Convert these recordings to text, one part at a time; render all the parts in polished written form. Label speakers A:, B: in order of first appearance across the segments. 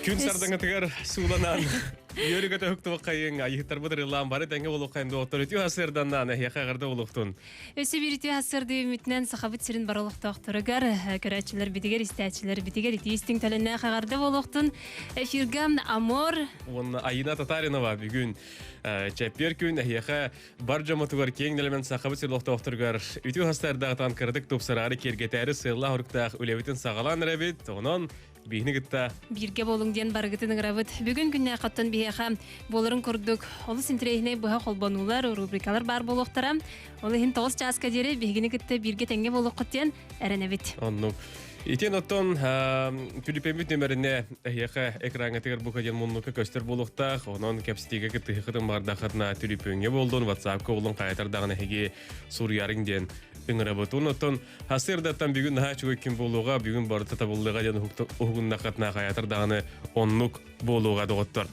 A: Күн сардаҥатыгар сууланан үөрүгө төһүктүбаккайын айыһыттарбыт ырылаан бары тэҥҥэ болуоххайын доҕоттор үтүө сарсыарданнаан эһиэхэ эҕэрдэ болуохтун.
B: Өссө биир үтүө сарсыарда үмүтүнэн Сахабыт сирин бары олохтоохторугар, көрөөччүлэр битигэр, истээччилэр битигэр итии истиҥ төлөннөөх эҕэрдэ болуохтун. Эфирга Амор
A: уонна Айина Татаринова бүгүн чэппиэр күн эһиэхэ бар дьоммутугар киэҥ нэлэмэн Сахабыт сирин олохтоохторугар үтүө хастардаахтан кыратык тупсараары киэргэтээри сыаллаах оруктаах үлэбитин саҕалаан эрэбит. Онон биһини кытта
B: бииргэ буолуҥ диэн барыгытын ыҥырабыт. Бүгүн күннээх оттон биһиэхэ буоларын курдук олус интэриэһинэй быһа холбонуулар, рубрикалар баар буолуохтара. Ол иһин 9 чааска диэри биһигини кытта бииргэ тэҥҥэ буолуоххут диэн эрэнэбит.
A: Оннук. Итин оттон түлүпэммит нөмеріне эһиэхэ экраҥҥытыгар бука диэн муннукка көстөр буолуохтаах. Онон кэпсэтиигэ кыттыһыхытын баҕардаххытына түлүпүөҥҥэ буоллун, WhatsApp-ка буоллун хайатар даҕаны эһиги суруйарыҥ диэн ыҥырабыт. Онон сарсыардаттан бүгүн наһаа үчүгэй күн буолуоҕа, бүгүн барыта табыллыаҕа диэн уһугуннаххытына хайатар даҕаны оннук буолуоҕа доҕоттор.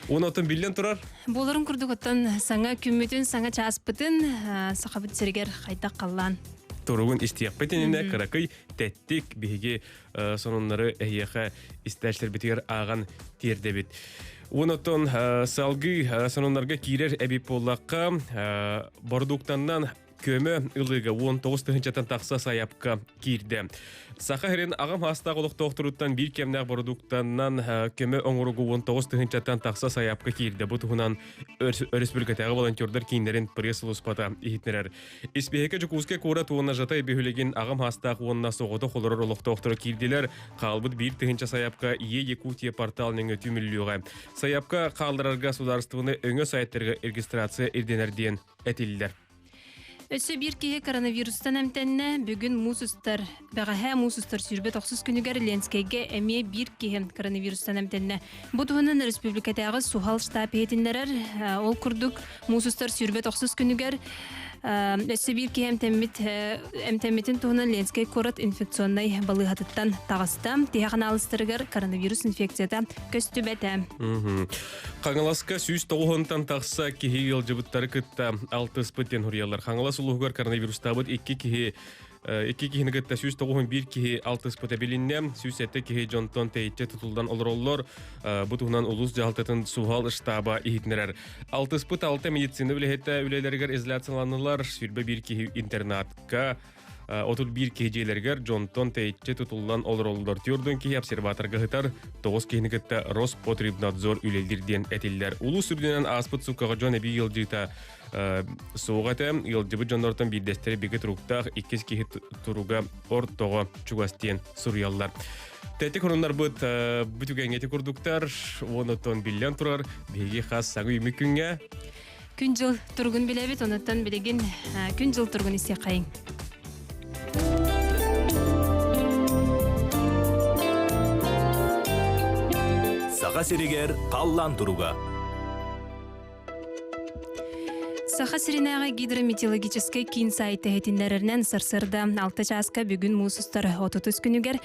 A: Онон биллэн турар.
B: Буоларын курдук оттон саҥа күммүтүн, саҥа чааспытын сахабыт сиригэр хайдах халлаан
A: туругун истиэхпит иннинэ кыракый тэттик биһиги сонуннары эһиэхэ истээччилэрбитигэр ааҕан тиэрдэбит. Онон салгыы сонуннарга киирэр эбит буоллахха, бородууктаннан көмө ылыыга 19 тыһыынчаттан тахса сайапка киирдэ. Саха сирин аҕам хаастаах олохтоохторуттан биир кэмнээх бородууктанан көмө оҥоругу 19 тыһыынчаттан тахса сайапка киирдэ. Бу туһунан өрөспүүбүлүкэтээҕи волонтердар кииннэрин пресс-сулууспата иһитиннэрэр. Испииһэккэ Дьокуускай куорат уонна Жатай бөһүөлэгин аҕам хаастаах уонна соҕотох олорор олохтоохторо киирдилэр. Хаалбыт биир тыһыынча сайапка Е Якутия портал нөҥүө түмүллүөҕэ. Сайапка хаалларарга судаарыстыбаны өҥө сайтарга регистрация ирдэнэр диэн этиллэр.
B: Өссө биир киһи коронавирустан эмтэннэ. Бүгүн муус устар, бэҕэһээ муус устар 29 күнүгэр Ленскэйгэ эмиэ биир киһи коронавирустан эмтэннэ. Бу туһунан республикатааҕы суһал штаб иһитиннэрэр. Ол курдук, муус устар 29 күнүгэр өссө биир киһи эмтэммит эмтэммитин туһунан Ленскэй куорат инфекционнай балыыһатыттан таҕыста. Тиһэх анаалыстарыгар коронавирус инфекцията көстүбэтэ.
A: Хаҥаласка 190-тан тахса киһи ыалдьыбыттары кытта алтыспыт диэн суруйаллар. Хаҥалас улууһугар коронавирустаабыт икки киһи икки киһини кытта 191 киһи алтыспыта билиннэ. 107 киһи дьонтон тэйиччи тутуллан олороллор. Бу туһунан улуус дьаһалтатын суһал штаба иһитиннэрэр. Алтыспыт алта медицина үлэһитэ үлэлэригэр изоляцияланнылар. 21 киһи интернатка 31 киһи дьиэлэригэр дьонтон тэйиччи тутуллан олороллор. Түөрдүн киһи обсерваторга сытар, 9 киһини кытта Роспотребнадзор үлэлиир диэн этиллэр. Улуус үрдүнэн ааспыт суккаҕа дьон эбии ыалдьыыта суох этэ. Ыалдьыбыт дьоннортон биирдэстэрэ бигэ туруктаах, иккис киһи туруга ортоҕо чугас диэн суруйаллар. Тэти хонуннарбыт бу түгэҥҥэ ити курдуктар, онотон биллэн турар, биһиги хас саҥа үүммүт күҥҥэ
B: Күн-дьыл туругун билэбит, онуттан билигин күн-дьыл туругун истиэххэйиҥ.
C: Саха сиригэр халлаан туруга.
B: Саха сиринээҕи гидрометеорологическай киин сайта иһитиннэрэринэн сарсыарда 6 чааска бүгүн муус устар 33 күнүгэр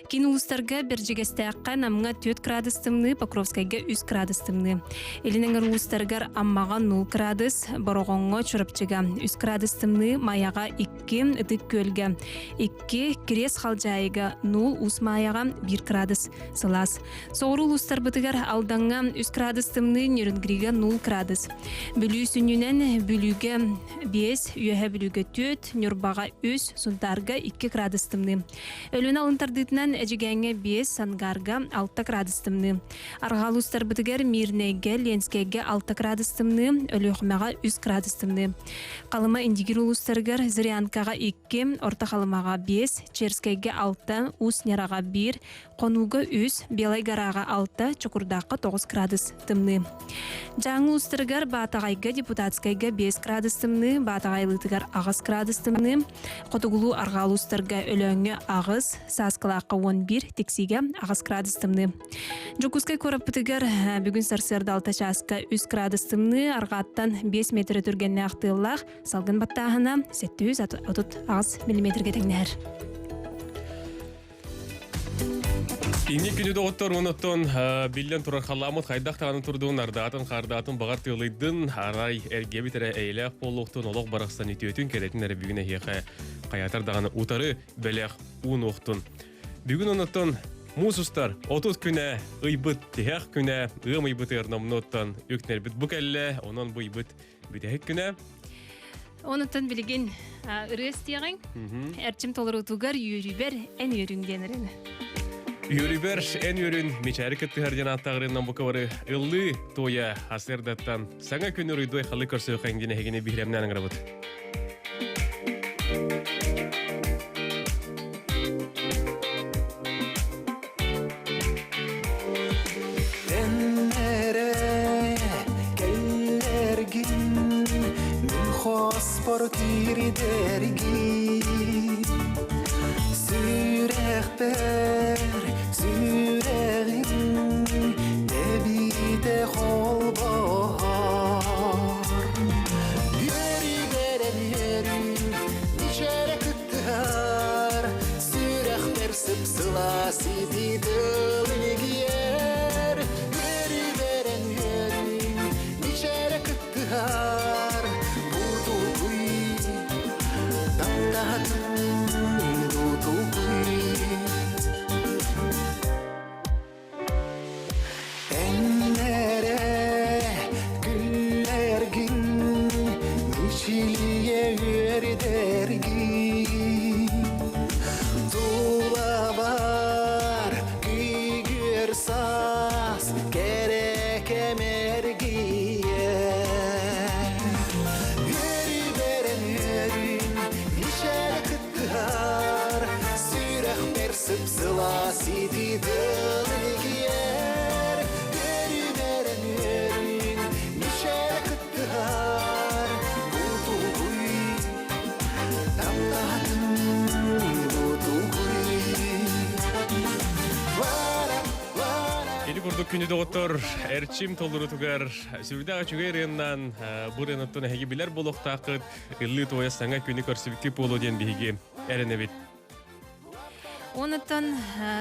B: Киин улуустарга Бэрдьигэстээххэ Намҥа 4 градус тымныы, Покровскайга 3 градус тымныы. Илин эҥэр улуустарыгар Аммаҕа 0 градус, Бороҕоҥҥо, Чурапчыга 3 градус тымныы, Майаҕа 2, Ытык Күөлгэ 2, Кириэс Халдьаайыга 0, Уус Маайаҕа 1 градус сылаас. Соҕуруу улуустарбытыгар Алдаҥҥа 3 градус тымныы, Нерюнгрига 0 градус. Бүлүү сүнньүнэн Бүлүүгэ 5, Үөһэ Бүлүүгэ 4, Ньурбаҕа 3, Сунтаарга 2 градус тымныы. Өлүөнэ алын тардыытынан Эдьигээҥҥэ 5, Сангаарга 6 градус тымныы. Арҕаа улуустарбытыгар Мирнэйгэ, Ленскэйгэ 6 градус тымныы, Өлүөхүмэҕэ 3 градус тымныы. Халыма Индигир улуустарыгар Зырянкаҕа 2, Орто Халымаҕа 5, Черскэйгэ 6, Уус Ньараҕа 1, Хонууга 3, Белай Гораҕа 6, Чокурдаахха 9 градус тымныы. Дьааҥы улуустарыгар Баатаҕайга, Депутатскайга 5 градус тымныы, Баатаҕайлыытыгар 8 градус тымныы, Хотугулуу арҕаа улуустарга Өлөөҥҥө 8, Сааскылаахха 11, Тиксиигэ 8 градус тымныы. Дьокуускай куораппытыгар бүгүн сарсыарда 6 чааска 3 градус тымныы, арҕааттан 5 метр түргэннээх тыаллаах, салгын баттааһына 738 миллиметргэ тэҥнэһэр.
A: Инник күнү доҕоттор онуттан биллэн турар халааммыт хайдах даҕаны турдун, ардаатын, хардаатын баҕар тыалыйдын, арай эргиэбит эрэ эйэлээх буолуохтун, олох барахсан үтүөтүн, кэрэтин эрэ бүгүн эһиэхэ хайаатар даҕаны утары бэлэх уунуохтун. Бүгүн онуттан Муус устар 30 күнэ ыйбыт тиһэх күнэ ыам ыйбытыгар номнуоттан үктэнэрбит бу кэллэ, онон бу ыйбыт бүтэһик күнэ.
B: Онуттан билигин ырыа истиэҕиҥ. Эрчим толоруутугар үөрүүбэр эн үөрүҥ диэн ырыаны.
A: Үөрүүбэр эн үөрүн мичээри кыттыһар диэн ааттааҕырынан бука бары ыллыы туойа асырдаттан саҥа күн уруйдуой халы көрсүөххэ диэн эһигини биһирэмнээн ыҥырабыт.
D: Эннере кэллэргин мин хоспор киирдэргин сүрэхпэр сүрэҕиҥ тэбиитэ холбоһор Үөрүүбэрэн үөрүү мичээрэ кыттыһар Сүрэхпэр сып-сылаас итии тыл илгийэр Үөрүүбэрэн үөрүү мичээрэ кыттыһар Бутугуй таптаһатын бутугуй Эннере күллэргин мичилийэ үөрдэргин Тулабар күйгүөр саас кэрэ кэмэргийэ Үөрүүбэрэн үөрүүм мичээрэ кыттыһар Сүрэхпэр сып-сылаас итии тыл илгийэр Үөрүүбэрэн үөрүүн мичээрэ кыттыһар Бутугуй таптаһатын бутугуй Вара, вара
A: Ити курдук күнү доҕоттор эрчим толорутугар сүрдээх үчүгэй ырыаннан бу ырыанаттан эһиги билэр буолуохтааххыт ыллыы туойа саҥа күнү көрсүбүккүт буолуо диэн биһиги эрэнэбит.
B: Онотон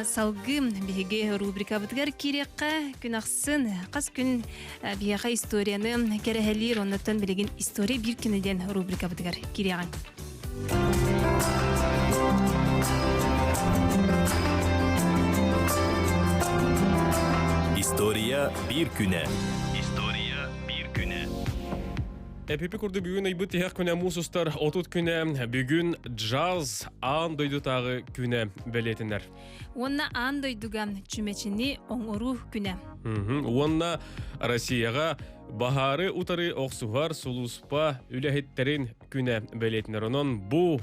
B: салгыы биһиги рубрикабытыгар киириэххэ күн ахсын хас күн биһиэхэ историяны кэрэһэлиир оннуттан билигин история биир күнэ диэн рубрикабытыгар киириэҕиҥ.
C: История биир күнэ. История биир күнэ.
A: Эпипи курдук бүгүн ыйбыт тиһэх күнэ муус устар 30 күнэ бүгүн джаз аан дойдутааҕы күнэ бэлиэтинэр.
B: Уонна аан дойдуга чүмэчини оҥоруу күнэ.
A: Уонна Россияҕа баһаары утары охсуһар сулууспа үлэһиттэрин күнэ бэлиэтинэр. Онон бу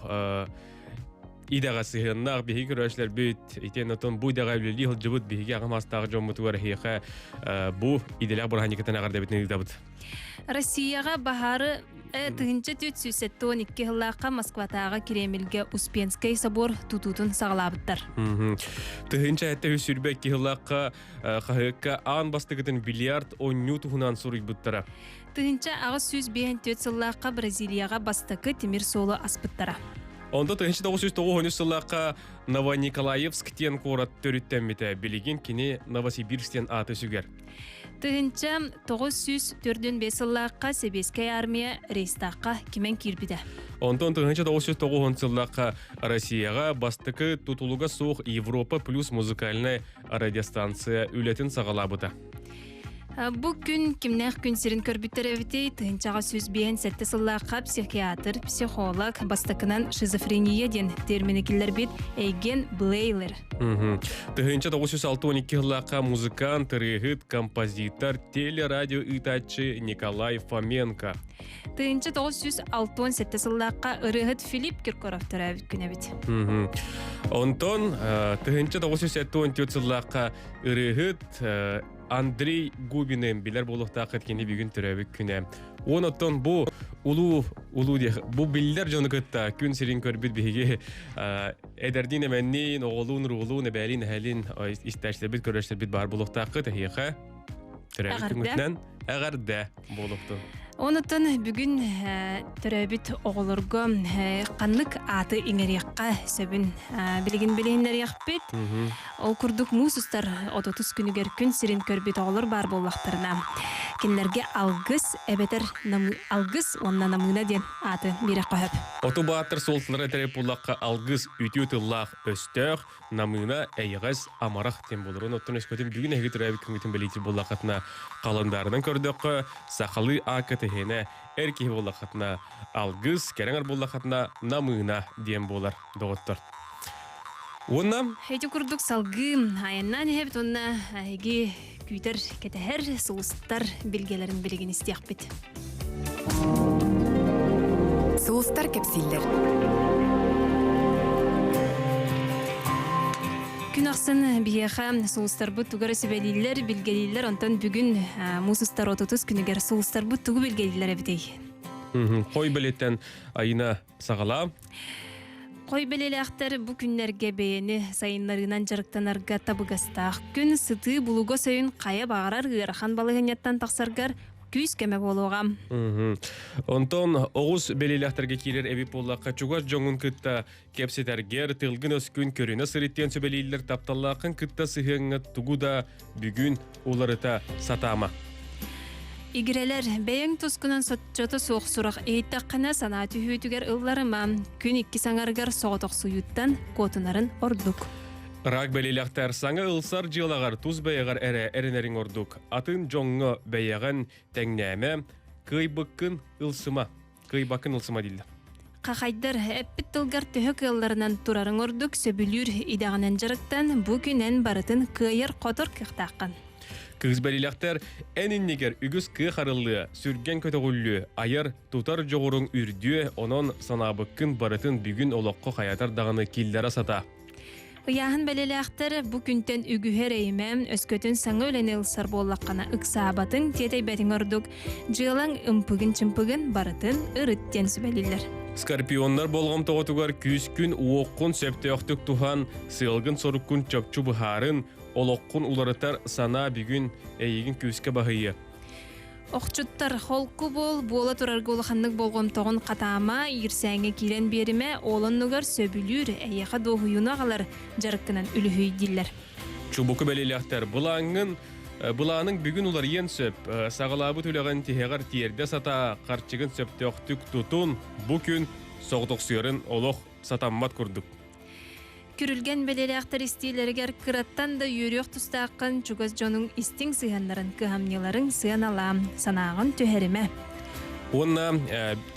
A: идэҕэ сыһыаннаах биһиги көрөөччүлэрбит итиэннэ оттон бу идэҕэ үлэлии сылдьыбыт биһиги аҕам астаах дьоммутугар эһиэхэ бу идэлээх бырааһынньыкытын эҕэрдэбитин ыытабыт.
B: Россияҕа баһаары 1472 сыллаахха Москватааҕы Кремльгэ Успенскай собор тутуутун саҕалаабыттар.
A: 1722 сыллаахха хаһыакка аан бастакытын бильярд оонньуу туһунан суруйбуттара.
B: 1854 сыллаахха Бразилияҕа бастакы тимир суолу аспыттара.
A: Онто 1993 сыллаахха Новониколаевск диэн куорат төрүттэммитэ. Билигин кини Новосибирск диэн ааты сүгэр.
B: 1945 сыллаахха Сэбиэскэй армия Рейстаахха кимэн киирбитэ.
A: Онтон 1990 сыллаахха Россияҕа бастакы тутулуга суох Европа плюс музыкальнай радиостанция үлэтин саҕалаабыта.
B: Бу күн кимнээх күн сирин көрбүттэр эбитий? Тыһынчаҕа 157 сыллаахха психиатр, психолог, бастакынан шизофрения диэн термини киллэрбит Эйген Блейлер.
A: 1962 сыллаахха музыкант, ырыаһыт, композитор, телерадио ыытааччы Николай Фоменко.
B: 1967 сыллаахха ырыаһыт Филипп Киркоров төрөөбүт күнэ эбит.
A: Онтон 1974 сыллаахха ырыаһыт Андрей Губины билэр буолуохтааххыт кини бүгүн төрөөбүт күнэ. Уон оттон бу улуу улуу диэх бу биллэр дьону кытта күн сирин көрбүт биһиги эдэрдиин эмэнниин, оҕолуун, уруулуун, эбээлиин, эһэлиин истээччилэрбит, көрөөччүлэрбит баар буолуохтааххыт эһиэхэ төрөөбүт күҥҥүтүнэн эҕэрдэ буолуохтун.
B: Онутун бүгүн төрөөбүт оҕолорго ханнык ааты иҥэриэххэ сөбүн билигин билиһиннэриэхпит. Ол курдук муус устар отутус күнүгэр күн сирин көрбүт оҕолор баар буоллахтарына, кинилэргэ алгыс эбэтэр алгыс уонна намыына диэн ааты биэрэххэ сөп.
A: Оту бааттар суолталара этэрэ буоллахха алгыс үтүө тыллаах өстөөх, намыына, эйэҕэс, амарах диэн буолар. Оттон өскөтүн бүгүн эһиги төрөөбүт күҥҥүтүн бэлиэтиир буоллаххытына, халандаарынан көрдөххө, сахалыы аакка тэһиэнэ эр киһи буоллаххытына алгыс, кэрэҥэр буоллаххытына намыына диэн буолар, доҕоттор. Уонна
B: Ити курдук салгыы айаннаан иһэбит уонна эһиги күүтэр, кэтэһэр сулустар билгэлэрин билигин истиэхпит.
E: Сулустар кэпсииллэр.
B: Күн ахсын биһиэхэ сулустарбыт тугу эрэ сүбэлииллэр, билгэлииллэр. Онтон бүгүн муус устар отутус күнүгэр сулустарбыт тугу билгэлииллэр эбитий?
A: Хой бэлиттэн Айына саҕалаа.
B: Хой бэлиэлээхтэр бу күннэргэ бэйэни сайыннарыынан дьарыктанарга табыгастаах күн сытыы булугас өйүн хайа баҕарар ыарахан балаһыанньаттан тахсаргар күүс-көмө буолуоҕа.
A: Онтон оҕус бэлиэлээхтэргэ киирэр эбит буоллахха чугас дьоҥҥун кытта кэпсэтэргэр тылгын-өскүн көрүнэ сырыттыан сүбэлииллэр тапталлааххын кытта сыһыаҥҥа тугу да бүгүн уларыта сатаама.
B: Игирэлэр, бэйэҥ тускунан соччото суох сурах иһиттэххинэ санаа түһүүтүгэр ылларыма. Күн иккис аҥарыгар соҕотохсуйууттан куотунарын ордук.
A: Рак бэлиэлэхтэр саҥа ылсар дьыалаҕар тус бэйэҕэр эрэ эрэнэриҥ ордук. Атын дьоҥҥо бэйэҕин тэҥнээмэ, кыайбыккын ылсыма. Кыайбаккын ылсыма дииллэр.
B: Хахайдар, эппит тылгар төһө кыалларынан турарыҥ ордук, сөбүлүүр идэҕинэн дьарыктан, бу күн эн барытын кыайар-хотор кыахтааххын.
A: Кыыс бэлиэлэхтэр эн иннигэр үгүс кыах арыллыа, сүргэн көтөҕүллүө, айар, тутар дьоҕуруҥ үрдүө, онон санаабыккын барытын бүгүн олоххо хайатар даҕаны киллэрэ сата.
B: Ыйааһын бэлэлээхтэр бу күнтэн үгүһү эрэйимэ, өскөтүн саҥа үлэни ылсар буоллаххына ыксаабатыҥ, тиэтэйбэтиҥ ордук. Дьыалаҥ ымпыгын-чымпыгын барытын ырыт диэн сүбэлииллэр.
A: Скорпионнар болҕомтоҕутугар күүскүн, уоххун сөптөөхтүк туһан, сыалгын-соруккун чопчу быһаарын, олоххун уларытар санаа бүгүн эйигин күүскэ баһыйыа.
B: Охчуттар, холку буол, буола турарга улаханнык болҕомтоҕун хатаама, иирсээҥҥэ киирэн биэримэ, ол оннугар сөбүлүүр, эйиэхэ дуоһуйууну аҕалар дьарыккынан үлүһүй дииллэр.
A: Чубуку бэлиэлээхтэр былааҥҥын былааныҥ бүгүн уларыйыан сөп. Саҕалаабыт үлэҕин тиһэҕэр тиэрдэ сатаа, харчыгын сөптөөхтүк тутун, бу күн соҕотохсуйарын олох сатаммат курдук.
B: Күрүлгэн бэлиэлээхтэр истиилэригэр кыраттан да үөрүөх тустааххын, чугас дьонуҥ истиҥ сыһыаннарын, кыһамньыларыҥ сыаналаа, санааҕын түһэримэ.
A: Уонна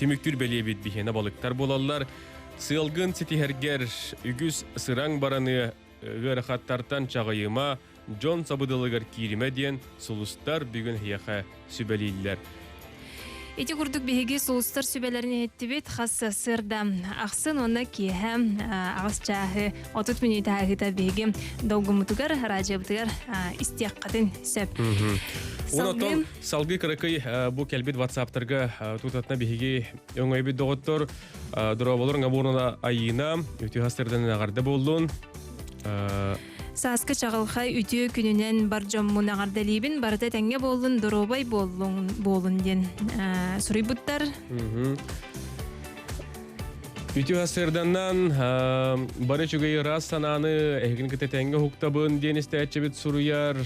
A: түмүктүүр бэлиэбит биһиэнэ балыктар буолаллар. Сыалгын ситиһэргэр үгүс сыраҥ бараны ыарахаттартан чаҕыйыма, дьон сабыдылыгар кииримэ диэн сулустар бүгүн эһиэхэ сүбэлииллэр.
B: Ити курдук биһиги сулустар сүбэлэрин иһиттибит. Хас сарсыарда ахсын уонна киэһэ аҕыс чааһы 30 мүнүүтэ ааһыыта биһиги долгуммутугар, радиобытыгар истиэххитин сөп.
A: Онтон салгыы кыракый бу кэлбит ватсаптарга тутатына биһиги өҥөйбүт доҕоттор дорооболор ҥабуонана Айыына үтүө хастардан эҕэрдэ буоллун.
B: Сааскы чаҕылхай үтүө күнүнэн бар дьоммун эҕэрдэлиибин, барыта этэҥҥэ буоллун, доруобай буоллун, буолун диэн суруйбуттар.
A: Үтүө сырданнан бары үчүгэй ыраас санааны эһигин кытта тэҥҥэ уһуктабын диэн истээччибит суруйар.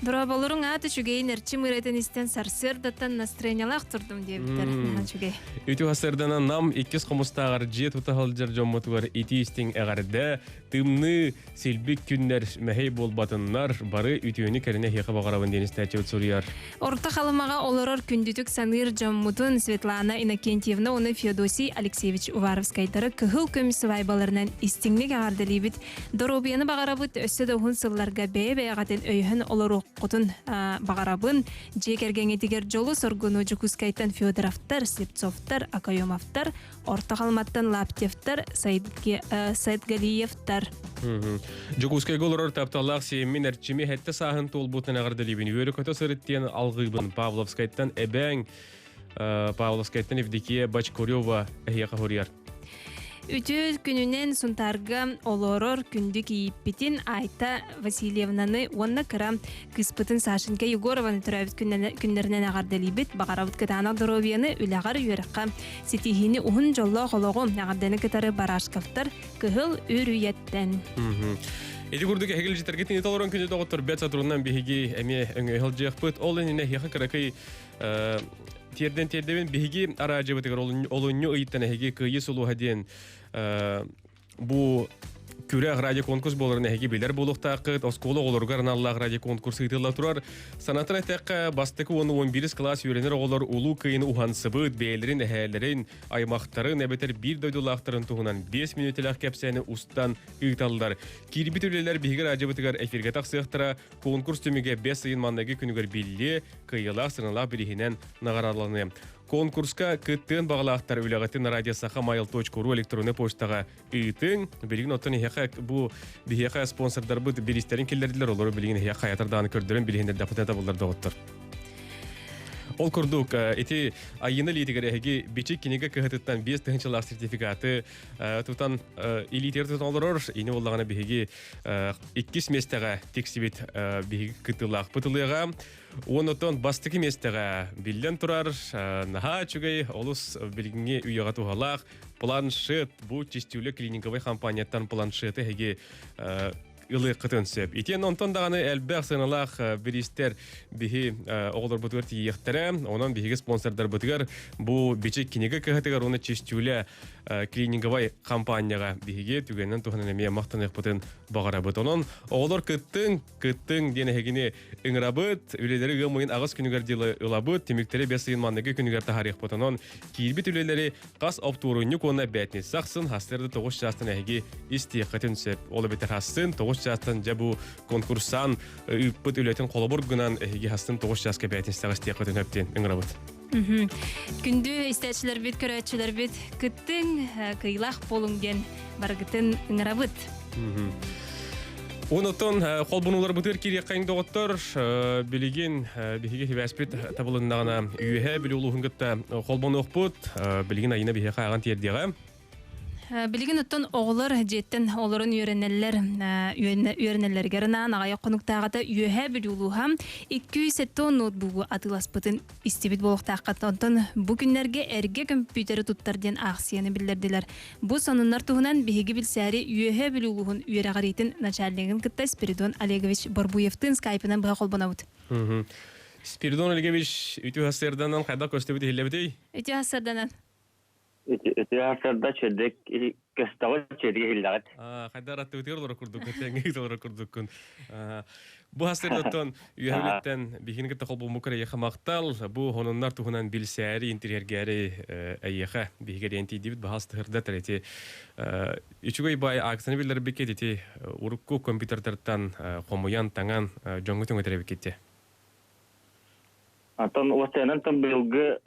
B: Дорооболоруҥ аат үчүгэйин эрчим ырыатын истэн сарсыардаттан настроениялаах турдум диэбиттэр. Наһаа үчүгэй.
A: Үтүө сырданан нам иккис хомустааҕар дьиэ тута сылдьар дьоммутугар итии истиҥ эҕэрдэ, тымныы Силбик күннэр мэһэй буолбатыннар, бары үтүөнү кэринэ эһиэхэ баҕарабын диэн истээччибит суруйар.
B: Орто Халымаҕа олорор күндүтүк саныыр дьоммутун Светлана Иннокентьевна уонна Феодосий Алексеевич Уваровскайдары кыһыл көмүс сыбаайбаларынан истиҥник эҕэрдэлиибит. Доруобуйаны баҕарабыт, өссө да уһун сылларга бэйэ-бэйэҕитин өйөһөн олоруоххутун баҕарабын. Дьиэ кэргэҥҥитигэр дьолу-соргуну Дьокуускайтан Федоровтар, Слепцовтар, Акаемовтар, Орто Халыматтан Лаптевтар, Саидгалиевтар.
A: Дьокуускайга олорор тапталлаах сиэммин Эрчими сэттэ сааһын туолбутун эҕэрдэлиибин. Үөрэ-көтө сырыт диэн алҕыыбын. Павловскайтан эбээҥ, Павловскайтан Евдокия Бочкарева эһиэхэ хоруйар.
B: Үтүө күнүнэн Сунтаарга олорор күндү кийииппитин Айта Васильевнаны уонна кыра кыыспытын Сашенька Егорованы төрөөбүт күннэринэн эҕэрдэлиибит. Баҕарабыт кытаанах доруобуйаны, үлэҕэр, үөрэххэ ситиһиини, уһун дьоллоох олоҕу эҕэрдэни кытары Барашковтар Кыһыл Үрүйэттэн.
A: Ити курдук эһигил житэргитин толорон күнү доҕоттор бэт сатурунан биһиги эмиэ өҥө сылдьыахпыт. Ол иннинэ эһиэхэ кыракый тиэрдэн тиэрдэбин биһиги араадьыбытыгар олунньу ыйыттан эһиги кыайыы сулуһа диэн бу күрэх радиоконкурс буоларын эһиги билэр буолуохтааххыт. Оскуола оҕолоругар аналлаах радиоконкурс ыытылла турар. Санатан эттэххэ, бастакы уонна 11 кылаас үөрэнэр оҕолор Улуу Кыайыны уһансыбыт, бэйэлэрин эһээлэрин, аймахтарын эбэтэр биир дойдулаахтарын туһунан 5 мүнүүтэлээх кэпсээни устан ыыталлар. Киирбит үлэлэр биһиги радиобытыгар эфиргэ тахсыахтара. Конкурс түмүгэ бэс ыйын манныгы күнүгэр биллиэ, кыайыылаах сыаналаах бирииһинэн наҕараадаланыа. Конкурска кыттыан баҕалаахтар үлэҕитин радио саха mail.ru электроннай почтаҕа ыытыҥ. Билигин оттон эһиэхэ бу биһиэхэ спонсордарбыт бириистэрин киллэрдилэр, олору билигин эһиэхэ хайатар даҕаны көрдөрөн билиһиннэрдэхпитинэ табыллар доҕоттор. Ол курдук, ити Айыына илиитигэр эһиги Бичик кинигэ кыһатыттан 5 тыһыынчалаах сертификаты тутан илиитигэр тутан олорор. Ини буоллаҕына биһиги иккис миэстэҕэ тиксибит биһиги кыттыылаахпыт ылыаҕа. Онотон бастакы миэстэҕэ биллэн турар, наһаа үчүгэй, олус билиҥҥи үйэҕэ туһалаах планшет. Бу Чистюля клиниковай компанияттан планшеты эһиги ылыаххытын сөп. Итиэн онтон даҕаны элбэх сыаналаах бириистэр биһи оҕолорбутугар тиийиэхтэрэ. Онон биһиги спонсордарбытыгар бу Бичик кинигэ кыһатыгар уонна Чистюля клининговай компанияҕа биһиги түгэнинэн туһанан эмиэ махтаныахпытын баҕарабыт. Онон оҕолор кыттыҥ, кыттыҥ диэн эһигини ыҥырабыт. Үлэлэри ыам ыйын аҕыс күнүгэр дылы ылабыт. Түмүктэри бэс ыйын манныгы күнүгэр таһаарыахпыт. Онон киирбит үлэлэри хас оптуорунньук уонна бээтиниссэ ахсын хастыыр да тоҕус чаастан эһиги истиэххитин сөп. Ол эбэтэр хастын тоҕус чаастан дьэ бу конкурсан ыыппыт үлэтин холобур гынан эһиги хастын тоҕус чааска бээтиниссэҕэ истиэххитин сөп диэн ыҥырабыт.
B: Күндү истээччилэрбит, көрөөччүлэрбит кыттыҥ, кыйлаах буолуҥ диэн барыгытын ыҥырабыт.
A: Онотон холбонууларбытыгар киириэххэйиҥ доҕоттор, билигин биһиги сибээспит табылыннаҕына Үөһээ Бүлүү улууһун кытта холбонуохпут. Билигин Айына биһиэхэ ааҕан тиэрдиэҕэ.
B: Билигин оттон оҕолор дьиэттэн олорон үөрэнэллэр үөрэнэллэригэр анаан аҕыйах хонуктааҕыта Үөһээ Бүлүү улууһа 270 ноутбугу атыыласпытын истибит буолуохтааххыт. Онтон бу күннэргэ эргэ көмпүүтэри туттар диэн аахсыйаны биллэрдилэр. Бу сонуннар туһунан биһиги билсээри Үөһээ Бүлүү улууһун үөрэҕириитин начальнигын кытта Спиридон Олегович Борбуевтыын скайпынан быһа холбонобут.
A: Спиридон Олегович, үтүө сарсыарданан хайдах көстүбүт иһиллэбитий?
B: Үтүө сарсыарданан.
F: Үтүө сарсыарда чэдик көстөҕү чэдик иһиллэҕит.
A: Хайдар аттыбытыгар олорор курдуккун, тэҥҥэ олорор курдуккун. Бу сарсыардаттан үөһэ биһигини кытта холбоммуккар эйиэхэ махтал. Бу хонуннар туһунан билсээри, интириэргээри эйиэхэ биһиги эриэн тиийдибит баһаас тыһырда ити үчүгэй баай акцияны биллэрбиккит ити урукку компьютердартан хомуйан, таҥан дьоҥҥо түҥэтэр эбиккит
F: Онтон уостайынан тон быйылгы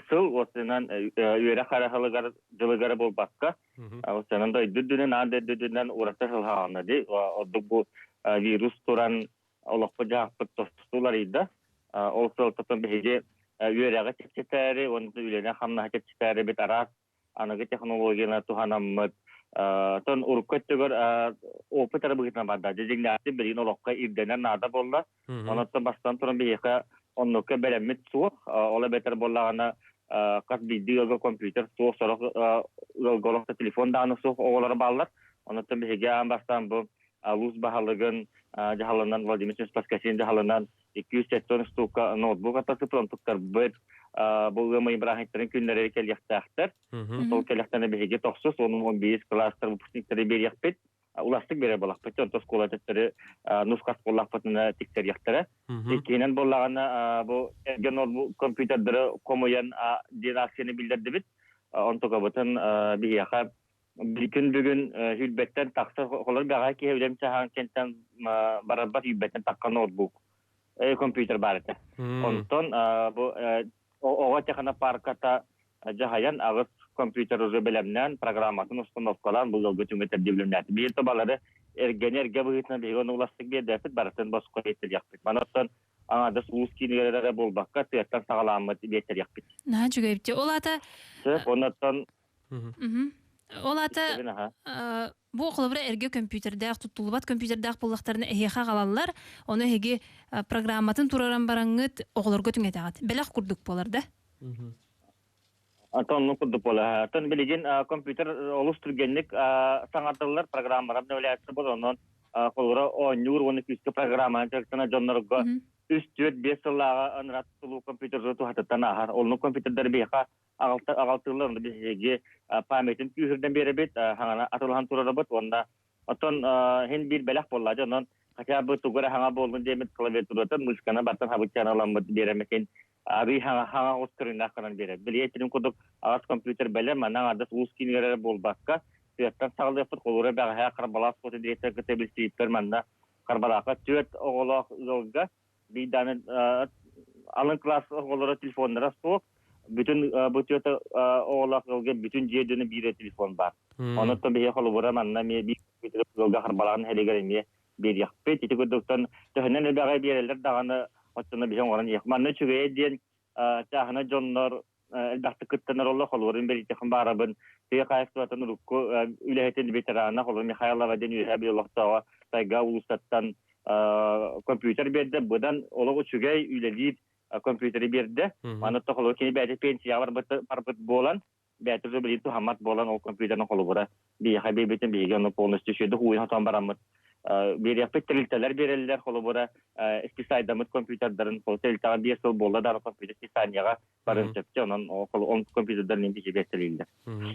F: сыл уостайынан үөрэх араһылыгар дьылыгара буолбакка, уостайынан дойду үрдүнэн, аан дойду үрдүнэн ураты сылһаҕана ди. Ордук бу вирус туран олохпут дьаһахпыт тосту уларыйда. Ол сылтан биһиги үөрэҕи чэпчэтээри уонна үлэни хамнаһы чэпчэтээри бит араас аныгы технологияны туһанаммыт тон урукку өттүгэр опыт эрэ быһыытынан барда. Дьиҥнээхтик билигин олоххо ирдэнэр наада буолла. Онон бастан туран биһиэхэ оннукка бэлэммит суох. Ол эбэтэр буоллаҕына хас биирдии ыалга компьютер суох, сорох ыалга олохто телефон даҕаны суох оҕолоро бааллар. Онон биһиги аан бастаан бу улуус баһылыгын дьаһалынан Владимир Спаскасин дьаһалынан 270 штука ноутбук атасыппыт, туттарбыт бу ыам ыйын бырааһынньыктарын күннэри кэлиэхтээхтэр. Ол кэлэхтэнэ биһиги тохсус, он биир кылаастар выпускниктары биэриэхпит. Уластык берер буолахпыт. Онто оскуола төттөрү нускас буоллахпытына тиксэриэхтэрэ. Иккиһинэн буоллаҕына бу эргэ ноутбук компьютердары хомуйан диэн акцияны биллэрдибит. Онтукабытын биһиэхэ күн бүгүн сүүрбэттэн тахса холор бэҕэһээ киһи үлэм чаһаан кэнтэн барарбат сүүрбэттэн тахха ноутбук компьютер баар этэ. Онтон бу оҕо технопарката дьаһайан аҕыс компьютер уже бэлэмнээн программатын установкалаан бу ыалга түҥэтэр билимнээтэ. Биир табалары эргэни эргэ быһыытынан биһиги ону уластык биэрдэппит барытын босхо биэртэриэхпит. Манаттан аҥаардас улуус киинигэр эрэ буолбакка тыаттан саҕалааммыт биэртэриэхпит.
B: Наһаа үчүгэй. Ол аата
F: Оннуттан
B: Ол аата бу холобура эргэ көмпүүтэрдээх, туттуллубат көмпүүтэрдээх буоллахтарына эһиэхэ аҕалаллар, ону эһиги программатын тураран бараҥҥыт оҕолорго түҥэтэҕит. Бэлэх курдук буолар да?
F: Онтон оннук курдук буолар. Оттон билигин компьютер олус түргэнник саҥардыллар, программалар обновляются буолар. Онон холобура оонньуур уонна күүскэ программанан дьарыктанар дьоннорго үс, түөрт, биэс сыллааҕы анараа тутулуу компьютеры туһатыттан ааһар. Оннук компьютердары биһиэхэ аҕалтыыллар, онно биһиги памятын күүһүрдэн биэрэбит, хаҥана атылаһан турарабыт уонна оттон хин биир бэлэх буолла дьэ онон хотя бы тугу эрэ хаҥа буоллун диэммит клавиатуратын мышканы бартан хабыччаан ыламмыт биэрэммитин арыы хаҥа хаҥа оҕус көрүҥнээх гынан биэрэр. Билиэтин курдук аҕас компьютер бэлэм, манна аҥардас уус киинигэр эрэ буолбакка, тыаттан саҕалыахпыт, холуура бэҕэһээ Харбалаах спорт директор кытта билсибиппэр манна Харбалаахха түөрт оҕолоох ыалга биир даҕаны алын кылаас оҕолоро телефоннара суох, бүтүн бу түөрт оҕолоох ыалга бүтүн дьиэ дьоно биир телефон баар. Онон биһиги холобура манна эмиэ биир ыалга Харбалаах нэһилиэгэр эмиэ биэриэхпит. Ити курдуктан төһөнөн элбэҕи биэрэллэр даҕаны оччоно биһи оҥорон иһиэх. Манна үчүгэйэ диэн чааһына дьоннор элбэхтик кыттанар олох холуорун бэлиэтэхин баарабын тыа хаһаайыстыбатын урукку үлэһитин ветерана холур Михайлова диэн үөһээ биологтооҕо тайга улуустаттан компьютер биэрдэ быдан олох үчүгэй үлэлиир компьютери биэрдэ манна холур кини бэйэтэ пенсияҕа барбыт барбыт буолан бэйэтэ уже билигин туһаммат буолан ол компьютерын холобура биһиэхэ биэрбитин биһиги ону полностью үчүгэйдик ууйан хотон бараммыт биэриэхпит тэрилтэлэр биэрэллэр холобура списайдаммыт компьютердарын ол тэрилтэҕэ биэс сыл буолла да компьютер списанияҕа барын сөптө онон ол компьютердарын биһиги биэртэлииллэр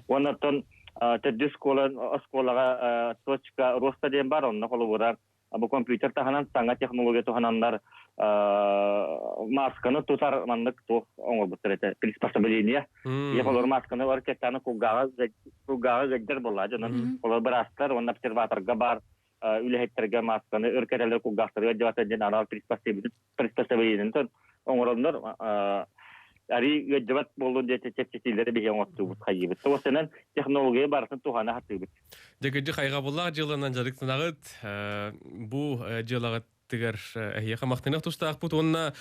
F: уонна оттон төрдүс школа оскуолаҕа точка роста диэн бар онно холобура бу компьютер таһынан саҥа технология туһананнар масканы тутар маннык туох оҥорбуттар этэ приспособление ийэ олор масканы оркестаны кулгааҕа кулгааҕа ыалдьар буолла дьонун олор быраастар уонна обсерваторга баар үлэһиттэргэ масканы өр кэтэлэр кулгаахтарыгар ыалдьыбата диэн анал приспособлениетын оҥороннор арыы ыалдьыбат буоллун диэн чэпчэтиилэри биһи оҥортуубут хайыыбыт. Тоҕус технология барытын туһана сатыыбыт.
A: Дьэ, хайҕабыллаах дьыаланан дьарыктанаҕыт. Бу дьыалаҕытыгар эһиэхэ махтаныах тустаахпыт уонна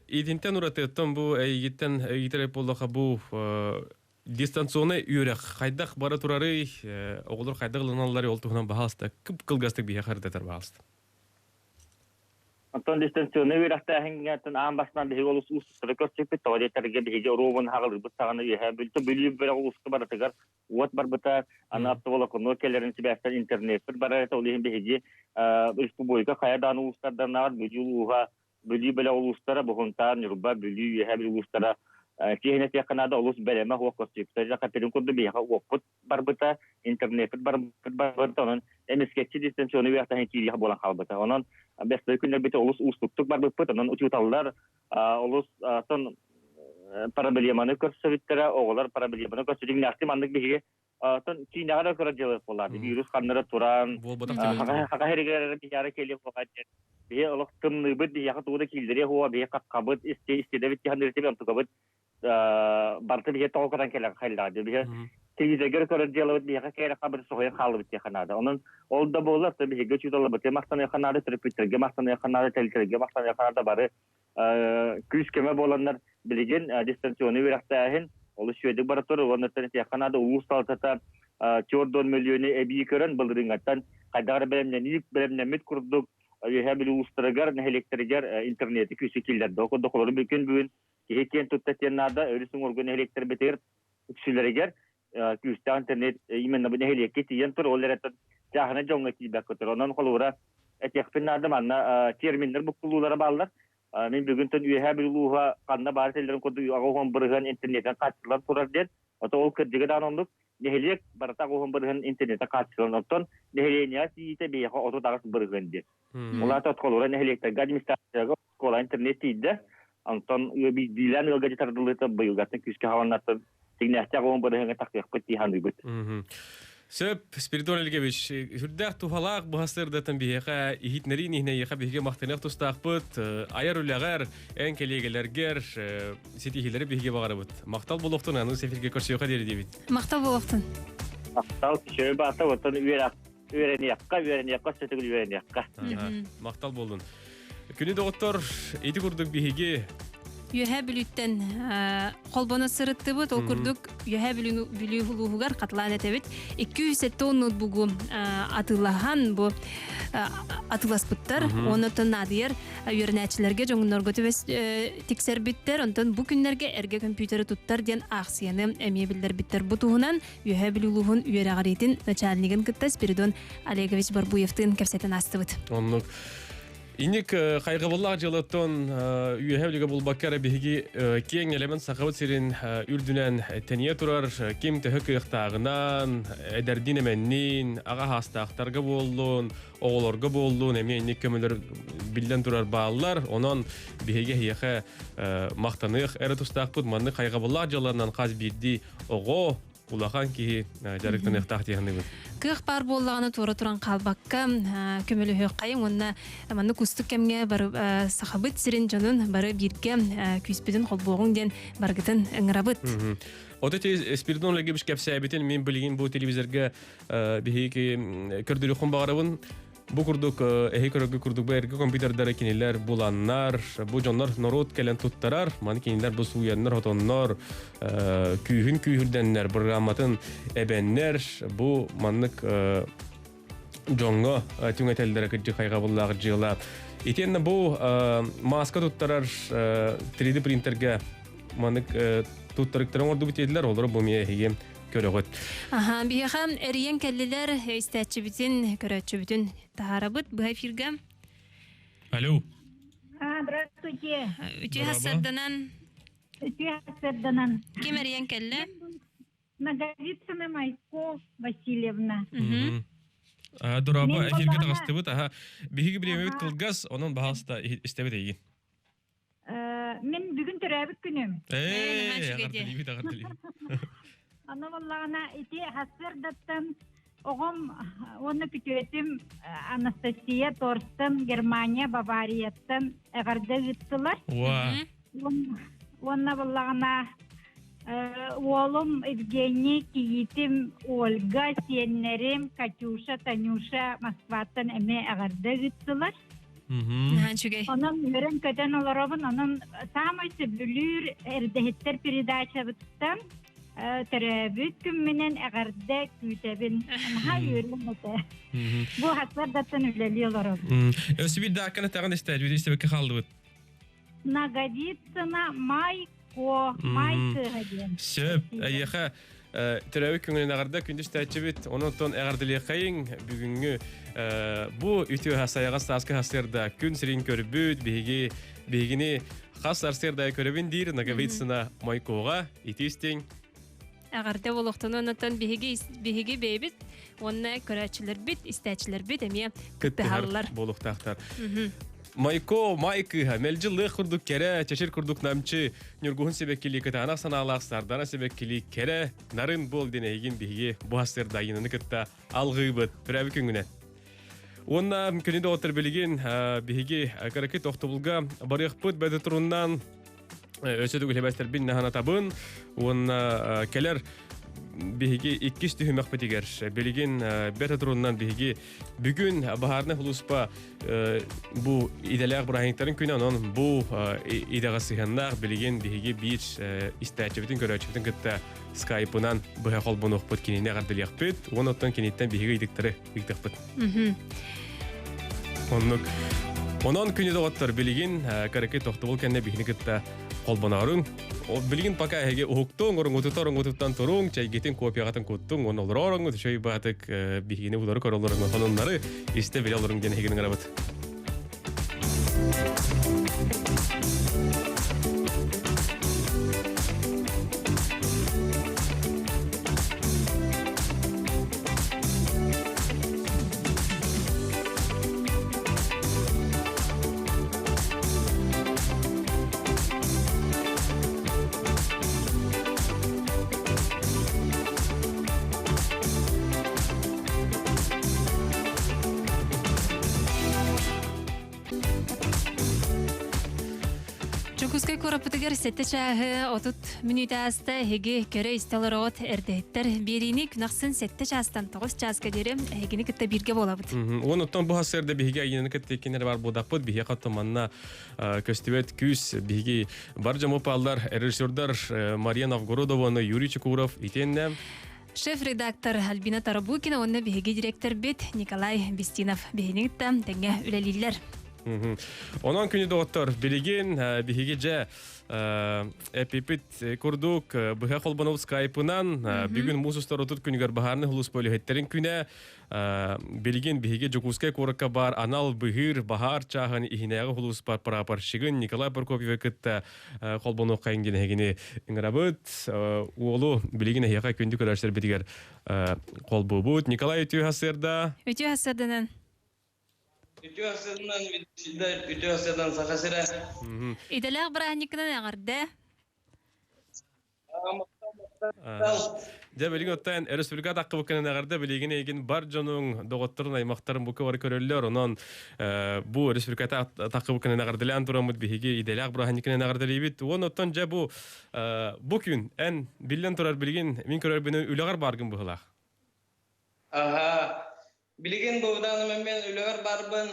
A: итинтэн уратыттан бу эйигиттэн ыйытар буоллаха бу дистанционный үөрэх хайдах бара турарый, оҕолор хайдах ылыналларый ол туһунан баһаалыста кып-кылгастык биһиэхэ ырытатар баһаалыста.
F: Оттон дистанционнай үөрэхтээһиҥҥэ аан бастаан биһиги олус уустуктары көрсүппүт. Тоҕо диэтэргэ биһиги оруобун хаҕылыырбыт саҕана үөһээ Бүлтэ Бүлүү бөлөх улууска барытыгар уот барбыта, аны оптоволоконно кэлэрин сибээстэн интернеппит барар этэ. Ол иһин биһиги республика хайа даҕаны улуустардарынааҕар Бүлүү улууһа, Бүлүү бөлөх улуустара, Бухунтаар, Ньурба, Бүлүү, Үөһээ Бүлүү улуустара киһини этиэххэ наада олус бэлэмэ суох көрсүбүттэр. Дьэ, курдук биһиэхэ уоппут барбыта, интернеппит барбыта, онон эмискэччи дистанционный үөрэхтээһин киириэх буолан хаалбыта. Онон бэстэй күннэрбит олус уустуктук барбыппыт, онон учууталлар олус тон проблеманы көрсөбүттэрэ, оҕолор проблеманы көрсүдүҥнээхтик маннык биһиги тон киинэҕэ да көрөр дьыала буоллаады. Вирус ханнара туран, хаха хэригэр биһиэхэ кэлиэх буолла диэн. Биһи олох тымныыбыт, биһиэхэ тугу да кииллэриэ хуа, биһи хаххабыт, истидэбит тиһанырытыбыт, онтукабыт барыта биһи тоҕо көрөн кэлэн хайлаҕа биһи телевизоргар көрөр дьыалабыт биһиэхэ кэлэ хабыр соһуйан хаалыбыт диэхэ наада. Онон ол да буоллар биһиги учууталларбытыгар махтаныахха наада, төрөппүттэргэ махтаныахха наада, тэрилтэлэргэ махтаныахха наада бары күүс-көмө буоланнар билигин дистанционный үөрэхтээһин олус үчүгэйдик бара турар уонна этиэххэ наада улуус салалтата 4 мөлүйүөнү эбии көрөн былырыыҥҥаттан хайдах эрэ бэлэмнэнии бэлэмнэммит курдук Үөһээ Бүлүү улуустарыгар, нэһилиэктэригэр интернети күүскэ киллэрдэ. Ол курдук олору бүгүн бүгүн киһи киэн тутта диэн наада өрүс уҥуоргу нэһилиэктэрбитигэр үксүлэригэр күүстээх интернет именно бу нэһилиэккэ тиийэн тур ол эрэ чааһынай дьоҥҥо тиийбэккэ тур онон холобура этиэхпин наада манна терминнэр буккулуулара бааллар мин бүгүнтэн үөһээ бүлүү улууһа ханна баар этэллэрин курдук 80% интернетин хааччыллан турар диэн ото ол кырдьыга даҕаны оннук нэһилиэк барыта 80% интернете хааччыллан оттон нэһилиэнньэҕэ тиийиитэ биһиэхэ 38% диэн ол аата холобура нэһилиэктэргэ администрацияга оскуола интернет тиийдэ. Онтон биирдиилээн ыалга тардылыыта быйылгаттан күүскэ хааланнартан тигнээхтээх уон бырыһыҥҥа тахсыахпыт дии саныыбыт.
A: Сөп, Спиридон Ильгевич, сүрдээх туһалаах быһа сырдатан биһиэхэ иһитинэрии иһинэйиэхэ биһиги махтаныах тустаахпыт. Айар үлэҕэр, эн кэлиэгэлэргэр ситиһиилэри биһиги баҕарабыт. Махтал буолуохтун, аны эфиргэ көрсүөхэ диэри диэбит.
B: Махтал буолуохтун.
F: Махтал, үчүгэй баата, оттон үөрэх үөрэниэххэ, үөрэниэххэ, өссө үөрэниэххэ.
A: Махтал буоллун. Күнү доҕоттор, ити курдук биһиги.
B: Үөһээ Бүлүүттэн холбоно сырыттыбыт. Ол курдук Үөһээ Бүлүү улууһугар хатылаан этэбит. 270 ноутбугу атыылаһан бу атыыласпыттар. Оннотон наадыйар үөрэнээччилэргэ дьоҥнорго түбэс тиксэрбиттэр. Онтон бу күннэргэ эргэ компьютеры туттар диэн аахсыйаны эмиэ биллэрбиттэр. Бу туһунан Үөһээ Бүлүү улууһун үөрэҕириитин начальнигын кытта Спиридон Олегович Барбуевтыын кэпсэтэн аастыбыт.
A: Оннук. Инник хайҕабыллаах дьыалаттан үөһэ үлүгэ булбакка эрэ биһиги киэҥ элемент Сахабыт сирин үрдүнэн тэнийэ турар ким төһө кыахтааҕынан, эдэрдиин эмэнниин, аҕа хаастаахтарга буоллун, оҕолорго буоллун, эмиэ инник көмөлөр биллэн турар бааллар. Онон биһиги эһиэхэ махтаныах эрэ тустаахпыт. Маннык хайҕабыллаах дьыаланан хас биирдии оҕо улахан киһи дьарыктаныахтаах дии саныыбын.
B: Кыах баар буоллаҕына туора туран хаалбакка көмөлөһүөххэйиҥ уонна маннык уустук кэмҥэ бары сахабыт сирин дьонун бары бииргэ күүспүтүн холбуоҕуҥ диэн барыгытын ыҥырабыт.
A: Вот эти Спиридон Олегович кэпсээбитин мин билигин бу телевизорга биһиги көрдөрүөххүн баҕарабын. Бу курдук эһи көрөргө курдук бу эргэ компьютердары кинилэр буланнар, бу дьоннор норуот кэлэн туттарар, маны кинилэр бу сууйаннар, хотоннор, күүһүн күүһүрдэннэр, программатын эбэннэр, бу маннык дьоҥҥо түҥэтэллэрэ кырдьык хайҕабыллаах дьыала. Итиэннэ бу маска туттарар 3D принтергэ маннык туттарыктары оҥордубут диэтилэр, олору бу эмиэ эһиги көрөҕүт.
B: Аха, биһиэхэ эрийэн кэллилэр, истээччибитин, көрөөччүбүтүн таһаарабыт быһа эфиргэ.
A: Алло.
G: А, здравствуйте.
B: Үтүө сарданан.
G: Үтүө сарданан.
B: Ким эрийэн кэллэ?
G: Наговицына Майко Васильевна.
A: Дороба эфиргэ таҕыстыбыт. Аха, биһиги бириэмэбит кылгас, онон баһаалыста истэбит эйигин.
G: Мин бүгүн төрөөбүт күнүм.
A: Ээ, эҕэрдэлиибит, эҕэрдэлиибит.
G: Аны буоллаҕына ити сарсыардаттан оҕом уонна күтүөтүм Анастасия Торстон Германия Баварияттан эҕэрдэ ыыттылар. Уонна буоллаҕына уолум Евгений, кийиитим Ольга, сиэннэрим Катюша, Танюша Москваттан эмиэ эҕэрдэ ыыттылар.
B: Наһаа үчүгэй.
G: Онон үөрэн-көтөн олоробун. Онон саамай сөбүлүүр эрдэһиттэр передачабыттан төрөөбүт күммүнэн эҕэрдэ күүтэбин. Наһаа үөрүм этэ. Бу хасардаттан үлэлии олоробун.
A: Өссө биир даакканы таҕын истээт, истибэккэ хааллыбыт.
G: Наговицына Майко, Майкыга диэн.
A: Сөп. Эйиэхэ төрөөбүт күҥүнэн эҕэрдэ күндү истээччибит. Онон эҕэрдэлиэхэйиҥ бүгүҥҥү бу үтүө сайаҕас сааскы сарсыарда күн сирин көрбүт биһиги биһигини хас сарсыарда көрөбүн диир Наговицына Майкоҕа ити истиҥ
B: Эҕэрдэ буолуохтун оннуттан биһиги биһиги бэйэбит уонна көрөөччүлэрбит, истээччилэрбит эмиэ кыттыһаллар.
A: Буолуохтаахтар. Майко, май кыыһа, мэлдьи лыах курдук кэрэ, чэчир курдук намчы, ньургуһун сибэккилии кытаанах санаалаах сардана сибэккилии кэрэ, нарын буол диэн эйигин биһиги бу сарсыарда айыыныны кытта алҕыыбыт. Төрөөбүт күҥҥүнэн. Уонна күнү доҕоттор билигин биһиги кыракый тохтобулга барыахпыт бэдэ туруннан өссө төгүл эбэстэрбин наһанатабын уонна кэлэр биһиги иккис түһүмэхпитигэр билигин бэрт туруннан биһиги бүгүн баһаарынай сулууспа бу идэлээх бырааһынньыктарын күнэ онон бу идэҕэ сыһыаннаах билигин биһиги биир истээччибитин көрөөччүбүтүн кытта скайпынан быһа холбонуохпут кинини эҕэрдэлиэхпит уонна оттон киниттэн биһиги ыйдыктары ыйтыахпыт. Оннук. Онон күнү доҕоттор билигин кыракый тохтобул кэннэ биһини кытта холбоноруҥ. Билигин пока эһиги уһуктуҥ, оруҥутута оруҥутуттан туруҥ, чэйгитин, копияҕытын куттуҥ, уонна олороруҥ, үчүгэй баатык биһигини улары көрөлөрүҥ, сонуннары истэ билэ олоруҥ диэн эһигини ыҥырабыт.
B: Дьокуускай куораппытыгар сэттэ чааһы 30 мүнүүтэ ааста эһиги көрө истэ олороҕут эрдэһиттэр биэриини күн ахсын сэттэ чаастан 9 чааска диэри эһигини кытта бииргэ буолабыт.
A: Уон оттон бу сарсыарда биһиги айыыны кытта иккиннэр бар буодаппыт биһиэхэ оттон манна көстүбэт күүс биһиги бар дьомо пааллар режиссердар Мария Новгородованы Юрий Чекуров итиэннэ
B: шеф-редактор Альбина Тарабукина уонна биһиги директорбит Николай Бестинов биһини кытта тэҥҥэ үлэлииллэр.
A: Онон күнү доҕоттор, билигин биһиги дьэ эпипит курдук быһа холбонобут скайпынан бүгүн муус устар 30 күнүгэр баһаарны хулуспа үлэһиттэрин күнэ. Билигин биһиги Дьокуускай куоракка баар анал быһыыр баһаар чааһын иһинээҕи хулууспа прапорщигын Николай Прокопьевы кытта холбонуоххайын диэн эһигини ыҥырабыт. Уолу билигин эһиэхэ күндү көрөөччүлэрбитигэр холбуубут. Николай, үтүө сарсыарда.
B: Үтүө сарсыарданан.
H: Үтүө сарсыарданан, үтүө сарсыардан Саха сирэ.
B: Идэлээх бырааһынньыккынан эҕэрдэ.
A: Дьэ, билигин оттон республика таххыбыккынан эҕэрдэ билигин эйигин бар дьонуҥ, доҕотторун, аймахтарын бука бары көрөллөр. Онон бу республика таххыбыккынан эҕэрдэлээн тураммыт биһиги идэлээх бырааһынньыккынан эҕэрдэлиибит. Уон оттон дьэ бу бу күн эн биллэн турар билигин мин көрөрбүнэн үлэҕэр бааргын быһылаах.
H: Аха. Билигин бу данный момент үлэҕэр барбын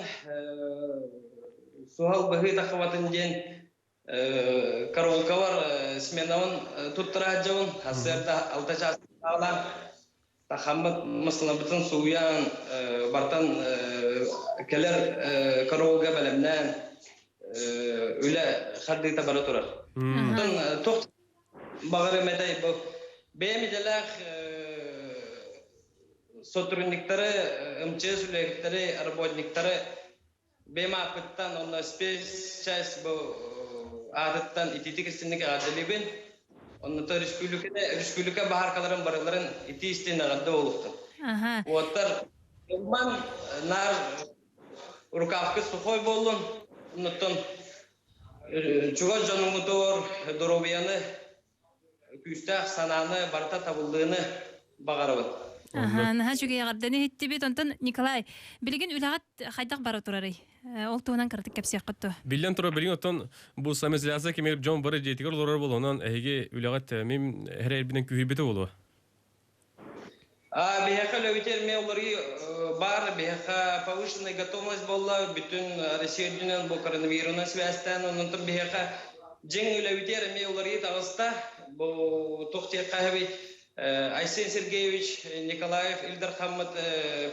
H: суһал быһыы таххыбатын диэн Караокалар сменабын туттара сылдьабын. Сарсыарда алта чаастаах тахаммыт массыынабытын сууйан, бартан кэлэр караоке бэлэмнээн үлэ хардыыта бара турар. Оттон туох баҕарым этэй бу бэйэм идэлээх сотрудниктары, МЧС үлэһиттэри, работниктары Бэйэм ааппыттан уонна спецчасть бу аатыттан итиитик истинник эҕэрдэлиибин. Оннута республиканы, республика баһааркаларын барыларын итии истин эҕэрдэ буолуохтун. Уоттар ылман наар рукавка сухой буоллун. Оннуттан чугас дьонуҥутугар доруобуйаны күүстээх санааны, барыта табыллыыны баҕарабын.
B: Наһаа үчүгэй эҕэрдэни иһиттибит. Онтон, Николай, билигин үлэҕит хайдах бара турарый? Ол туһунан кыратык кэпсиэххит дуо?
A: Биллэн турар, билигин оттон бу самоизоляция кэмигэр дьон бары дьиэтигэр олорор буолуонан, эһиги үлэҕит мин эрэрбинэн күүһүйбүтэ буолуо.
H: Биһиэхэ үлэбитигэр эмиэ уларыы баар, биһиэхэ повышенная готовность буолла, бүтүн Россия үрдүнэн бу коронавирунан связьтаан, онтон биһиэхэ дьиҥ үлэбитигэр эмиэ уларыы таҕыста. Бу туох диэххэ эбит, Айсен Сергеевич Николаев Ил Дархаммыт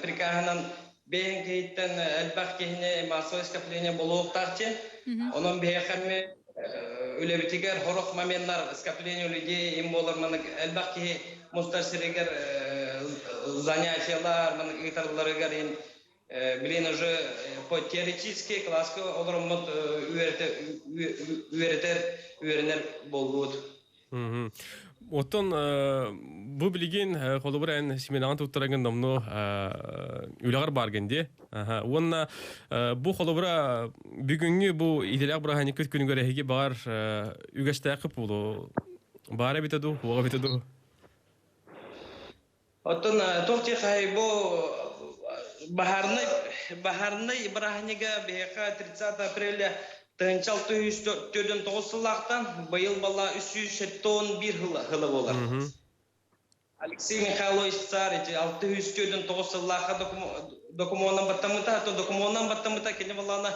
H: прикаһынан бэйэҥ киһиттэн элбэх киһини массовое скопление буолуохтаах диэн. Онон биһиэхэ эмиэ үлэбитигэр сорох моменнар скопление людей им буолар маннык элбэх киһи мустар сиригэр занятиялар маннык ыыталларыгар иһин билин уже по теоретически класска олороммут үөрэтэр үөрэнэр буоллубут.
A: Оттон бу билигин холобур эн сменаҕын туттарагын номнуо үлэҕэр бааргын дии. Уонна бу холобура бүгүҥҥү бу идэлээх бырааһынньыккыт күнүгэр эһиги баҕар үгэстээххит буолуо. Баар эбитэ дуу, уоҕа эбитэ дуу?
H: Оттон туох диэхэй бу баһаарынай баһаарынай бырааһынньыга биһиэхэ 30 апреля 1649 сыллаахтан быйыл балла 371 хыла буолар. Алексей Михайлович Царь ити 649 сыллаахха докумуонан баттаммыта, то докумуонан баттаммыта кини баллаана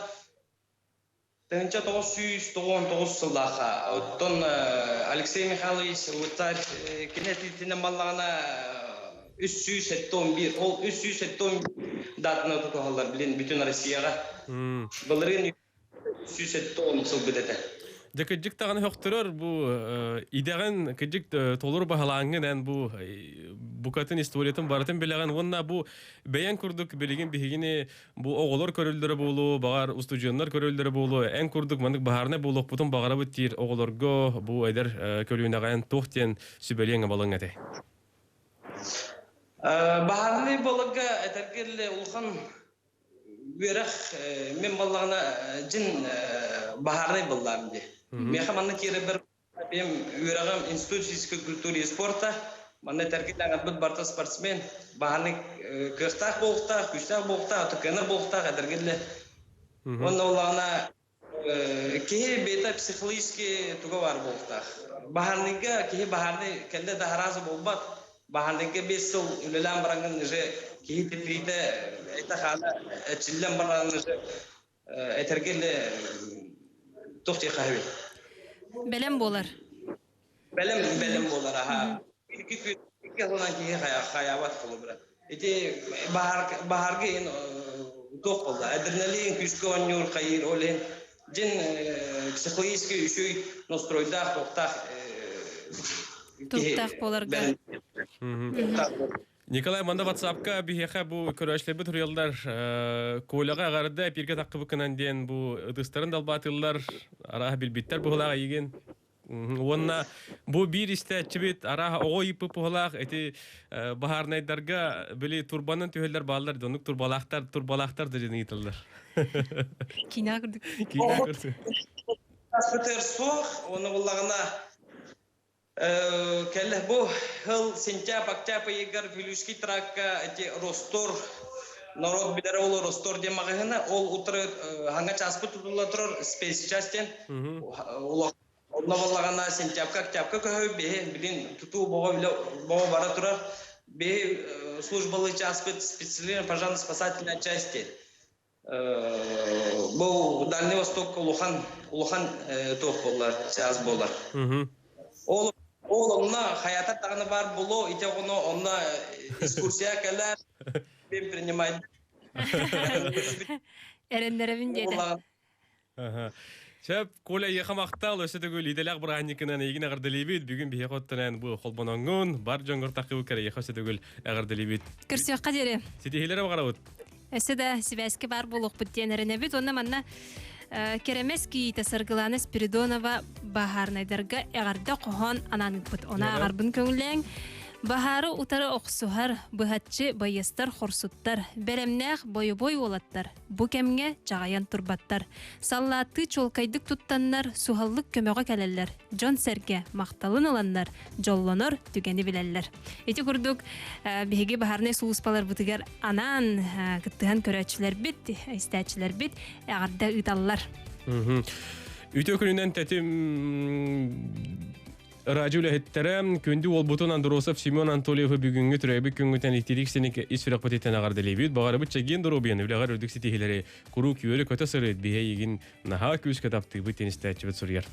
H: 1999 сыллаахха оттон Алексей Михайлович Царь кини этиитинэн баллаҕына 371 ол 371 датаны тутуһаллар билин бүтүн Россияҕа. Былырыын 370 сылбыт этэ.
A: Дьэ кырдьык даҕаны сөхтөрөр бу идэҕин кырдьык толору баһылааҥҥын эн бу букатын историятын барытын билэҕин уонна бу бэйэҥ курдук билигин биһигини бу оҕолор көрөллөрө буолуо, баҕар устудьуоннар көрөллөрө буолуо, эн курдук маннык баһаарынай буолуохпутун баҕарабыт диир оҕолорго бу эдэр көлүөнэҕэ эн туох диэн сүбэлиэҥ абалыҥ этэй?
H: Баһаарынай буоларга этэргэ улахан үөрэх мин баллаҕына дьин баһаарынай буоллаам дии. Миэхэ манна киирэрбэр Бэйэм үөрэҕим Институт физической культуры и спорта. Манна этэргэ барыта спортсмен. Баһанык кыахтаах буолуохтаах, күүстээх буолуохтаах, кыанар буолуохтаах этэргэ дылы. Уонна олаҕына Киһи бэйэтэ психологически туга баар буолуохтаах. Баһаарныйга киһи баһаарнай кэллэ да араазы буолбат. Баһаарныйга 5 сыл үлэлээн бараҥҥын уже киһи тириитэ этэ-хаана эрчиллэн баран уже этэргэ туох диэххэ сөбүй?
B: Бэлэм буолар.
H: Бэлэм бэлэм буолар аха. Икки күн икки сылынан киһи хайаабат холобура. Ити баһаарга иһин туох буолла? Адреналин күүскэ оонньуур, хайыыр, ол иһин дьин психологически үчүгэй настройдаах, туохтаах
B: киһи буоларга.
A: Николай, манда WhatsApp-ка биһиэхэ бу көрөөччүлэрбит суруйаллар Коляҕа эҕэрдэ эпииргэ таххыбыккынан диэн бу ытыстарын далбаатыыллар, арааһа билбиттэр быһыылаах эйигин. Уонна бу биир истээччибит арааһа оҕо ыйыппыт быһыылаах ити баһаарнайдарга били турбанан түһэллэр бааллар донук турбалаахтар турбалаахтар да диэн ыйыталлар.
B: Киинэ курдук.
A: Киинэ курдук.
H: Аспытыгар суох, оны буллаҕына кэллэ бу сыл сентябрь-октябрь ыйыгар Вилюйский тракка эти Ростор народ билэр ол Ростор диэн маҕаһыына ол утары хаҥа чааспыт тутулла турар спецчас диэн онно буоллаҕына сентябрька октябрька көһө биһи билин тутуу боҕо үлэ боҕо бара турар биһи службалыы чааспыт специализированная пожарно-спасательная часть Бу Дальний Восток улахан улахан туох буолар, чаас буолар. Ол ол онно хаятар даҕаны баар булу, ити оҕону онно экскурсия кэлэр, мен принимай.
B: Эрэннэрэбин диэтэ.
A: Сөп, Коля, эйиэхэ махтал, өссө төгүл идэлээх бырааһынньыкынан эйигин эҕэрдэлиибит. Бүгүн биһиэхэ оттон бу холбоноҥҥун, бар дьоҥҥор таххыбыккар эйиэхэ өссө төгүл эҕэрдэлиибит.
B: Көрсүөххэ диэри.
A: Ситиһиилэри баҕарабыт.
B: Өссө да сибээскэ баар буолуохпут диэн эрэнэбит. Уонна манна Кэрэмэс кийиитэ Саргылана Спиридонова баһаарынайдарга эҕэрдэ хоһоон анаан ыыппыт. Она ааҕарбын көҥүллээҥ. Баһаары утары охсуһар, быһаччы байыастар хорсуттар, бэлэмнээх бойобуой уолаттар бу кэмҥэ чаҕыйан турбаттар. Саллааттыы чуолкайдык туттаннар, суһаллык көмөҕө кэлэллэр. Дьон-сэргэ махталын ыланнар, дьоллонор түгэни билэллэр. Ити курдук биһиги баһаарынай сулууспаларбытыгар анаан кыттыһан көрөөччүлэрбит, истээччилэрбит эҕэрдэ ыыталлар.
A: Үтүө күнүнэн тэтим радио үлэһиттэрэ күндү уолбутун Андросов Семен Анатольевы бүгүҥҥү төрөөбүт күҥҥүтэн итирик синик ис сүрэхпититтэн эҕэрдэлиибит. Баҕарабыт чэгиэн доруобуйаны, үлэҕэр үрдүк ситиһиилэри куруук үөрэ-көтө сырыт, биһи эйигин наһаа күүскэ таптыыбыт диэн истээччибит суруйар.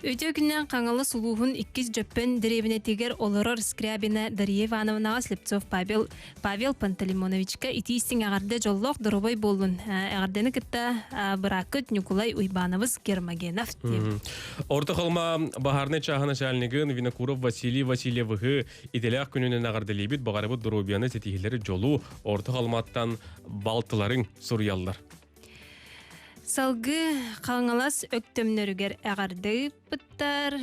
B: Үтүө күннээн Хаҥалас улууһун иккис Дьөппөн дэриэбинэтигэр олорор Скрябина Дария Ивановнаҕа Слепцов Павел, Павел Пантелеймоновичка итии-истиҥ эҕэрдэ дьоллоох доруобай буоллун. Эҕэрдэни кытта бырааккыт Ньукулай Уйбаанабыс Гермогенов диэбит.
A: Орто Халыма баһаарынай чааһы начальнигын Винокуров Василий Васильевыһы идэлээх күнүнэн эҕэрдэлиибит. Баҕарабыт доруобуйаны ситиһиилэри дьолу Орто Халыматтан балтыларыҥ суруйаллар.
B: Салгыы Хаҥалас өктөмнөрүгэр эҕэрдэ ыыппыттар.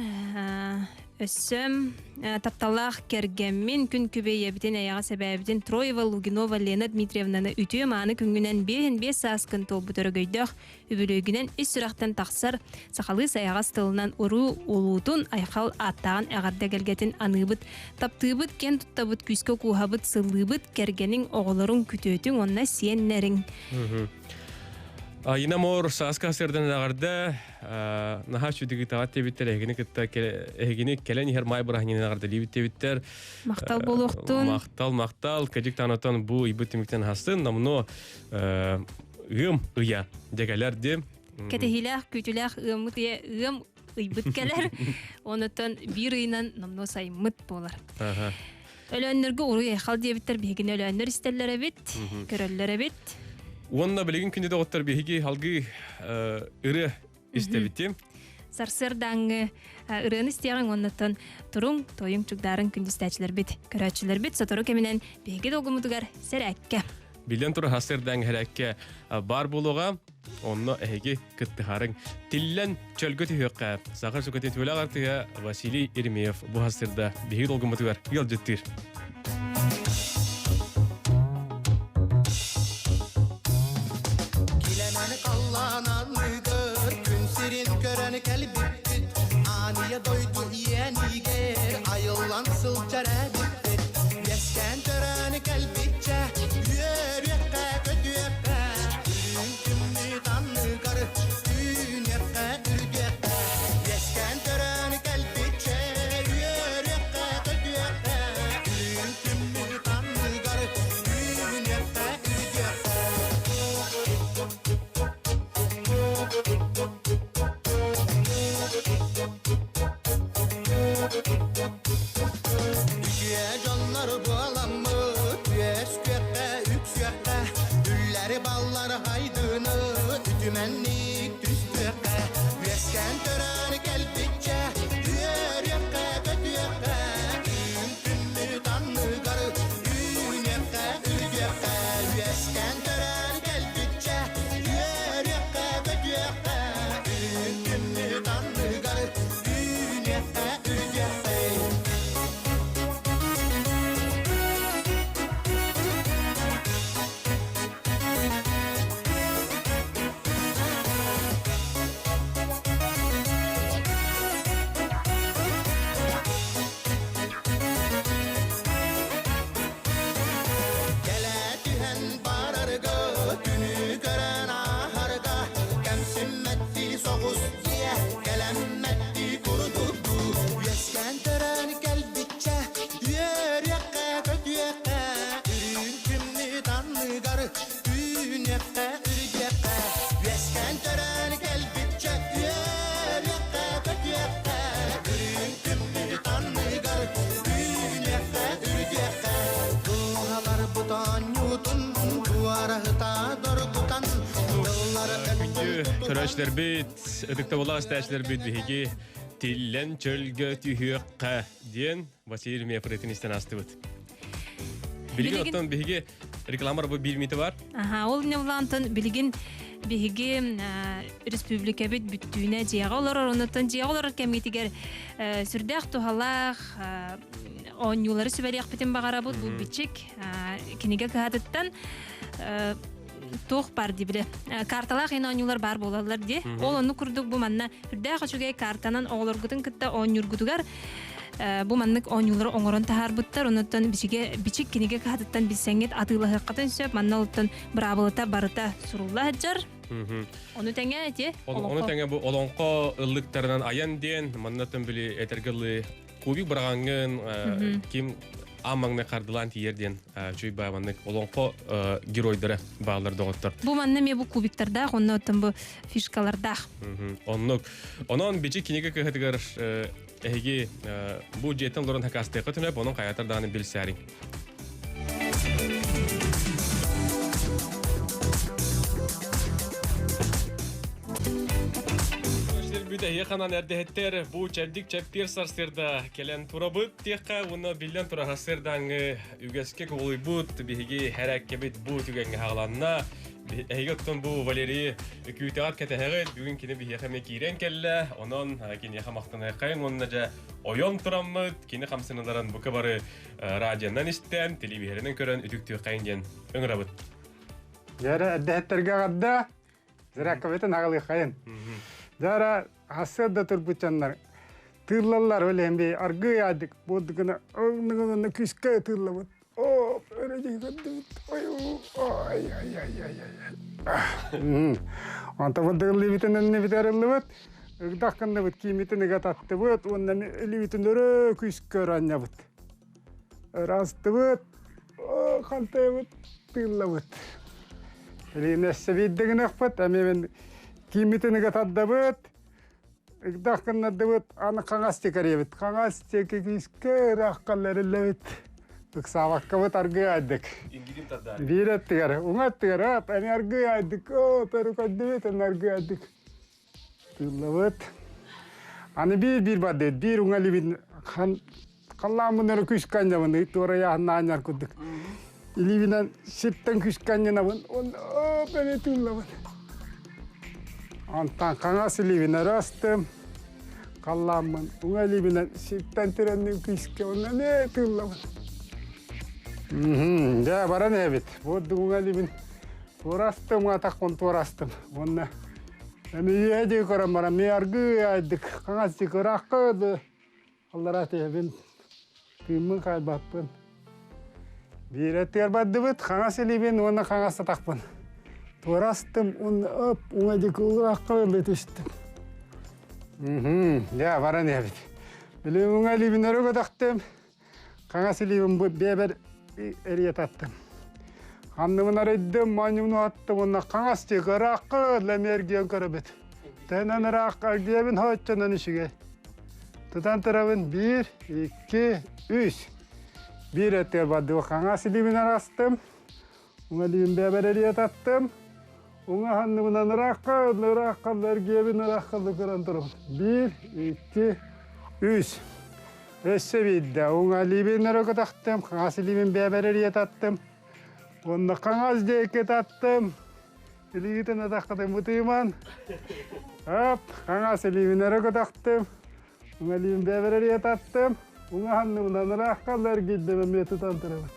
B: Өссө тапталлаах кэргэммин, күн күбэй ийэбитин, эйэҕэс эбээбитин Троева Лугинова Лена Дмитриевнаны үтүө-мааны күҥҥүнэн биэһин биэс сааскын туолбут өрөгөйдөөх үбүлүөйгүнэн ис сүрэхтэн тахсар сахалыы сайаҕас тылынан уруу улуутун айхал ааттааҕын эҕэрдэ эгэлгэтин аныыбыт. Таптыыбыт, киэн туттабыт, күүскэ кууһабыт, сыллыыбыт, кэргэниҥ, оҕолоруҥ, күтүөтүҥ уонна сиэннэриҥ.
A: Айына Моор сааска сырдан эҕэрдэ наһаа сүдүгүтаҕат диэбиттэр эһигини кытта эһигини кэлэн иһэр маай бырааһынньыгын эҕэрдэлиибит диэбиттэр.
B: Махтал буолуохтун.
A: Махтал, махтал. Кэдик таанатан бу ыйбыт түмүктэн хасын намно ыам ыйа дьэгэлэр ди.
B: Кэтэһиилээх, күүтүүлээх ыаммыт ыйа ыам ыйбыт кэлэр. Онотон биир ыйынан номнуо сайыммыт буолар. Өлөөннөргө уруй айхал диэбиттэр биһигини өлөөннөр истэллэр эбит, көрөллөр эбит.
A: Уонна билигин күндү доҕоттор биһиги алгыы ырыа истэбитим.
B: Сарсыардааҥҥы ырыаны истиэҕиҥ уоннаттан туруҥ, тойуҥ чугдаарыҥ күндүстээччилэрбит, көрөөччүлэрбит сотору кэминэн биһиги долгуммутугар сэрээккэ.
A: Билэн турар сарсыардааҥҥы сэрээккэ баар буолуоҕа. Онно эһиги кыттыһарыҥ. Тиллэн чөлгө түһүөххэ. Саха сүкэтин түөлэх артыга Василий Еремеев бу сырда биһиги долгуммутугар ыалдьыттыыр.
D: Килэмэни халлаан күн сирин көрөн кэлбиппит Ааныйа дойду иэнигэр айыллан сылдьар эбиппит Үөскээн төрөөн кэлбиччэ үөрүөххэ көтүөххэ Үрүҥ күммүт анныгар түүн. Үтүмэнник түстүөххэ, үөскээн төрөөн кэлбиччэ, үөрүөххэ, көтүөххэ, үүн күммүт анныгар үүнүөххэ, үрдүөххэ, үөскээн төрөөн кэлбиччэ, үөрүөххэ, көтүөххэ, үүн күммүт анныгар үүнүөххэ, үрдүөххэ. Кэлэ түһэн барарга, күнү көрөн ааһарга, кэмсиммэттии соҕус дьиэ, кэлэммэттии курдуктуу, үөскээн төрөөн кэлбиччэ, үөрүөххэ, көтүөххэ, үрүҥ күммүт анныгар үүнүөххэ, үрдүөххэ, үөскээн төрөөн кэлбиччэ, үөрүөххэ, көтүөххэ, үрүҥ күммүт анныгар үүнүөххэ, үрдүөххэ, дууһаларбыт оонньуутун туораһыта доргутан, тыллары
A: Күндү көрөөччүлэрбит, ытыктабыллаах истээччилэрбит биһиги тиллэн чөлгө түһүөххэ диэн Василий Мефритин истэн астыбыт. Билигин оттон биһиги рекламар бу биир мити бар.
B: Аха, ол невлантан билигин биһиги республикабит бүттүүнэ дьиэҕэ олорор, оннуттан дьиэҕэ олорор кэммитигэр сүрдээх туһалаах оонньуулары сүбэлиэхпитин баҕарабыт. Бу бичик кинигэ кыһатыттан туох бар дии биле карталаах ин оонньуулар баар буолаллар дии. Ол онну курдук бу манна үрдээх үчүгэй картанан оҕолоргутун кытта оонньуургутугар бу маннык оонньуулары оҥорон таһаарбыттар. Онуттан бичигэ бичик кинигэ кыһатыттан билсэҥҥит атыылаһыаххытын сөп. Манна олуттан быраабылата барыта сурулла сылдьар. Ону тэҥэ ити
A: Ону тэҥэ бу олоҥхо ыллыктарынан айан диэн маннаттан били этэргэ кубик быраҕаҥҥын ким аан маҥнай хардылаан тиийэр диэн чуй маннык олоҥхо геройдара бааллар доҕоттор.
B: Бу манна эмиэ бу кубиктардаах, онно оттон бу фишкалардаах.
A: Оннук. Онон бичик кинигэ кыһатыгар эһиги бу дьиэттэн олорон хакастыахха түнэп, онон хайатар даҕаны билсээриҥ. Бүтэһи ханан эрдэһиттэр бу чэбдик чэппиэр сарсыарда кэлэн турабыт диэххэ уонна биллэн турар сарсыардааҥҥы үгэскэ кубулуйбут биһиги хэрээккэбит бу түгэҥҥэ хааланна. Эһиги оттон бу Валерий күүтэҕит кэтэһэҕит бүгүн кини биһиэхэ эмиэ киирэн кэллэ онон киниэхэ махтаныаххайын уонна дьэ ойон тураммыт кини хамсаныыларын бука бары радионан истэн телевизорынан көрөн үтүктүөххэйин диэн ыҥырабыт.
I: Дьара эрдэһиттэргэ аҕарда, зарядкабытын аҕалыаххайын. Дьара хассыарда турбуччаннар тыыллаллар өлөһөн би аргыый аадык буолдугуна ылныгына күскэ тыыллабыт. О, өрөдү көрдүбүт. Ой, ай ай ай ай ай. Онто бырдыгыллыбытын өннүбүт арыллыбыт. Ыгдах гынныбыт киимитин ыга таттыбыт уонна илибитин өрө күскэ ыранньабыт. Ырастыбыт, хантайбыт, тыыллабыт. Илиинэссе биирдигинэхпит, эмиэ мен киимитин ыга тардабыт, ыгдах гыннардыбыт, аны хаҥас тикэриэбит. Хаҥас диэки күүскэ ыраах халларыллабыт. Ыксаабаккабыт аргыы айдык. Биир өттүгэр, уҥа өттүгэр, ап, эми аргыы айдык, оо, перу көрдүбүт, эми аргыы айдык. Тыыллабыт. Аны биир-биир бардыт, биир уҥа илибин хан халлааммын эрэ күүскэ анньабын, туорайааһын аанньар курдук. Илиибинэн сиртэн күүскэ анньынабын, уонна оп эми тыыллабын. Онтон хаҥас илиибин өрө астым, халлааммын уҥа илиибинэн сиртэн тирэнним күүскэ, уонна эмиэ тыыллабын. Дьэ, баран эбит. Бу уҥа илиибин туорастым, атахпын туорастым. Уонна Эмиэ дии көрөн баран, ми аргыы айдык, хаҥас дии ыраахха да аллараа түһэбин, тыыммын хаайбаппын. Биирэ тыар бардыбыт, хаҥас илиибин уонна хаҥас атахпын. Туора астым, уонна оп, уҥа диэки ыраахха ылыы түстүм. Дьэ, баран иһэбит. Били уҥа илиибин өрө көтөхтүм, Хаҥас илиибин бу бэйэбэр эрийэ таттым. Ханныбын арыйдым, моонньубун уһаттым уонна хаҥас диэки ыраахха лэмиэргийэн көрөбүт. Тэнэн ыраахха эргийэбин хооччонон үчүгэй. Тутан турабын биир, икки, үс. Биир өттүгэр бардыбы хаҥас илиибин арастым, уҥа илиибин бэйэбэр эрийэ таттым. Уҥа ханныбынан ыраахха, ыраахха эргиэбин ыраахха көрөн турабын. Биир, икки, үс. Өссө биирдэ уҥа илиибин өрө көтөхтүм, хаҥас илиибин бэйэбэр эрийэ таттым. Уонна хаҥас диэки таттым. Илиигитин атаххытын бытыыман. Оп, хаҥас илиибин өрө көтөхтүм. Уҥа илиибин бэйэбэр эрийэ таттым. Уҥа ханныбынан ыраахха эргийдим эмиэ тутан турабын.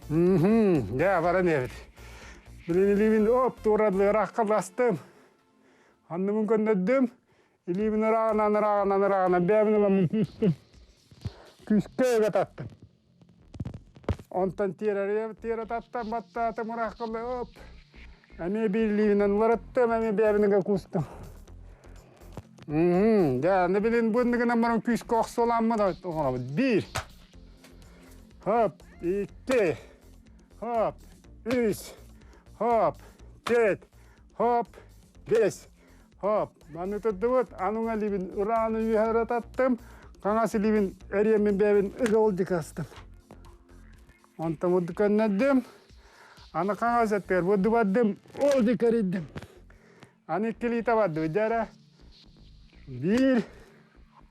I: Мм, дьэ, баран иһэбит. Билин илиибин оп, тууралыы ыраахха бастым. Анныбын көннөрдүм. Илиибин ырааҕынан, ырааҕынан, ырааҕынан бэйэбин ыламмын күүстүм. Күүскэ ыга таттым. Онтон тиэрэ тиэрэ таттан баттаатым ырааххалыы оп. Эмиэ биир илиибинэн уларыттым, эмиэ бэйэбин ыга куустум. Мм, дьэ, аны билин бу иннигинэн баран күүскэ охсуоламмын оҥоробут. Биир. Хоп, икки. Хоп, үс. Хоп, төрт. Хоп, бэс. Хоп, маны турдубут, ануҥа илиибин урааны үөһэ таттым, хаҥас илиибин эриэммин бэйэбин ыга улдьукастым. Онтон бурду көннөрдүм, аны хаҥас өттүгэр бурду бардым, ол дикэрийдим. Аны иккилиитэ бардыбыт дьэ Биир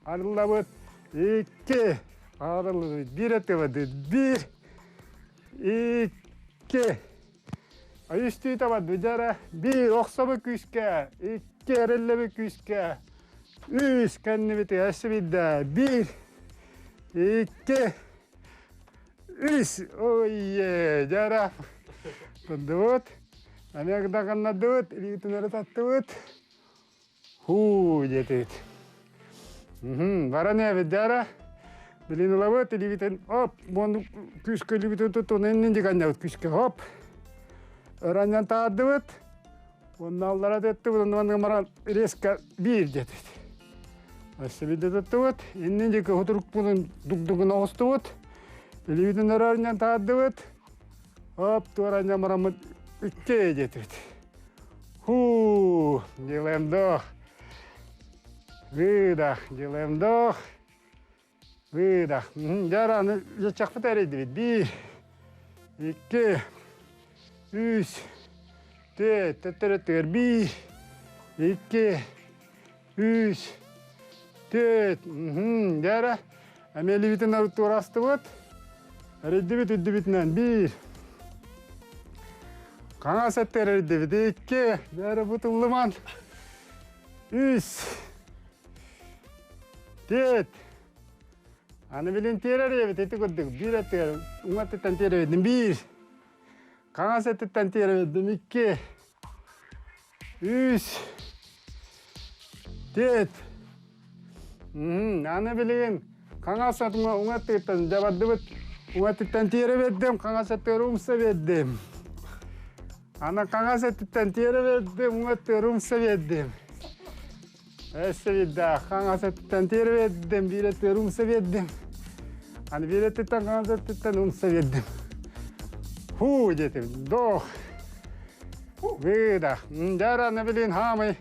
I: арыллабыт, икки арыллыбыт, биир өттүгэр бардыбыт, биир, икки Үстүү табардыбыт дьэ эрэ. Биир охсобут күүскэ, икки эриллэбит күүскэ, үс кэннибитигэр өссө биирдэ, биир, икки, үс. Ой, дьэ эрэ. Турдубут. Эмиэ гыннардыбыт, илиитин өрө таттыбыт. Һуу диэтибит. Баран эбит дьэ Билин ылабыт, илиибитин оп, буон күүскэ илиибитин туттун иннин дьиганньабыт күүскэ хоп. Ыранньан таардыбыт. Уонна аллара теттибит, онно баран резко биир диэтибит. Өссө биирдэ туттубут, иннин диэки хутурукпутун дук-дугун оҕустубут. Илиибитин өрөөрүнэн таардыбыт. Оп, туоранньан бараммыт икки диэтибит. Ху, делаем вдох. Выдох, делаем вдох. Выдох. Дьэ, аны чахпыт эрийдибит. Биир, икки, үс, төрт, төттөрү өттүгэр биир, икки, үс, төрт. Дьэ эрэ, эмиэ илиибитин туорастыбыт. Эрийдибит үрдүбүтүнэн биир. Хаҥас өттүгэр эрийдибит икки. Дьэ эрэ бутуллуман. Үс. Төрт. Аны билин тиэрэр эбит ити курдук биир өттүгэр уҥа өттүттэн тиэрэбитин биир. Хаҥас өттүттэн тиэрэбитин икки. Үс. Төрт. Аны билигин хаҥас уҥа уҥа өттүттэн дьабардыбыт. Уҥа өттүттэн тиэрэ биэрдим, хаҥас өттүгэр умса биэрдим. Аны хаҥас өттүттэн тиэрэ биэрдим, уҥа өттүгэр умса биэрдим. Өссө биирдэ хаҥас өттүттэн тиэрэ биэрдим, биир өттүгэр умса биэрдим. Аны биир өттүттэн хаҥас өттүттэн умса биэрдим. Хуу диэтим, вдох. Выдох. Дьэ, аны билин хаамый.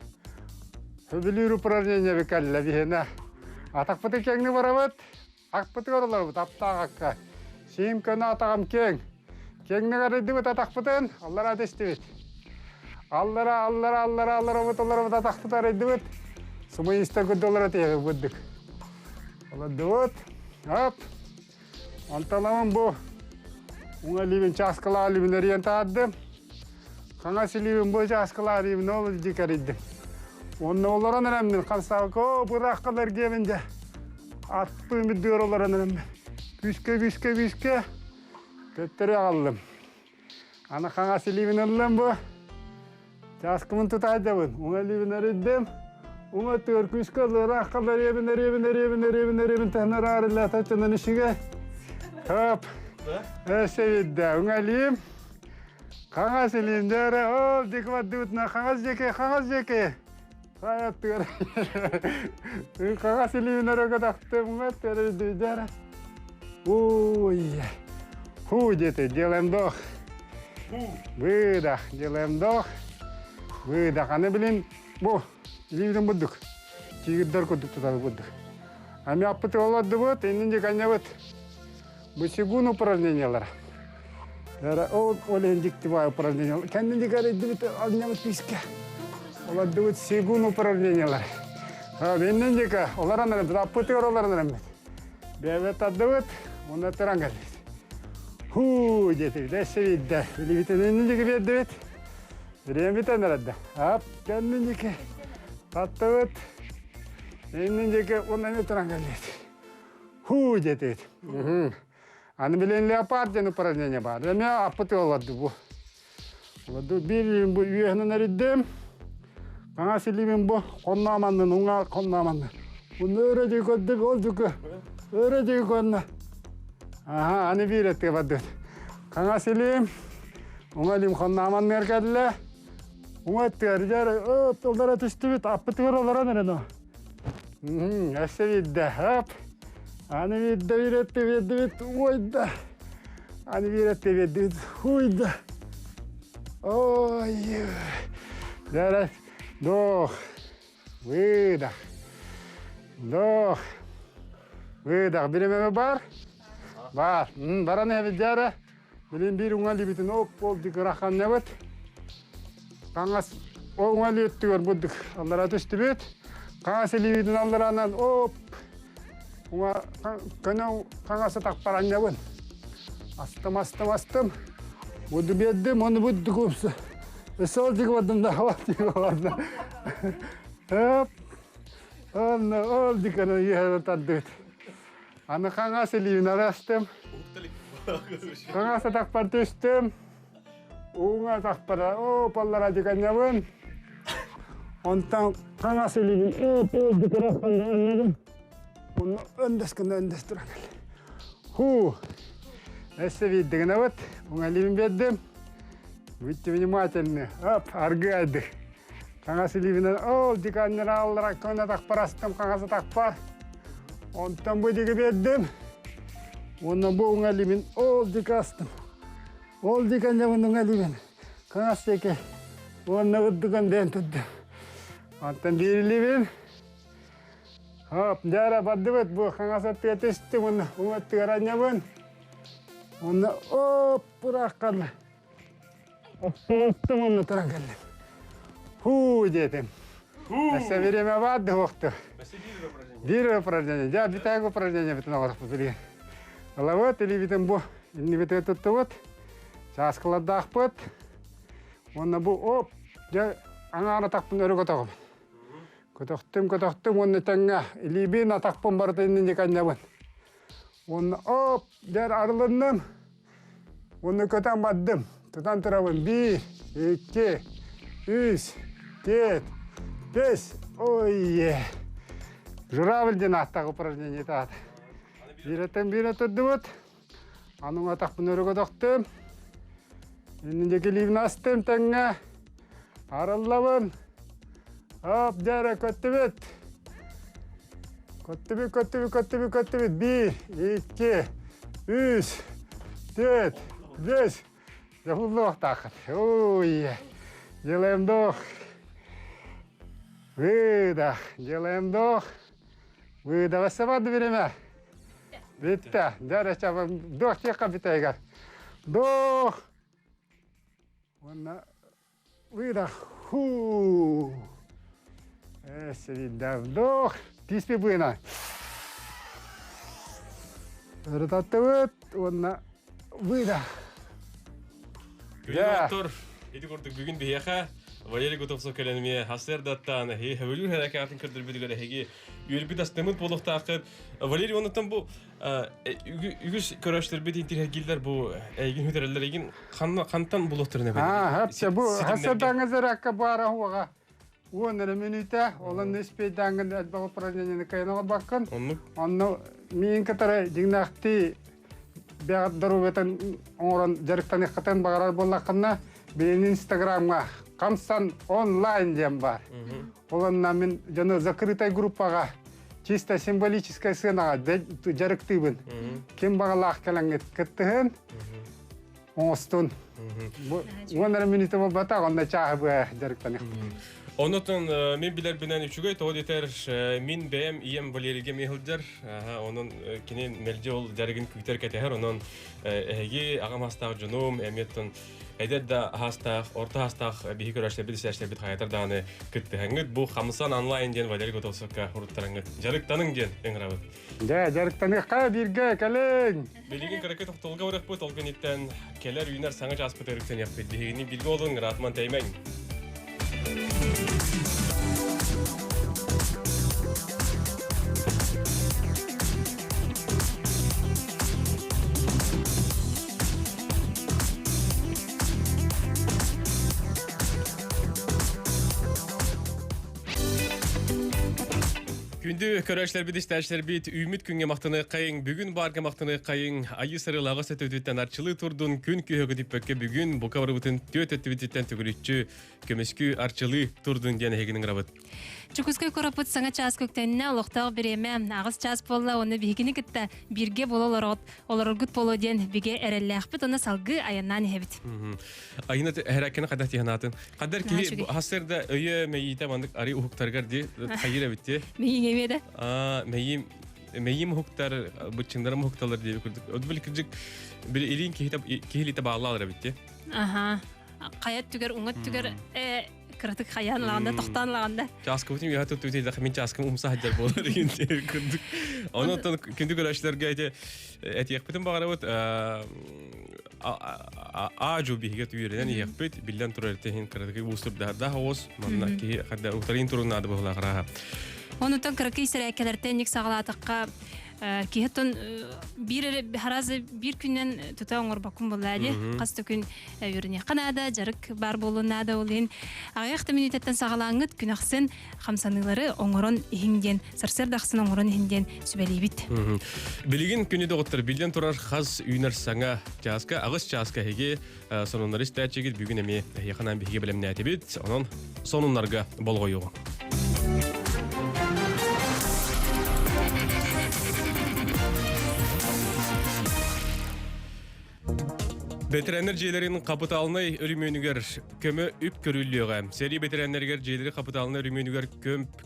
I: Сөбүлүүр упражнение кэллэ биһиэнэ. Атахпыты кэҥни барабыт, акпытыгар олоробут аптаах акка. Сиим көнө атаҕым киэҥ. Киэҥник арыйдыбыт атахпытын, аллара түстүбүт. Аллара, аллара, аллара, алларабыт, олоробут атахпыт арыйдыбыт. Сумай истэ курдук олоро тиэхи курдук. Олордубут. Оп. Онтон бу уҥа илиибин чааскалаах илиибин эрийэн таардым. Хаҥас илиибин бу чааскалаах илиибин ол илдьи кэрийдим. Уонна олорон эрэммин хамсаабакка оо быраахха эргиэбин дьэ. Аттыым үрдүгэр олорон эрэммин. Күүскэ, күүскэ, күүскэ төттөрү аҕаллым. Аны хаҥас илиибин ыллым бу. Чааскыбын тутаайдабын. Уҥа илиибин эрийдим. Уҥа өттүгэр күүскэ ыраахха эриэбин, эриэбин, эриэбин, эриэбин, эриэбин таһынан араарылла таччанан ишигэ. Хоп. Өссө биирдэ. Уҥа илиим. Хаҥас илиим дьээрэ. Ол диэки бардыбытына хаҥас диэки, хаҥас диэки. Хайа өттүгэр. Хаҥас илиибин өрө көтөхтүм. Уҥа өттүгэр эрийдим дьээрэ. Ой. Ху диэтэ, делаем вдох. Выдох, делаем вдох. Выдох. Аны билин бу илиибитин бурдук. Тигрдэр курдук тутабыт бурдук. Ами аппыты олордубут, иннин диканнябыт. Бу сигун упражнениялара. Ол ол иһин дьикти баай упражнение. Кэннин дикарыйдыбыт алньабыт пиискэ. Олордубут сигун упражнениялар. Биннин дика олорон эрэ аппытыгар олорон эрэммит. Бэйэбит тардыбыт, уонна туран кэлбит. Хуу диэтибит, эссе биирдэ. Илибитин дики биэрдибит. Бириэмитен эрэрдэ. Ап, кэннин дики таттыбыт. Иннин дики уонна эмиэ туран кэлбит. Хуу диэтибит. Аны билин леопард диэн упражнение баар. Эмиэ аппыт олорду бу. Олорду биир бу үөһэнэн эриддим. Хаҥас илиибин бу хоннооманнын, уҥа хоннооманнын. Уну өрө диэки көрдүк, ол диэки өрө диэки көрнө. Аха, аны биир өттүгэ бардыбыт. Хаҥас илиим, уҥа илиим хоннооманныгар кэллэ. Уҥа өттүгэр дьэ олоро түстүбүт, аппытыгар олорон эрэн о. Өссө биирдэ, хоп. Аны биирдэ биир өттү биэрдибит, уойда. Аны биир өттү биэрдибит, уйда. Ой, дьэ, вдох, выдох, вдох, выдох. Биремеме бар? Бар. Баран эбит дьэ, Билин биир уҥа илиибитин оп-оп дик ыраханнабыт. Хаҥас уҥа илии өттүгэр бурдук аллара түстүбүт. Хаҥас илиибитин алларанан оп уҥа көнө хаҥас атахпар анньабын. Астым, астым, астым. Буду биэрдим, ону бурдук упса. Өссө ол дик бардым да, ол дик бардым. Оп. Онно ол дик аны үөһэ тардыбыт. Аны хаҥас илиибин арастым. Хаҥас атахпар түстүм. Уҥа атахпар оп аллара диканньабын. Онтон хаҥас илиибин оп оп дикарахпын Онно өндөс гына өндөс туран кэллим. Ху! Өссө биирдэ гынабыт. Уҥа илиибин биэрдим. Будьте внимательны. Оп, аргыайды. Хаҥас илиибинэн ол диканньара аллара көнө атахпар астым хаҥас атахпар. Онтон бу диги биэрдим. Уонна бу уҥа илиибин ол диги астым. Ол диги анньабын уҥа илиибин хаҥас диэки уонна үрдүгэн дээн турдум. Онтон биир илиибин Хоп, дьэ бардыбыт бу хаҥас өттүгэр түстүм уонна уҥа өттүгэр анньабын. Уонна оп пырааххана Оттон онно туран кэллим. Хуу диэтим. Өссө бириэмэ баар да суохту. Биир упражнение. Дьэ, бүтэһик упражнение бүтүн оҥорохпут билигин. Ылабыт, илиибитин бу иннибитигэр туттубут. Чааскылардаахпыт. Уонна бу оп, дьэ, аҥаар атахпын өрө көтөҕөбүн. Көтөхтүм, көтөхтүм уонна тэҥҥэ илиибин, атахпын барыта иннинэ канньабын. Уонна оп, дьэ арылынным. Уонна көтөн бардым. Тутан турабын. Биир, икки, үс, түөрт, бэс. Ой, Журавль диэн ааттаах упражнение таата. Биирэтэн биирэ турдубут. Аны атахпын өрө көтөхтүм. Иннин диэки илиибин астым тэҥҥэ. Арыллабын. Оп, дьэ көттүбүт. Көттүбүт, көттүбүт, көттүбүт, көттүбүт. Биир, икки, үс, түөрт, бэс. Дьэ, Ой, делаем вдох. Выдох. Делаем вдох. Выдох. Сабады время. Бүттэ. Дьэ, вдох тиэххэ бүтэйгэр. Вдох. Уонна Выдох. Ху. Эссе вдох. Тииспи быына. Ырытаттыбыт уонна выдох.
A: Күн доктор, ити курдук бүгүн биһиэхэ Валерий Готовцев кэлэн эмиэ сарсыардаттан эһиги хөбүлүүр һэрээкэҕитин көрдөрбүтүгэр эһиги үөрбүт астыммыт буолуохтааххыт. Валерий оннуттан бу үгүс көрөөччүлэрбит интириэһиргииллэр бу эйигин хүтэрэллэр эйигин ханна хантан булуохтарын эбит
I: Аа, хапча бу хасырдаҥы баара хуаға уон эрэ мүнүүтэ олон испейдаангын элбэх упражнениены кыайан оҥорбаккын. Онно миин кытары дьиҥнээхтии бэҕэт доруобуйатын оҥорон дьарыктаныаххытын баҕарар буоллаххына билигин инстаграмҥа хамсан онлайн диэн баар. Ол онно мин дьону закрытай группаҕа чисто символическай сыанаҕа дьарыктыыбын. Ким баҕалаах кэлэҥҥит кыттыһын, оҥостун. Уон эрэ мүнүүтэ буолбатах, онно чааһы быһа дьарыктаныахпыт.
A: Онотон мин билэрбинэн үчүгэй тоҕо диэтэр мин бэйэм ийэм Валерийгэ эмиэ сылдьар. Онон кини мэлдьи ол дьарыгын күүтэр кэтэһэр. Онон эһиги аҕам астаах дьонум эмиэттэн эдэр да аһаастаах, орто аһаастаах биһи көрөөччүлэрбит истээччилэрбит хайатар даҕаны кыттыһаҥҥыт. Бу Хамсан онлайн диэн Валерий Готовцевка уруттараҥҥыт дьарыктаныҥ диэн ыҥырабыт.
I: Дьэ, дьарыктаныахха бииргэ кэлиҥ!
A: Билигин кыракый тохтолго барыахпыт, ол кэнниттэн кэлэр үүнэр саҥа чааспыт өрүктэниэхпит. Биһигини бииргэ олуҥ, ыраатман тэймэҥ. Күндү көрөөччүлэрбит, истээччилэрбит, үүммүт күҥҥэ махтаныаххайыҥ, бүгүн баарга махтаныаххайыҥ, айыы сарыалааҕы сөтөтүттэн арчылыы турдун, күн күһө көтүппэккэ бүгүн бука барыбытын түөт өттүбүтүттэн төгүрүччү көмүскүү арчылыы турдун диэн эһигин ыҥырабыт.
B: Чукускай куораппыт саҥа чаас көктөннө олохтоох бириэмэ аҕыс чаас буолла уонна биһигини кытта бииргэ буола олорот олороргут буолуо диэн бигэ эрэллээхпит уонна салгыы айаннаан иһэбит.
A: Айына хэракканы хадах тиһанаатын. Хадар киһи хасырда өйө мэйиитэ маннык ари уһуктаргар ди хайыр эбит ди.
B: Мэйиҥ эмиэ да.
A: Аа мэйиим мэйиим уһуктар быччындарым уһукталар диэби курдук. Били кырдьык били илиин киһитэ киһилите бааллаалар эбит ди.
B: Аха. Хайат түгэр уҥат түгэр э кыратык хайаан лаҕанда тохтоон лаҕанда.
A: Чааскыбытын үөһэ туттубут илдэх мин чааскым умса сылдьар буолар диэн курдук. Онон күндү көрөөччүлэргэ эти этиэхпитин баҕарабыт аажу биһигэ түйэринэн иһиэхпит биллэн турар иһин кыратык уустурдаһардаах оҕус манна киһи хадда утарыйын турун наада быһылаах рааха.
B: Онутан кыракый сэрээккэлэртэн ник саҕалаатахха киһи оттон биир эрэ харазы биир күннэн тута оҥорбоккун буоллаа дии хас да күн үөрэниэххэ наада дьарык баар буолуон наада ол иһин аҕыйах да мүнүүтэттэн саҕалааҥҥыт күн ахсын хамсаныылары оҥорон иһиҥ диэн сарсыарда ахсын оҥорон иһин диэн сүбэлиибит.
A: Билигин күнү доҕоттор биллэн турар хас үүнэр саҥа чааска аҕыс чааска эһиги сонуннары истээччигит бүгүн эмиэ эһиэхэ биһиги бэлэмнээтибит онон сонуннарга болҕойуоҕуҥ. Бэтэрээннэр дьиэлэрин хапытаалынай өрөмүөнүгэр көмө үп көрүллүөҕэ. Сэрии бэтэрээннэригэр дьиэлэри хапытаалынай өрөмүөнүгэр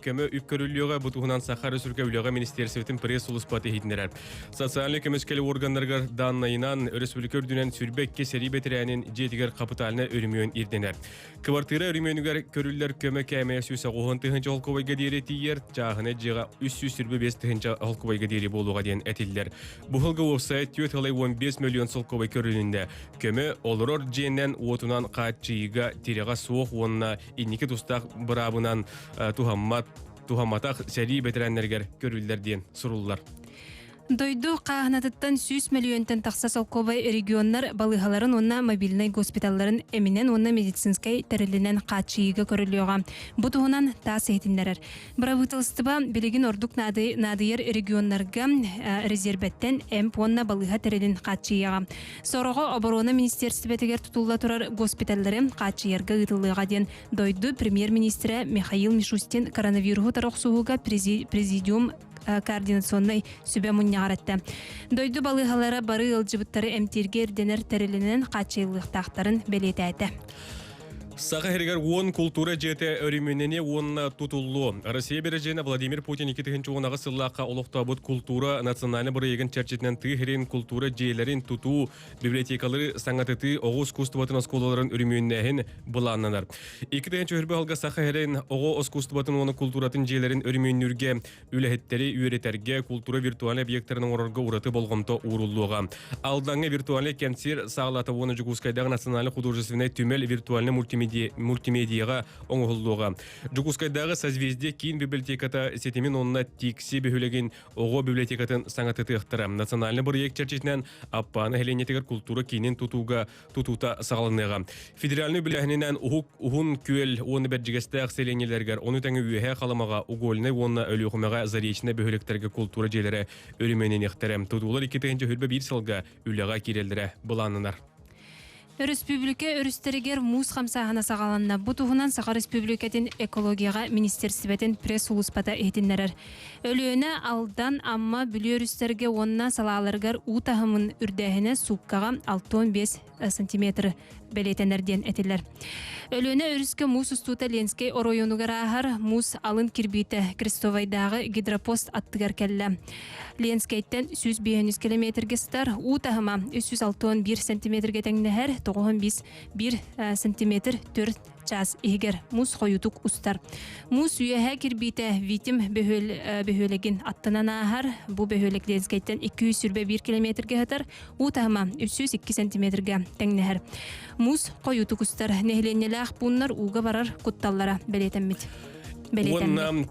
A: көмө үп көрүллүөҕэ. Бу туһунан Саха Өрөспүүбүлүкэ үлэҕэ министиэристибэтин пресс-сулууспата иһитиннэрэр. Социальнай көмүскэл органнарыгар дааннайынан өрөспүүбүлүкэ үрдүнэн 22 сэрии бэтэрээнин дьиэтигэр хапытаалынай өрөмүөн ирдэнэр. Кыбартыыра өрөмүөнүгэр көрүллэр көмө кээмэйэ 190 тыһыынча холкубайга диэри тиийэр, чааһынай дьиэҕэ 325 тыһыынча холкубайга диэри буолуоҕа диэн этиллэр. Бу сылга уопсайа 4,15 миллион солкуобай көрүлүннэ. Көмө олорор дьиэнэн уотунан хааччыйыыга тирэҕэ суох уонна инники тустаах быраабынан туһаммат туһамматах сэрии бэтэрээннэригэр көрүллэр диэн суруллар.
B: Дойду хааһынатыттан 100 мөлүйүөнтэн тахса солкуобай регионнар балыыһаларын уонна мобильнай госпиталларын эминэн уонна медицинскэй тэрилинэн хааччыйыыга көрүлүөҕэ. Бу туһунан ТАСС иһитиннэрэр. Бырабыыталыстыба билигин ордук наадыйар регионнарга резербэттэн эмп уонна балыыһа тэрилин хааччыйыаҕа. Сороҕо оборона министиэристибэтигэр тутулла турар госпиталлары хааччыйарга ыытыллыаҕа диэн дойду премьер-министрэ Михаил Мишустин коронавируһу утары охсуһууга президиум координационнай сүбэ мунньаҕар эттэ. Дойду балыыһалара бары ыалдьыбыттары эмтииргэ ирдэнэр тэрилинэн хааччыйыллыахтаахтарын бэлиэтээтэ.
A: Саха сиригэр уон култуура дьиэтэ өрүмүнэни уонна тутуллуо. Россия бэрэдьиэнэ Владимир Путин 2016 сыллаахха олохтообут култуура национальнай бырайыагын чэрчитинэн тыа сирин култуура дьиэлэрин тутуу, библиотекалары саҥатытыы, оҕо искусствотын оскуолаларын өрөмүөннээһин былааннанар. 2020 сылга Саха сирин оҕо искусствотын уонна култууратын дьиэлэрин өрөмүөннүүргэ, үлэһиттэри үөрэтэргэ, култуура виртуальнай объектарын оҥорорго ураты болҕомто ууруллуоҕа. Алдаҥҥа виртуальнай кэнсиэр саалата уонна Дьокуускайдааҕы национальнай художественнай түмэл виртуальнай мультимедияҕа оҥоһуллуоҕа. Дьокуускайдааҕы Созвездие киин библиотеката ситимин уонна Тикси бөһүөлэгин оҕо библиотекатын саҥатытыахтара. Национальнай бырайыак чэрчитинэн Аппааны нэһилиэнньэтигэр култуура киинин тутууга тутуута саҕаланыаҕа. Федеральнай үбүлээһининэн Уһук Уһун Күөл уонна Бэрдьигэстээх сэлиэнньэлэригэр, ону тэҥэ Үөһээ Халымаҕа, Угольнай уонна Өлүөхүмэҕэ Заречнай бөһүөлэктэргэ култуура дьиэлэрэ өрөмүөннэниэхтэрэ. Тутуулар 2021 сылга үлэҕэ киирэллэрэ былааннанар.
B: Өрөспүүбүлүкэ өрүстэригэр муус хамсааһына саҕаланна. Бу туһунан Саха Өрөспүүбүлүкэтин экологияҕа министиэристибэтин пресс-сулууспата иһитиннэрэр. Өлүөнэ, Алдан, Амма, Бүлүү өрүстэргэ уонна салааларыгар уу таһымын үрдээһинэ сууккаҕа 65 сантиметр. бэлиэтэнэр диэн этилэр. Өлүөнэ өрүскэ муус устуута Ленскэй оройуонугар ааһар муус алын кирбиитэ Крестовайдааҕы гидропост аттыгар кэллэ. Ленскэйтэн 105 километргэ сытар уу таһыма 361 сантиметргэ тэҥнэһэр 95 сантиметр 4 чаас иһигэр муус хойутук устар. Муус үөһэ кирбиитэ Витим бөһүөлэгин аттынан ааһар. Бу бөһүөлэк Ленскэйтэн 221 километргэ сытар уу таһыма 302 сантиметргэ тэҥнэһэр. Муус хойутук устар. Нэһилиэнньэлээх пууннар ууга барар кутталлара бэлиэтэммит.
A: Уонна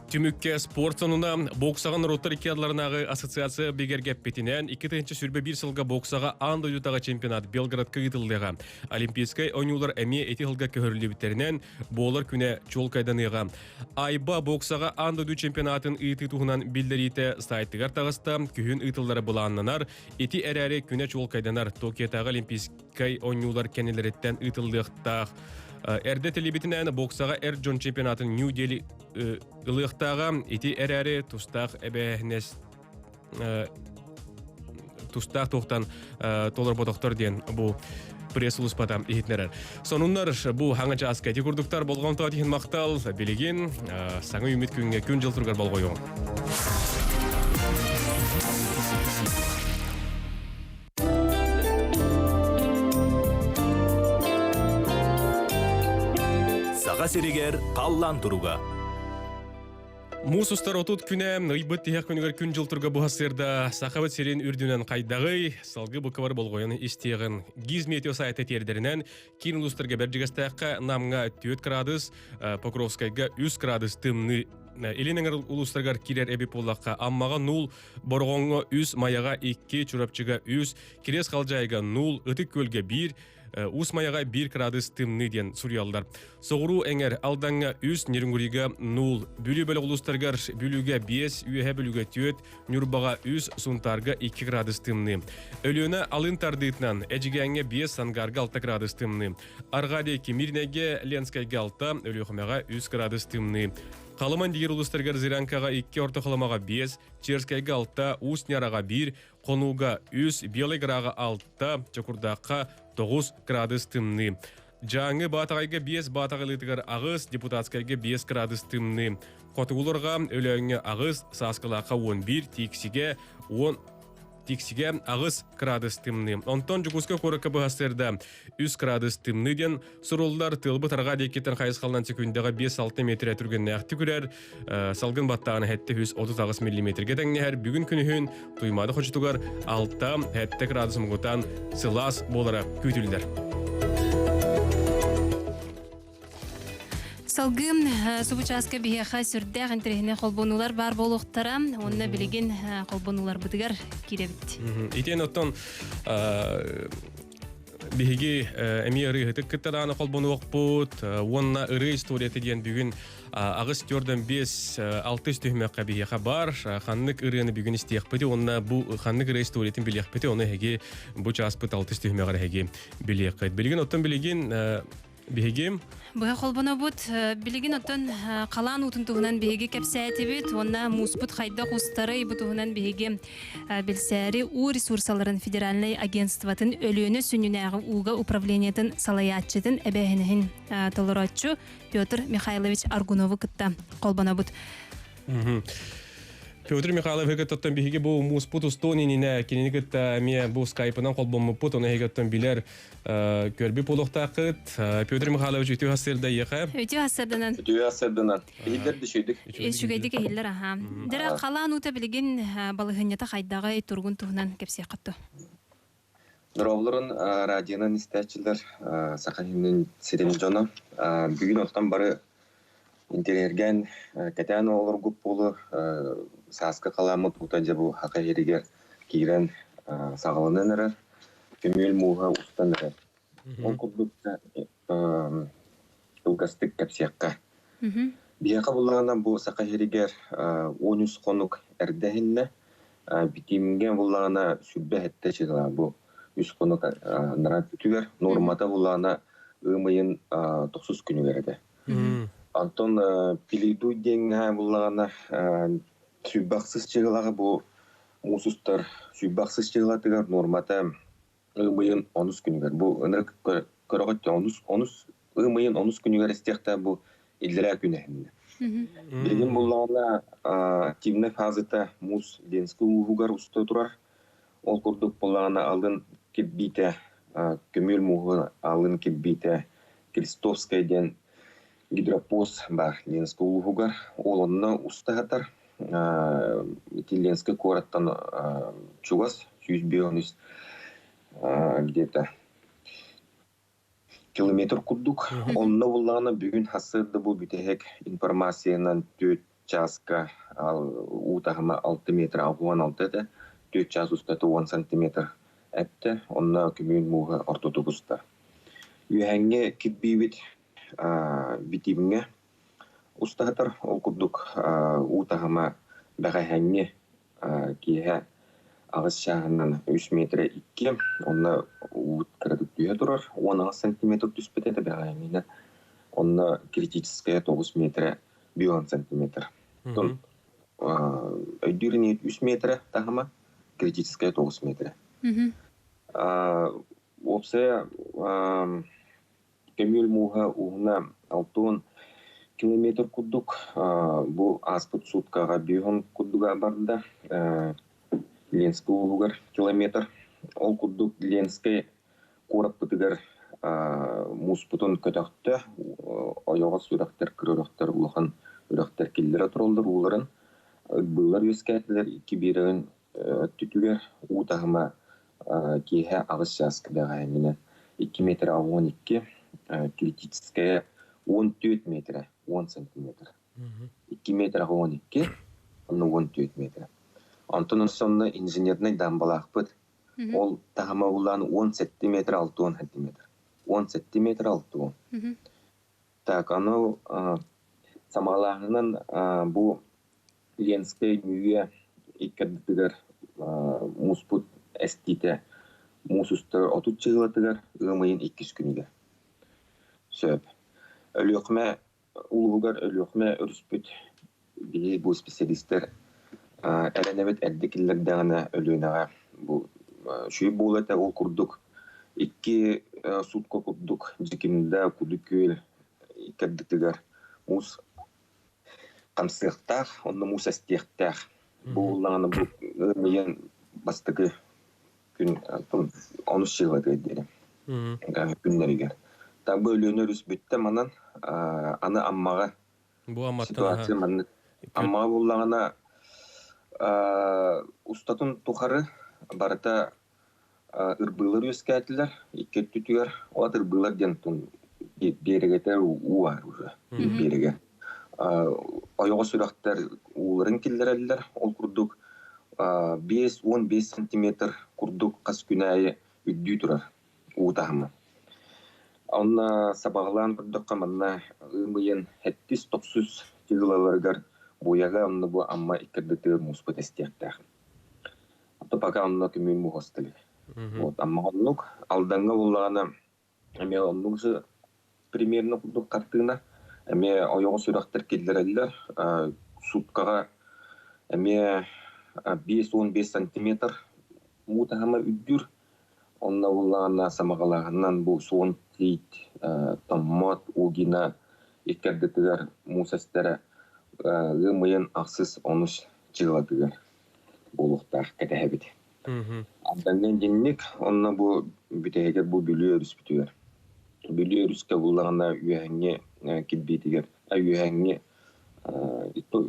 A: түмүккэ спорт сонуна боксаҕа норуоттар икки ардыларынааҕы ассоциация бигэргэппитинэн 2021 сылга боксаҕа аан дойдутааҕы чемпионат Белгородка ыытыллыаҕа. Олимпийскай оонньуулар эмиэ ити сылга көһөрүллүбүттэринэн буолар күнэ чуолкайданыаҕа. Айба боксаҕа аан дойду чемпионатын ыытыы туһунан биллэриитэ сайтыгар таҕыста. Күһүн ыытыллара былааннанар. Ити эрээри күнэ чуолкайданар. Токиотааҕы Олимпийскай оонньуулар кэннилэриттэн ыытыллыахтаах. Эрдэ телебитинэн боксаҕа эр дьон чемпионатын Нью-Дели ылыахтааҕа. Ити эрээри тустаах эбээһинэс тустаах туохтан толорботохтор диэн бу пресс-сулууспата иһитинэрэр. Сонуннар бу хаҥа чааска ити курдуктар болҕомто иһин махтал билигин саҥа үүммүт күҥҥэ күн дьыл туругар болҕойуоҥ.
C: Саха сиригэр халлаан туруга.
A: Муус устар 30 күнэ ыйбыт тиһэх күнүгэр күн-дьыл турга буһасырда Сахабыт сирин үрдүнэн хайдаҕый, салгы букабар болҕойон истиэҕин. ГИЗ метео сайта тиэрдэринэн киин улуустарга Бэрдьигэстээххэ Намҥа 4 градус, Покровскайга 3 градус тымныы Илин эҥэр улуустарыгар киирэр эбит буоллахха Аммаҕа 0, Бороҕоҥҥо 3, Майаҕа 2, Чурапчыга 3, Кириэс Халдьаайыга 0, Ытык Күөлгэ 1, Уус Майаҕа 1 градус тымныы диэн суруйаллар. Соҕуруу эҥэр Алдаҥҥа 3, Нерюнгрига 0, Бүлүү бөлөх улуустарыгар Бүлүүгэ 5, Үөһэ Бүлүүгэ 4, Ньурбаҕа 3, Сунтаарга 2 градус тымныы. Өлүөнэ алын тардыытынан Эдьигээҥҥэ 5, Сангарга 6 градус тымныы. Арҕаа диэки Мирнэйгэ, Ленскэйгэ 6, Өлүөхүмэҕэ 3 градус тымныы. Халыман диир улуустарыгар Зырянкаҕа 2, Орто Халымаҕа 5, Черскэйгэ 6, Уус Ньараҕа 1, Хонууга 3, Белай Граҕа 6, Чокурдаахха 9 градус тымныы. Дьааҥы Баатаҕайга 5, Баатаҕайлыытыгар 8, Депутатскайга 5 градус тымныы. Хотугуларга Өлөөҥҥө 8, Сааскылаахха 11, Тиксигэ 10 Тиксигэ 8 градус тымныы. Онтон Дьокуускай куоракка быһастырда 3 градус тымныы диэн суруллар. Тыалбыт арҕаа диэкиттэн хайысхалынан секүндэҕэ 5-6 метр түргэннээхтик үрэр. Салгын баттаҕына 738 миллиметргэ тэҥнэһэр. Бүгүн күнүһүн Туймаада хочотугар 6-7 градус муҥутаан сылаас буолара күүтүллэр.
B: Салгыы субу чааска биһиэхэ сүрдээх интэриэһинэй холбонуулар баар буолуохтара. Уонна билигин холбонууларбытыгар киирэбит.
A: Итиэн оттон биһиги эмиэ ырыаһытык кытта даҕаны холбонуохпут уонна ырыа историята диэн бүгүн аҕыс төрдөн биэс алтыс түһүмэххэ биһиэхэ бар ханнык ырыаны бүгүн истиэхпити уонна бу ханнык ырыа историятын билиэхпити ону эһиги бу чааспыт алтыс түһүмэҕэр эһиги билиэххит билигин оттон билигин биһиги
B: Быһа холбонобут. Билигин оттон халаан уутун туһунан биһиги кэпсээтибит уонна мууспут хайдах устарый бу туһунан биһиги билсээри уу ресурсаларын федеральнай агентствотын Өлүөнэ сүнньүнээҕи ууга управлениетын салайааччытын эбээһинэһин толорооччу Петр Михайлович Аргунову кытта холбонобут.
A: Петр Михайлович кыттаттан биһиги бу мууспут устуон ининэ кинини кытта эмиэ бу скайпынан холбоммуппут, ону эһиги оттон билэр көрбүт буолуохтааххыт. Петр Михайлович үтүө хассыырда иэхэ.
B: Үтүө хассыырданан.
J: Үтүө хассыырданан. Иһиллэр үчүгэйдик.
B: Үчүгэйдик иһиллэр аха. Дэрэ халаан уута билигин балыһынньата хайдаҕай тургун туһунан кэпсиэххит
J: Дорооболорун радионан истээччилэр Саха сирин дьоно. Бүгүн оттон бары интэриэһиргээн кэтээн оҕолоргут буолуо сааскы халааммыт уута дьэ бу Саха сиригэр киирэн саҕаланан эрэр. Көмүөл мууһа устан эрэр. Ол курдук кылгастык кэпсиэххэ. Биһиэхэ буллаҕына бу Саха сиригэр 13 хонук эрдэ иһиннэ. Битиимҥэ буллаҕына 27 чыгыла бу үс хонук анараа өттүгэр нуормата буллаҕына ыам ыйын тохсус күнүгэр этэ. Онтон Пилидуй диэҥҥэ буллаҕына 26 чыгылаҕа бу муус устар 26 чыгылатыгар нуормата Ыам онус күнүгэр. Бу ынырык көрөҕөт онус онус ыам ыйын онус күнүгэр эстиэхтээх бу иллэрээ күн эһиннэ. Билигин буллаҕына активнай фазата муус Ленскэй улууһугар уста турар. Ол курдук буллаҕына алын кирбиитэ көмүөл мууһу алын кирбиитэ Крестовскай диэн гидропост баар Ленскэй улууһугар. Ол онно уста сытар. Ити Ленскэй куораттан чугас 153 где-то километр курдук. Онно буллаҕына бүгүн сарсыарда бу бүтэһик информациянан 4 чааска уу таһыма 6 метр 66 этэ. 4 чаас устата 10 сантиметр эттэ. Онно көмүөл мууһа ортотук устар. Үөһэҥҥэ кирбиибит битиимҥэ устаһытар. Ол курдук уу таһыма бэҕэһээҥҥи киэһэ аҕыс чааһынан үс метрэ икки, онно уу кыратык түһэ турар, 18 сантиметр түспүт этэ бэҕэһээҥҥинэн. Онно критическая 9 метрэ 10 сантиметр. Оттон өйдүүр ини 3 метрэ таһыма, критическая 9 метрэ. Уопсайа Көмүөл мууһа уһуна 60 километр курдук. Бу ааспыт суткаҕа 50 курдуга барда. Ленскэй улууһугар километр. Ол курдук Ленскэй куораппытыгар мууспутун көтөхтө. Ойоҕос үрэхтэр, кыра үрэхтэр, улахан үрэхтэр киллэрэ тураллар ууларын. Ырбыылар үөскээтилэр. Икки биэрэгин өттүтүгэр уу таһыма киэһэ аҕыс чааска бэҕэһээҥҥинэн 2 метр 62, критическая 14 метрэ 10 сантиметр. 2 метр 12, онно 14 метр. Онтон сонно инженернай дамбалаахпыт. Ол таһыма улаан 17 метр 60 сантиметр. 17 метр 60. Так, аны самаҕалааһынан бу Ленскэй Нүүйэ икки ардытыгар мууспут эстиитэ муус устар 30 чыһыылатыгар ыам ыйын иккис күнүгэр. Сөп. Өлүөхүмэ улууһугар Өлүөхүмэ өрүспүт биһи бу специалистэр эрэнэбит эрдэ киллэрдэҕинэ Өлүөнэҕэ бу үчүгэй буолуо этэ. Ол курдук икки сутка курдук Дьикимдэ, Кудукүөл икки ардытыгар муус хамсыахтаах, онно муус эстиэхтээх. Бу буоллаҕына бу ыам бастакы күн онус чыһылатыгар диэри күннэригэр. Так бу Өлүөнэ өрүс бүттэ манан аны Аммаҕа
A: Бу Амматтан
J: ситуация маннык. Аммаҕа буоллаҕына устатын тухары барыта ырбыылар үөскээтилэр икки өттүтүгэр. Ол ырбыылар диэн биэрэгэтэ уу баар уже биэрэгэ. Ойоҕос үрэхтэр ууларын киллэрэллэр. Ол курдук 5-15 сантиметр курдук хас күн аайы үрдүү турар уу таһыма. Онно сабаҕалаан көрдөххө манна ыам ыйын 7-9 чыһылаларыгар буйаҕа онно бу Амма икки мууспут эстиэхтээх. Ото пока онно көмүөл муһастылар. Вот Амма оннук. Алдаҥҥа буллаҕына эмиэ оннук же примерно курдук хартыына. Эмиэ ойоҕос үрэхтэр киллэрэллэр. Суткаҕа эмиэ 5-15 сантиметр уу таһыма үрдүүр. Онно буллаҕына самаҕалааһынынан бу суон тиит, томмот, угина икки ардытыгар муус эстэрэ ыам ыйын ахсыс онус чыылатыгар буолуохтаах кэтэһэбит. Алдаҥҥа дьинник онно бу бүтэһигэр бу Бүлүү өрүспүтүгэр. Бүлүү өрүскэ буллаҕына үөһэҥҥи кирбиитигэр, үөһэҥҥи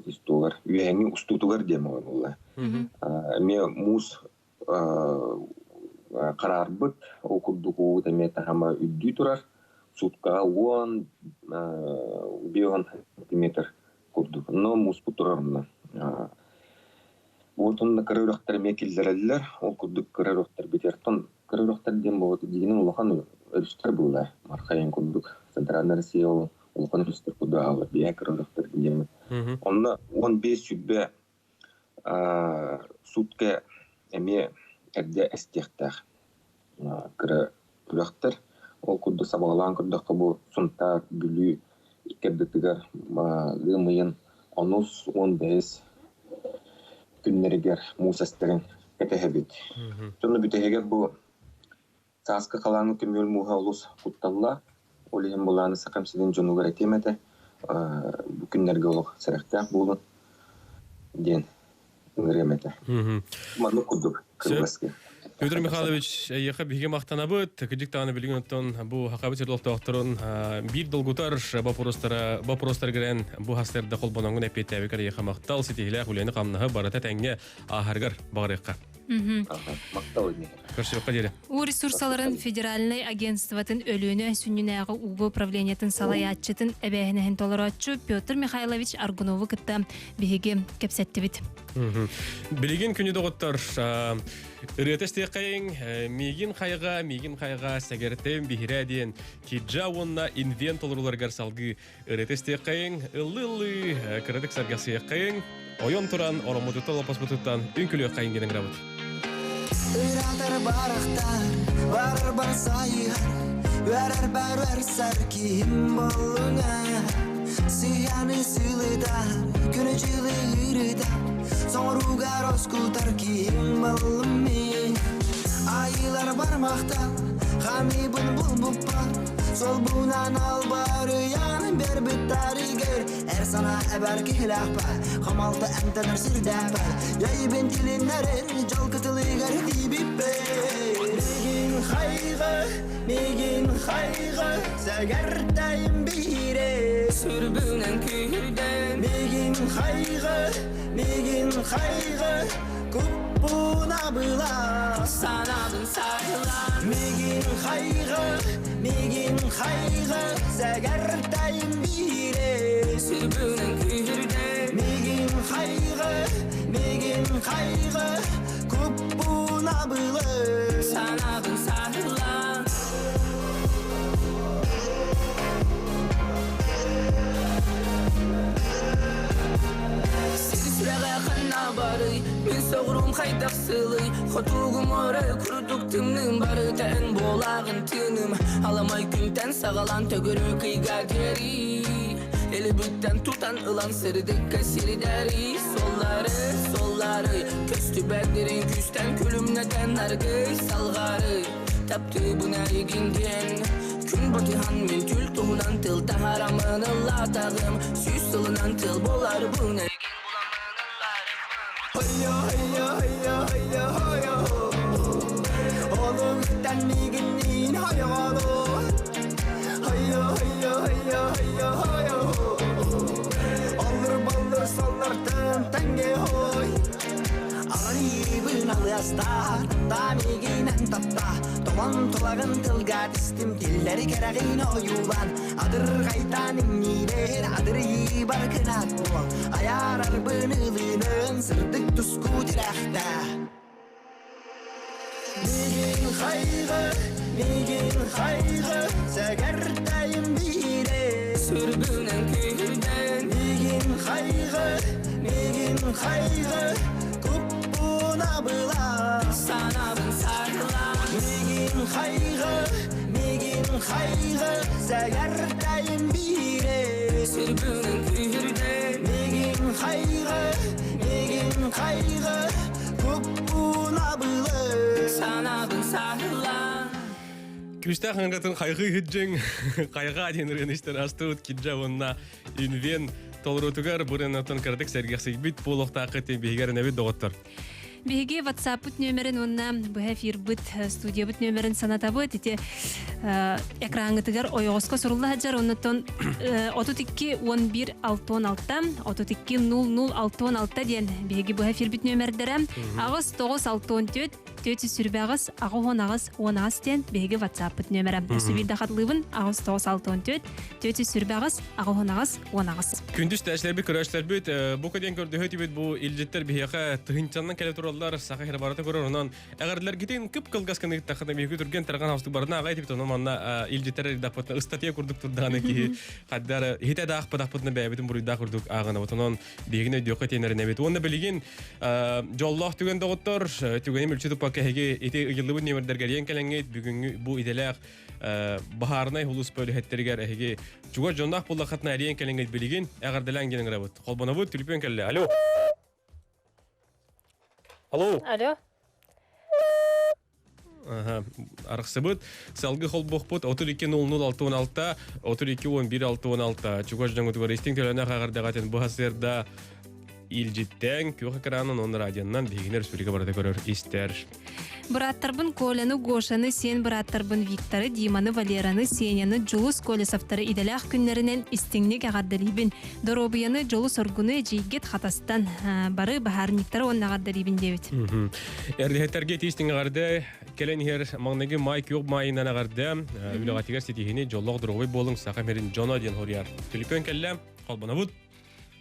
J: истуогар, үөһэҥҥи устуутугар диэн буолла. Эмиэ муус хараарбыт, ол курдук уут эмиэ таһыма үрдүү турар. Суткаҕа уон бион сантиметр курдук. Но мууспут турар онно. Вот онно кыра үрэхтэр эмиэ киллэрэллэр. Ол курдук кыра үрэхтэр бүтэртон кыра үрэхтэр диэн буолбут дьиҥинэн улахан өрүстэр буолар. Мархайын курдук Центральная Россия ол улахан өрүстэр курдук аалар биһэ кыра үрэхтэр диэн. Онно 15 сүрбэ сутка эмиэ эрдэ эстиэхтээх кыра үрэхтэр. Ол курдук сабаҕалаан көрдөххө бу Сунтаар, Бүлүү икки ардытыгар ыам ыйын онус уон бэһис күннэригэр муус эстэрин кэтэһэбит. Дьону бүтэһигэр бу. Сааскы халааҥҥа көмүөл мууһа олус кутталлаах. Ол иһин былааны Сахам сирин дьонугар этиэм этэ, бу күннэргэ олох сэрэхтээх буолун диэн ыҥырыам этэ. Маннык курдук кылгаска.
A: Петр Михайлович, эйиэхэ биһиги махтанабыт. Кыдьык даҕаны билигин оттон бу Хахабыт сир олохтоохторун биир долгутар боппуруостара боппуруостаргыран бу хастарда холбоноҥҥун эппиэттээбиккэр эйиэхэ махтал, ситиһиилээх үлэни-хамнаһы барыта тэҥҥэ ааһаргар баҕарыахха.
J: Махтал
A: Көрсүөххэ диэри.
B: Уу ресурсаларын федеральнай агентствотын Өлүөнэ сүнньүнээҕи ууга управлениетын салайааччытын эбээһинэһин толорооччу Петр Михайлович Аргунову кытта биһиги кэпсэттибит.
A: Билигин күнү доҕоттор ырыата истиэххэйиҥ миигин хайҕа, миигин хайҕа сэгэртэм биһирээ диэн Киджа уонна Инвент толорууларыгар салгыы ырыата истиэххэйиҥ, ыллыы-ыллыы кыратык сэргэхсийэххэйиҥ, ойон туран ороммутуттан лоппоспутуттан үҥкүлүөххэйиҥ диэн ыҥырабыт.
D: Ыраатар барахтар, барар бар сайыһар, Үөрэр бар үөрсэр киһим боллуҥа. Сыйаны сылытар, күнү дьылы ыырытар, Соҥоругар оскутар киһим боллум мин. Айылар бармахтан, хамыыбын булбуппар, Солбунан албарыйан бербиттаригер Эр санаа эбэр киһилээхпэр, Хомолто эмтэнэр сүрдээхпэр, Яйбин тилиннэрин дьол кытылыгар тиийбиппэр. Мигин хайгы, мигин хайгы, Сэгэртэйим биире.
K: Сүрбүнэн күүрдэн
D: Мигин хайгы, мигин хайгы, Куппуна была.
K: Санаабын сайылаан
D: Мигин хайгы, мигин хайгы, Сэгэртэйим биире.
K: Сүрбүнэн күүрдэн
D: Мигин хайгы, мигин хайгы, Куппуна была.
K: Санаабын сайылаан Сир сүрэҕэ ханна барый Мин соҕуруум хайдах сылый Хотугум орой курдук тымныым Барыта эн буолааҕын тыыным Аламай күнтэн саҕалаан төгүрүк ыйга диэри Элибиттэн тутан ылан сырдыкка сирдэри Суоллары, суоллары Көстүбэт дириҥ күүстэн күлүмнэтэн аргый салҕары Таптыыбын эйигин диэн Күн батыһан мин түл туһунан тыл таһарамын ыллаатаҕым Сүүс сылынан тыл буоларбын эйигин буламмын ылларыммын
D: Хойо, хойо, хойо, хойо, хойо. Олугуттан миигинниин хойоҕолу. Хойо, хойо, хойо, хойо, хойо. Оллур-боллур соллортон тэҥҥэ хой. Аларыыбын алыастаар, таамигинэн тапта, Толон тулагын тылга тистим, тиллэри кэрэҕин ойуулаан, Адырҕайтаан иҥниибэр, адырыйыыбар кынаат буол, Айаарарбын ылыынын сырдык туску тирэхтэ. Мигин хайгы, мигин хайгы, сэгэртэйим биире.
K: Сүрбүнэн күүрдэн
D: Мигин хайгы, мигин хайгы, куппуна была.
K: Санаабын сарылаан
D: Мигин хайгы, мигин хайгы, сэгэртэйим биире.
K: Сүрбүнэн күүрдэн
D: Мигин хайгы, мигин хайгы,
K: Санаабын саһылаан
A: Күстээх ыңгатын хайгыы хыджың хайгаа диэн ырыаны истэн астыбыт киджа уонна инвен толорутугар бырынатын кыратык сэргэхсийбит буолуохтааххыт биһигэр нэбит доҕоттор.
B: Биһиги WhatsApp-пыт нөмерин уонна быһа эфирбыт студиябыт нөмерин санатабыт. Ити экраҥҥытыгар ойоҕоско сурулла сылдьар оннуттан 32 11 66 32 00 66 диэн биһиги быһа эфирбит нөмердэрэ 8 9 64 428 88 18 диэн биһиги WhatsApp-пыт нөмерэ. Өссө биирдэ хатылыыбын 8 9 64 428 88 18.
A: Күндүс тээчилэрбит, көрөөччүлэрбит, бу кэлэн көрдөһө бу илдьиттэр биһиэхэ тыһыынчаннан кэлэ тураллар, саха сирэ барыта көрөр, онон Эҕэрдэлэргитин кып-кылгас гына ыыттаххына биһиги түргэн тарҕан хаустук барына аҕай типит онон манна илдьиттэр эрдахпытына ыстатыйа курдук турдаҕына киһи хаддара иһитэ да аахпатахпытына бэйэбитин буруйдаах курдук ааҕынабыт онон биһигини өйдүөххэ тиэнэринэбит уонна билигин дьоллоох түгэн доҕоттор түгэни мүлчү туппакка эһиги ити ыйыллыбыт нүөмэрдэргэ эрийэн кэлэҥҥит бүгүҥҥү бу идэлээх баһаарынай улууспа үлэһиттэригэр эһиги чугас дьонноох буоллаххытына эрийэн кэлэҥҥит билигин эҕэрдэлээн диэн ыҥырабыт холбонобут түлүпүөн кэллэ алло Алло.
B: Алло.
A: Арахсыбыт. Салгы холбохпут 32 00 66 32 11 66 чугас дьоҥутугар истиҥ төлөнөх аҕардаҕатын бу хасыарда илдьиттэн күөх экранын он радионнан биһигини республика барыта көрөр истэр.
B: Бырааттарбын Коляны, Гошаны, сиэн бырааттарбын Викторы, Диманы, Валераны, Сеняны, Дьулус Колесовтары идэлээх күннэринэн истиҥник эҕэрдэлиибин. Доруобуйаны, дьолу-соргуну эдьиийгит Хатастан бары баһаарынньыктары уонна эҕэрдэлиибин диэбит.
A: Эрдэһиттэргэ итии эҕэрдэ кэлэн иһэр маҥнайгы маай күөх маайынан эҕэрдэ үлэҕитигэр ситиһини дьоллоох доруобай буолуҥ саха мирин дьоно диэн хоруйар. Түлүпүөн кэллэ, холбонобут.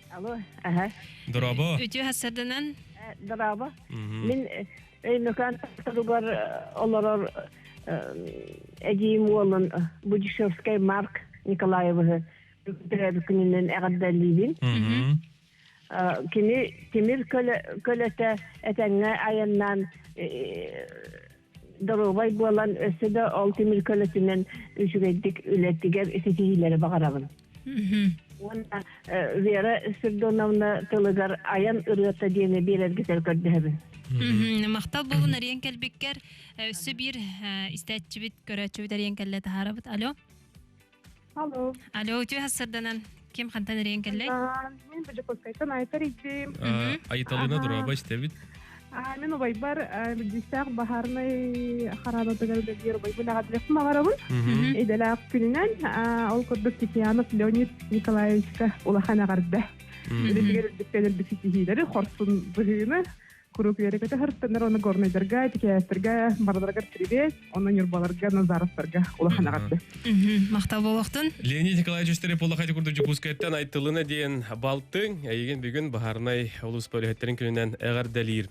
L: Алло, аха.
A: Дорообо.
B: Үтүө хассарданан.
L: Дорообо. Мин Өймөкөөн туругар олорор эдьиийим уолун Будишевскай Марк Николаевиһы төрөөбүт күнүнэн эҕэрдэлиибин. Кини тимир көлөтө этэҥҥэ айаннаан доруобай буолан өссө да ол тимир көлөтүнэн үчүгэйдик үлэтигэр ситиһиилэри баҕарабын. Уонна Вера Спиридоновна тылыгар айан ырыата диэни биэрэргитэр көрдөһөбүн.
B: Махтал буолун арыйан кэлбиккэр өссө биир истээччибит, көрөөччүбүт арыйан кэллэ таһаарабыт. Алло.
M: Алло.
B: Алло, үтүө хассарданан ким хантан арыйан кэллэй?
M: Мин Божаковскайтан Айтар идим.
A: Айталына дороба истэбит.
M: Мин убайбар Бүлдүүстээх баһаарынай хараанатыгар үлэлиир убайбын эҕэрдэлэхпин баҕарабын. Идэлээх күнүнэн ол курдук Тихианов Леонид Николаевичка улахан эҕэрдэ. Үлэтигэр үрдүктэн үрдүк ситиһиилэри, хорсун быһыыны куруук үөрэ-көтө сырыттанар уонна горнайдарга, тикээстэргэ барыларыгар привет, онно Ньурбаларга, Назаровтарга улахан эҕэрдэ.
B: Махтал буолуохтун.
A: Леонид Николаевич Терепулахати курдук Дьокуускайтан Айтылына диэн балтыҥ, эйигин бүгүн баһаарынай улуус бөлөһөттөрүн күнүнэн эҕэрдэлиир.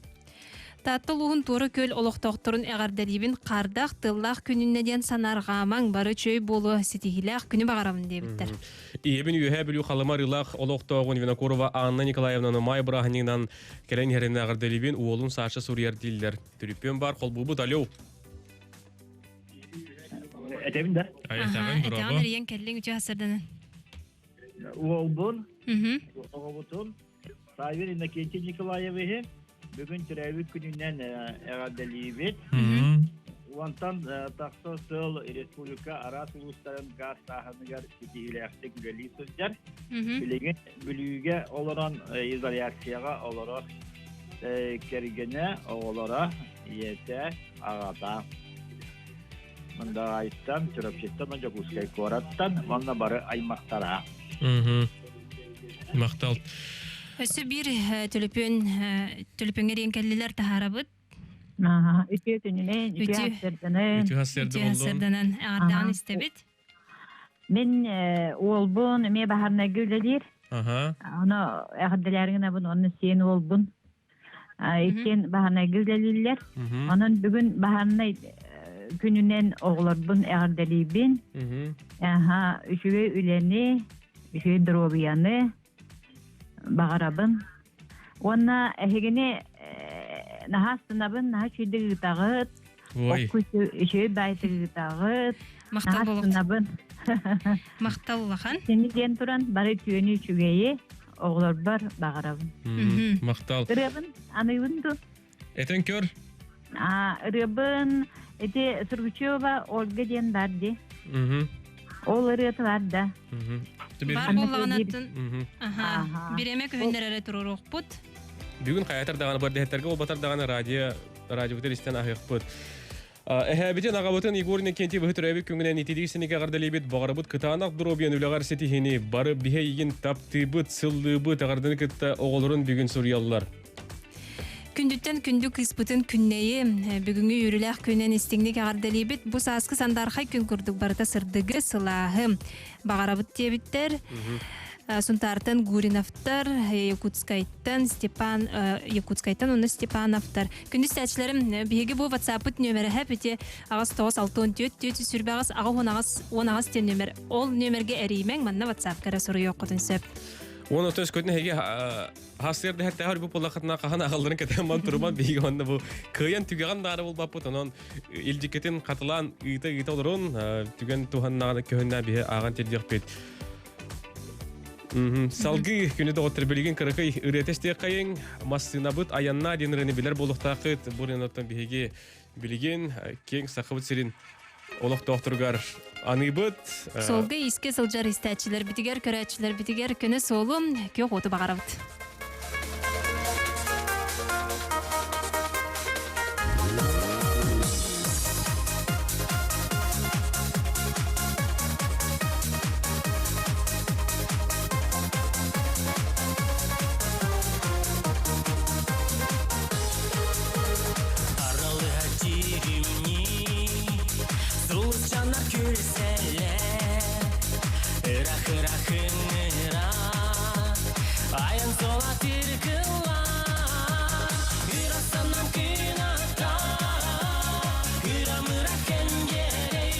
B: Таатта улууһун Туора Күөл олохтоохторун эҕэрдэлиибин хаардаах тыллаах күнүннэ диэн санаарҕаамаҥ, бары чөй буолуо, ситиһиилээх күнү баҕарабын диэбиттэр.
A: Ийэбин Үөһээ Бүлүү Халыма Арыылаах олохтооҕун Винокурова Анна Николаевнаны маай бырааһынньыгынан кэлэн иһэрин эҕэрдэлиибин, уолун Саша суруйар дииллэр. Түрүппүөн бар, холбуубут, алло.
N: Этэбин да?
A: Этэҕин,
B: Этэҕин эрийэн кэллиҥ үтүө сарданан.
N: Уолбун, оҕобутун Савин Иннокентий Николаевиһы бүгүн төрөөбүт күнүнэн эҕэрдэлиибит. Уонтан тахса сыл республика араас улуустарын газ тааһыныгар ситиһиилээхтик үлэлии сылдьар. Билигин Бүлүүгэ олорон изоляцияҕа олорор кэргэнэ, оҕолоро, ийэтэ, аҕата. Мындаҕаайыттан, Чурапчыттан, Дьокуускай куораттан уонна бары аймахтара.
A: Махтал.
B: Өссө биир төлөпүөн төлөпүөҥҥэ диэн кэллилэр таһаарабыт.
O: Үтүө күнүнэн, үтүө
A: сарсыарданан. Үтүө
B: сарсыарданан эҕэрдэҕин истэбит.
O: Мин уолбун эмиэ баһарнайга үлэлиир. Ону эҕэрдэлээрин гынабын уонна сиэн уолбун. Иккиэн баһарнайга үлэлииллэр. Онон бүгүн баһарнай күнүнэн оҕолорбун эҕэрдэлиибин. Аха, үчүгэй үлэни, үчүгэй доруобуйаны баҕарабын. Уонна эһигини наһаа астынабын, наһаа үчүгэйдик ыытаҕыт.
A: Ой.
O: Үчүгэй баайтык ыытаҕыт.
B: Махтал
O: Наһаа астынабын.
B: Махтал улахан.
O: Сени диэн туран бары үтүөнү үчүгэйи оҕолорбор баҕарабын.
A: Махтал.
O: Ырыабын аныыбын ду?
A: Этен көр.
O: А, ырыабын ити Сургучева Ольга диэн бар ди. Ол ырыаты бар да.
B: Бар буоллаҕына аха бириэмэ күһүннэр эрэ туруоруохпут.
A: Бүгүн хайатар даҕаны бардэһэттерге болбатар даҕаны радио радиобутер истэн аһыахпыт. Эһээбитин аҕабытын Егор Иннокентий быһы төрөөбүт күҥүнэн итилии синигэ эҕэрдэлиибит баҕарабыт кытаанах доруобуйаны үлэҕэр ситиһини бары биһэ игин таптыыбыт, сыллыыбыт эҕэрдэни кытта оҕолорун бүгүн суруйаллар.
B: Күндүттэн күндү кыыспытын күннэйи бүгүҥҥү үөрүүлээх күнүнэн истиҥник эҕэрдэлиибит. Бу сааскы сандаархай күн курдук барыта сырдыгы, сылааһы баҕарабыт диэбиттэр. Сунтаартан Гуриновтар, Якутскайтан Степан, Якутскайтан уонна Степановтар. Күндү истээччилэрим, биһиги бу WhatsApp-ыт нүөмэрэ ити 8 9 6 14 428 8 18 диэн нүөмэр. Ол нүөмэргэ эрийимэҥ, манна WhatsApp-ка эрэ суруйуоххутун сөп.
A: Уон отыз көтүн эһиги хасыар дэһэртээхэр бу буоллахытына хаһан аҕалларын кэтээн туруман биһиги онно бу кыайан түгэҕин даары булбаппыт онон илдьиккитин хатылаан ыыта-ыыта олорун түгэн туһаннаҕына көһүннэ биһи ааҕан тирдиэхпит. Салгыы күнү доҕоттор билигин кыракый ырыата истиэххэйиҥ массыынабыт айаннаа диэн ырыаны билэр буолуохтааххыт бу ырыаны оттон биһиги билигин киэҥ Сахабыт сирин олохтоохторугар аныыбыт.
B: Суолга искэ сылдьар истээччилэрбитигэр, көрөөччүлэрбитигэр көнө суолу, күөх уоту баҕарабыт.
D: Сулусчаннар күлсэллэр Ырах-ырах ыҥыра Айан суола тиркылла Ырастаннам кыната Ырамыра кэнгерей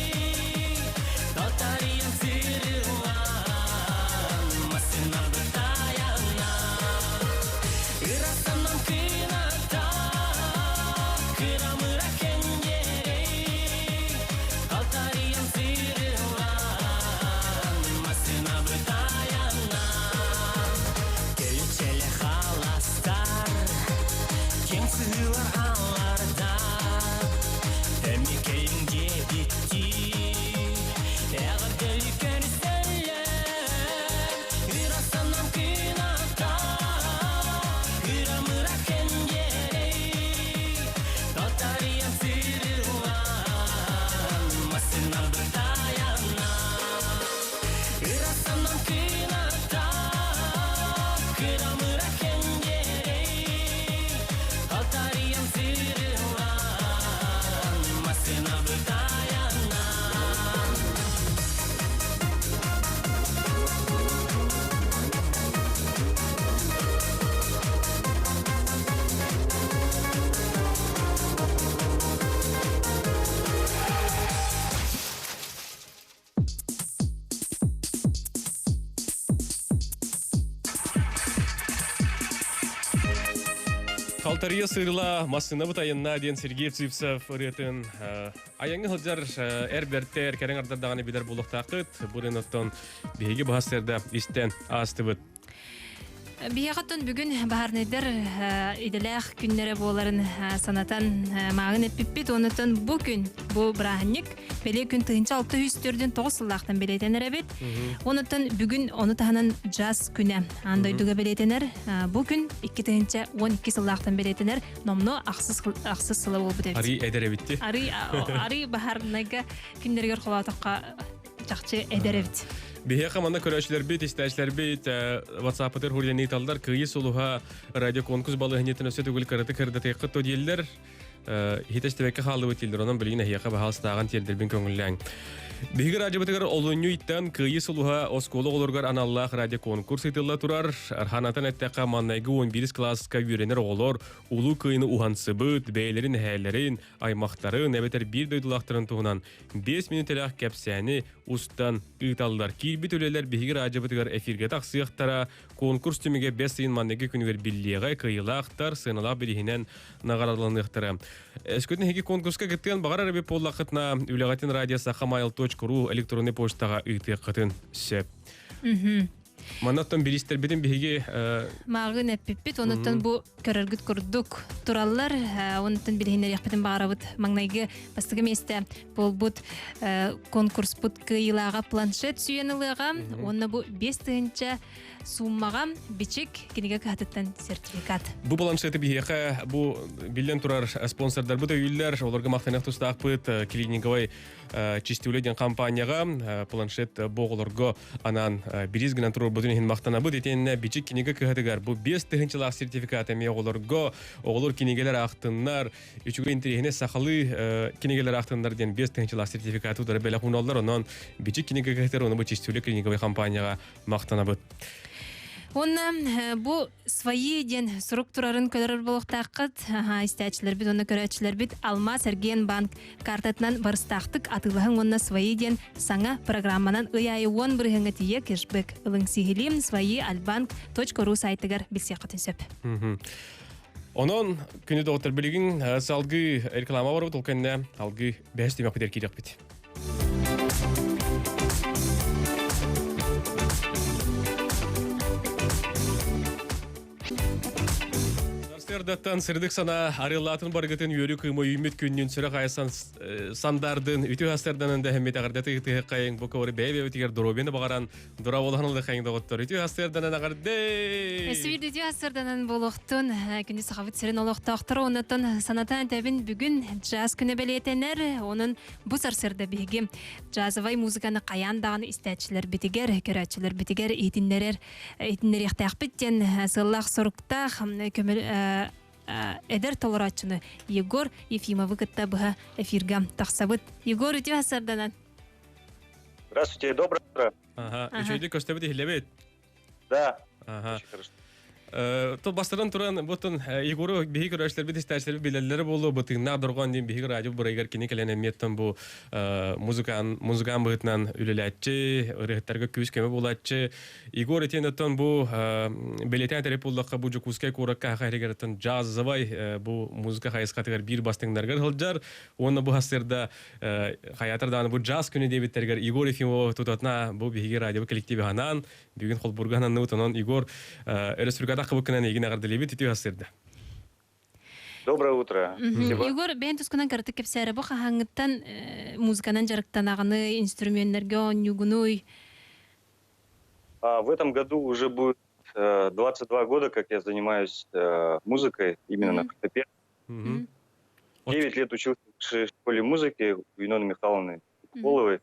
D: Татариян сырылан Масына бытаяна Ырастаннам кыната Кырамыра кэнгерей Алтариян сырылан Масына бытаяна Келечеле халастар Кең сыылар аларда Эмикейин дебитти Эҕэрдэли көрүстэллэр Ырастанам кыната Ырамыра кэнгерей Татариян сырылан Масына бытаяна Ырастанам кыната Кырамыра кэнгерей Татариян сырылан Масына бытаяна
A: Халтария сырыла массына бытайынна диэн Сергей Цивцев ырыатын айаҥҥа сылдьар эр бэртэр кэрэҥ ардардаҕаны билэр буолуохтааххыт. Бу ырыаны биһиги баһастарда истэн аастыбыт.
B: Биһиэхэ бүгүн баһаарнайдар идэлээх күннэрэ буоларын санатан мааҕын эппиппит. Онутан бу күн, бу бырааһынньык бэлиэ күн 1649 сыллаахтан бэлиэтэнэр эбит. Онутан бүгүн ону таһынан джаз күнэ аан дойдуга бэлиэтэнэр. Бу күн 2012 сыллаахтан бэлиэтэнэр. Номно ахсыс ахсыс сыла буолбут эбит.
A: Арый эдэр эбитти.
B: Арый арый баһаарнайга күннэригэр холоотоххо чахчы эдэр эбит.
A: Биһиэхэ манна көрөөччүлэрбит, истээччилэрбит WhatsApp-ытыр хуруйан ыыталлар. Кыайыы сулуһа радиоконкурс балаһынньытын өссө төгүл кыратык кырдатыаххыт то дииллэр. Хитестибэккэ хааллыбыт дииллэр. Онон билигин эһиэхэ баһаалыстааҕын тиэрдэрбин көҥүллээҥ. Биһиги радиобытыгар олунньу ыйтан Кыайыы сулуһа оскуола оҕолоругар аналлаах радиоконкурс ыытылла турар. Арханатан эттэххэ, маннайгы 11 кылааска үөрэнэр оҕолор Улуу Кыайыны уһансыбыт, бэйэлэрин эһээлэрин, аймахтарын эбэтэр биир дойдулаахтарын туһунан 5 мүнүүтэлээх кэпсээни устан ыыталлар. Киирбит үлэлэр биһиги радиобытыгар эфиргэ тахсыахтара. Конкурс түмүгэ бэс ыйын манныгы күнүгэр биллиэҕэ, кыайыылаахтар сыаналаах бирииһинэн наҕараадаланыахтара. Өскөтүн эһиги конкурска кыттыан баҕарар эбит буоллаххытына, үлэҕитин радио сахамайл.ру электронный почтаҕа ыытыаххытын сөп. Маннаттан бириистэрбитин биһиги
B: Мааҕын эппиппит, онуттан бу көрөргүт курдук тураллар. Онуттан билиһиннэриэхпитин баҕарабыт. Маҥнайгы бастакы миэстэ буолбут конкурспут кыайыылааҕа планшет сүүйэн ылыаҕа. Уонна бу 5000 сууммаҕа бичик кинигэ кыһатыттан сертификат.
A: Бу планшеты биһиэхэ бу биллэн турар спонсордарбыт өйүүллэр. Олорго махтаныах тустаахпыт клиниковай Чистюля диэн компанияҕа планшет бу оҕолорго анаан бириз гынан туруорбутун иһин махтанабыт. Итиэннэ бичик кинигэ кыһатыгар бу 5000-лаах сертификат эмиэ оҕолорго, оҕолор кинигэлэр аахтыннар, үчүгэй интэриэһинэй сахалыы кинигэлэр аахтыннар диэн 5000-лаах сертификаты утары бэлэх уналлар. Онон бичик кинигэ кыһатыгар уонна бу Чистюля клиниковай компанияҕа махтанабыт.
B: Уонна бу свои диэн сурук турарын көрөр буолуохтааххыт. Истээччилэрбит уонна көрөөччүлэрбит Алмаз эргиэн банк картатынан барыстаахтык атыылаһыҥ уонна свои диэн саҥа программанан ый аайы уон бырыһыаҥҥа тиийэ кешбэк ылыҥ сиһилиим свои альбанк.ру сайтыгар билсиэххитин сөп.
A: Онон күнү доҕоттор билигин салгыы реклама барбыт ол кэннэ алгыы бэһис түмэхпитигэр киириэхпит. Сырдаттан сырдык санаа арыаллаатын баргытын үөрүү кыыма үүммүт күннүн сүрэх айсан сандардын үтүө астарданын да хэммит аҕардаты тыһыккайын бу коворы бэйэ-бэйэбитигэр доруобуйаны баҕаран дураболахан ылыхайын доҕоттор үтүө астарданан аҕардэй
B: Эсибир үтүө астарданан буолуохтун күнү сахабыт сирин олохтоохторо оннотон санатан тэбин бүгүн джаз күнэ бэлиэтэнэр онон бу сарсыарда биһиги джазовай музыканы хайаан даҕаны истээччилэрбитигэр көрөөччүлэрбитигэр иһитиннэрэр иһитиннэриэхтээхпит диэн сыаллаах соруктаах көмө эдэр толорооччуну Егор Ефимовы кытта быһа эфирга тахсабыт. Егор, үтүө сарданан.
P: Здравствуйте, доброе утро.
A: Ага, үчүгэйдик көстөбүт иһиллэбит.
P: Да.
A: Ага. То бастаран туран бутун Егору биһи көрөшлөрбүт истээчилэрбит билэллэрэ буолуо бытыыннаах дорҕоон диэн биһиги радио бырайыгар кини кэлэн эмиэттэн бу музыкан музыкан быһыытынан үлэлээччи ырыаһыттарга күүс көмө буолааччы Егор итиэн оттон бу бэлиэтээн этэрэ буоллахха бу Дьокуускай куоракка хаһа джазовай бу музыка хайысхатыгар биир бастыҥнарыгар сылдьар уонна бу хастырда хайаатар даҕаны бу джаз күнү диэбиттэригэр Егор Ефимов тутатына бу биһиги радио коллективи ханаан бүгүн холбурга хананныбыт онон Егор өрөспүүбүлүкэ кыбыккынан эйигин эҕэрдэлиибит үтүө хастырда.
P: Доброе утро.
B: Спасибо. Егор, бэйэн тускунан кыратык кэпсээрэ бу хаһааҥҥыттан музыканан дьарыктанаҕыный, инструменнэргэ оонньуугунуй?
P: В этом году уже будет 22 года, как я занимаюсь музыкой, именно на фортепиано. 9 лет учился в школе музыки у Елены Михайловны Половой,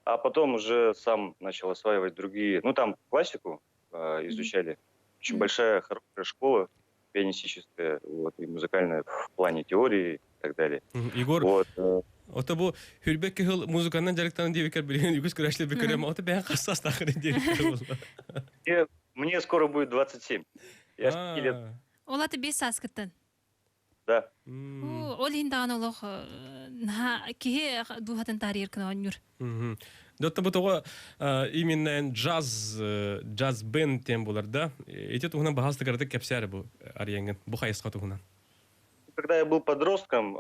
P: а потом уже сам начал осваивать другие, ну там классику изучали. Очень большая, хорошая школа пианистическая, вот, и музыкальная в плане теории и так далее.
A: Егор,
P: Вот.
A: Ото бу хүрбек кыһыл музыканан дьарыктанан диэбиккэр билигин үгүс көрөөччүлэр бүкөрөм ото бэйэн хассаас таахырын диэбиккэр буолла.
P: Мне скоро будет 27. Я с 5 лет,
B: Ол аты бес сааскыттан.
P: Да.
B: Ол иһин даҕаны олох наһаа киһи дууһатын таарыйар гына оонньуур.
A: Дотта бу тоҕо именно джаз джаз бенд тем булар да. Ити туһунан баһаас кыратык кэпсээр бу арыйаҥҥын бу хайысха туһунан.
P: Когда я был подростком,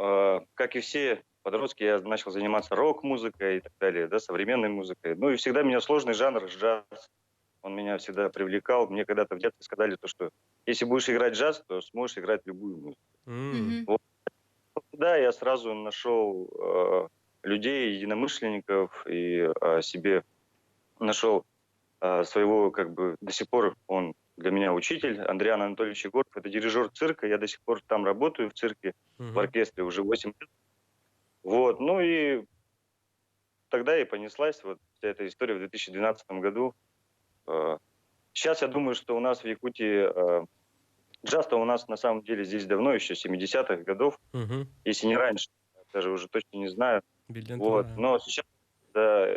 P: как и все подростки, я начал заниматься рок-музыкой и так далее, да, современной музыкой. Ну и всегда меня сложный жанр джаз, он меня всегда привлекал. Мне когда-то в детстве сказали то, что если будешь играть джаз, то сможешь играть любую музыку. Вот. Да, я сразу нашел людей, единомышленников и себе нашел своего, как бы, до сих пор он для меня учитель, Андриан Анатольевич Егоров, это дирижер цирка, я до сих пор там работаю в цирке, в оркестре уже 8 лет. Вот, ну и тогда и понеслась вот вся эта история в 2012 году. Сейчас я думаю, что у нас в Якутии джаз-то у нас на самом деле здесь давно, еще 70-х годов, если не раньше, даже уже точно не знаю. Вот. Но сейчас да,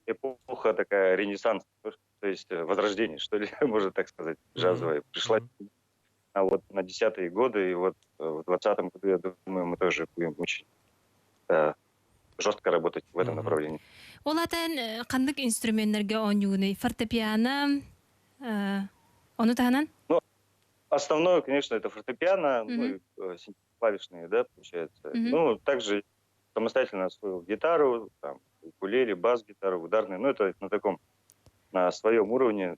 P: эпоха такая, ренессанс, то есть возрождение, что ли, можно так сказать, джазовое. Пришла а вот на десятые годы, и вот в 20-м году, я думаю, мы тоже будем очень жестко работать в этом направлении.
B: Ол атын ханнык инструменнерге оонньуугунуй? Фортепиано, ону таһынан?
P: Ну, основное, конечно, это фортепиано, ну, и клавишные, да, получается. Ну, также самостоятельно освоил гитару, там, укулеле, бас-гитару, ударные. Ну, это на таком, на своем уровне.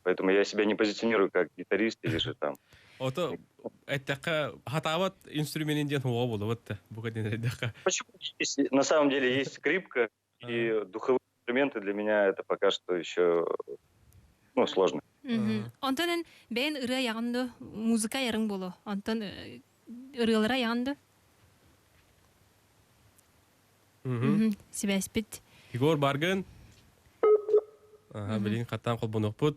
P: Поэтому я себя не позиционирую как гитарист или же там.
A: Ото эттэххэ хатаабат инструменин диэн хуоҕа буолубут бу кэдин
P: Почему? Есть, на самом деле есть скрипка и духовые инструменты для меня это пока что еще ну, сложно.
B: Онтон бэйэн ырыа айаҕын дуо, музыка айарыҥ буолуо. Онтон ырыалара айаҕын дуо? Сибээспит.
A: Егор бааргын? Ага, билин хаттаан холбонуохпут.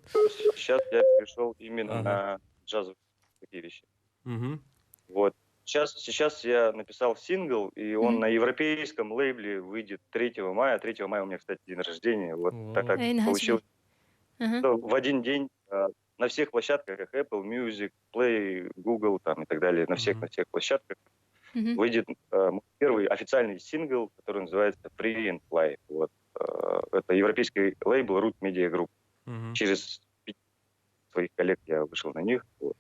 P: Сейчас я перешел именно на джазовые такие вещи. Вот. Сейчас я написал сингл, и он на европейском лейбле выйдет 3 мая. 3 мая у меня, кстати, день рождения. Вот так получилось. В один день на всех площадках Apple Music, Play, Google там, и так далее, на всех площадках выйдет первый официальный сингл, который называется Free and Fly. Вот. Это европейский лейбл Root Media Group. Через своих коллег я вышел на них. Вот.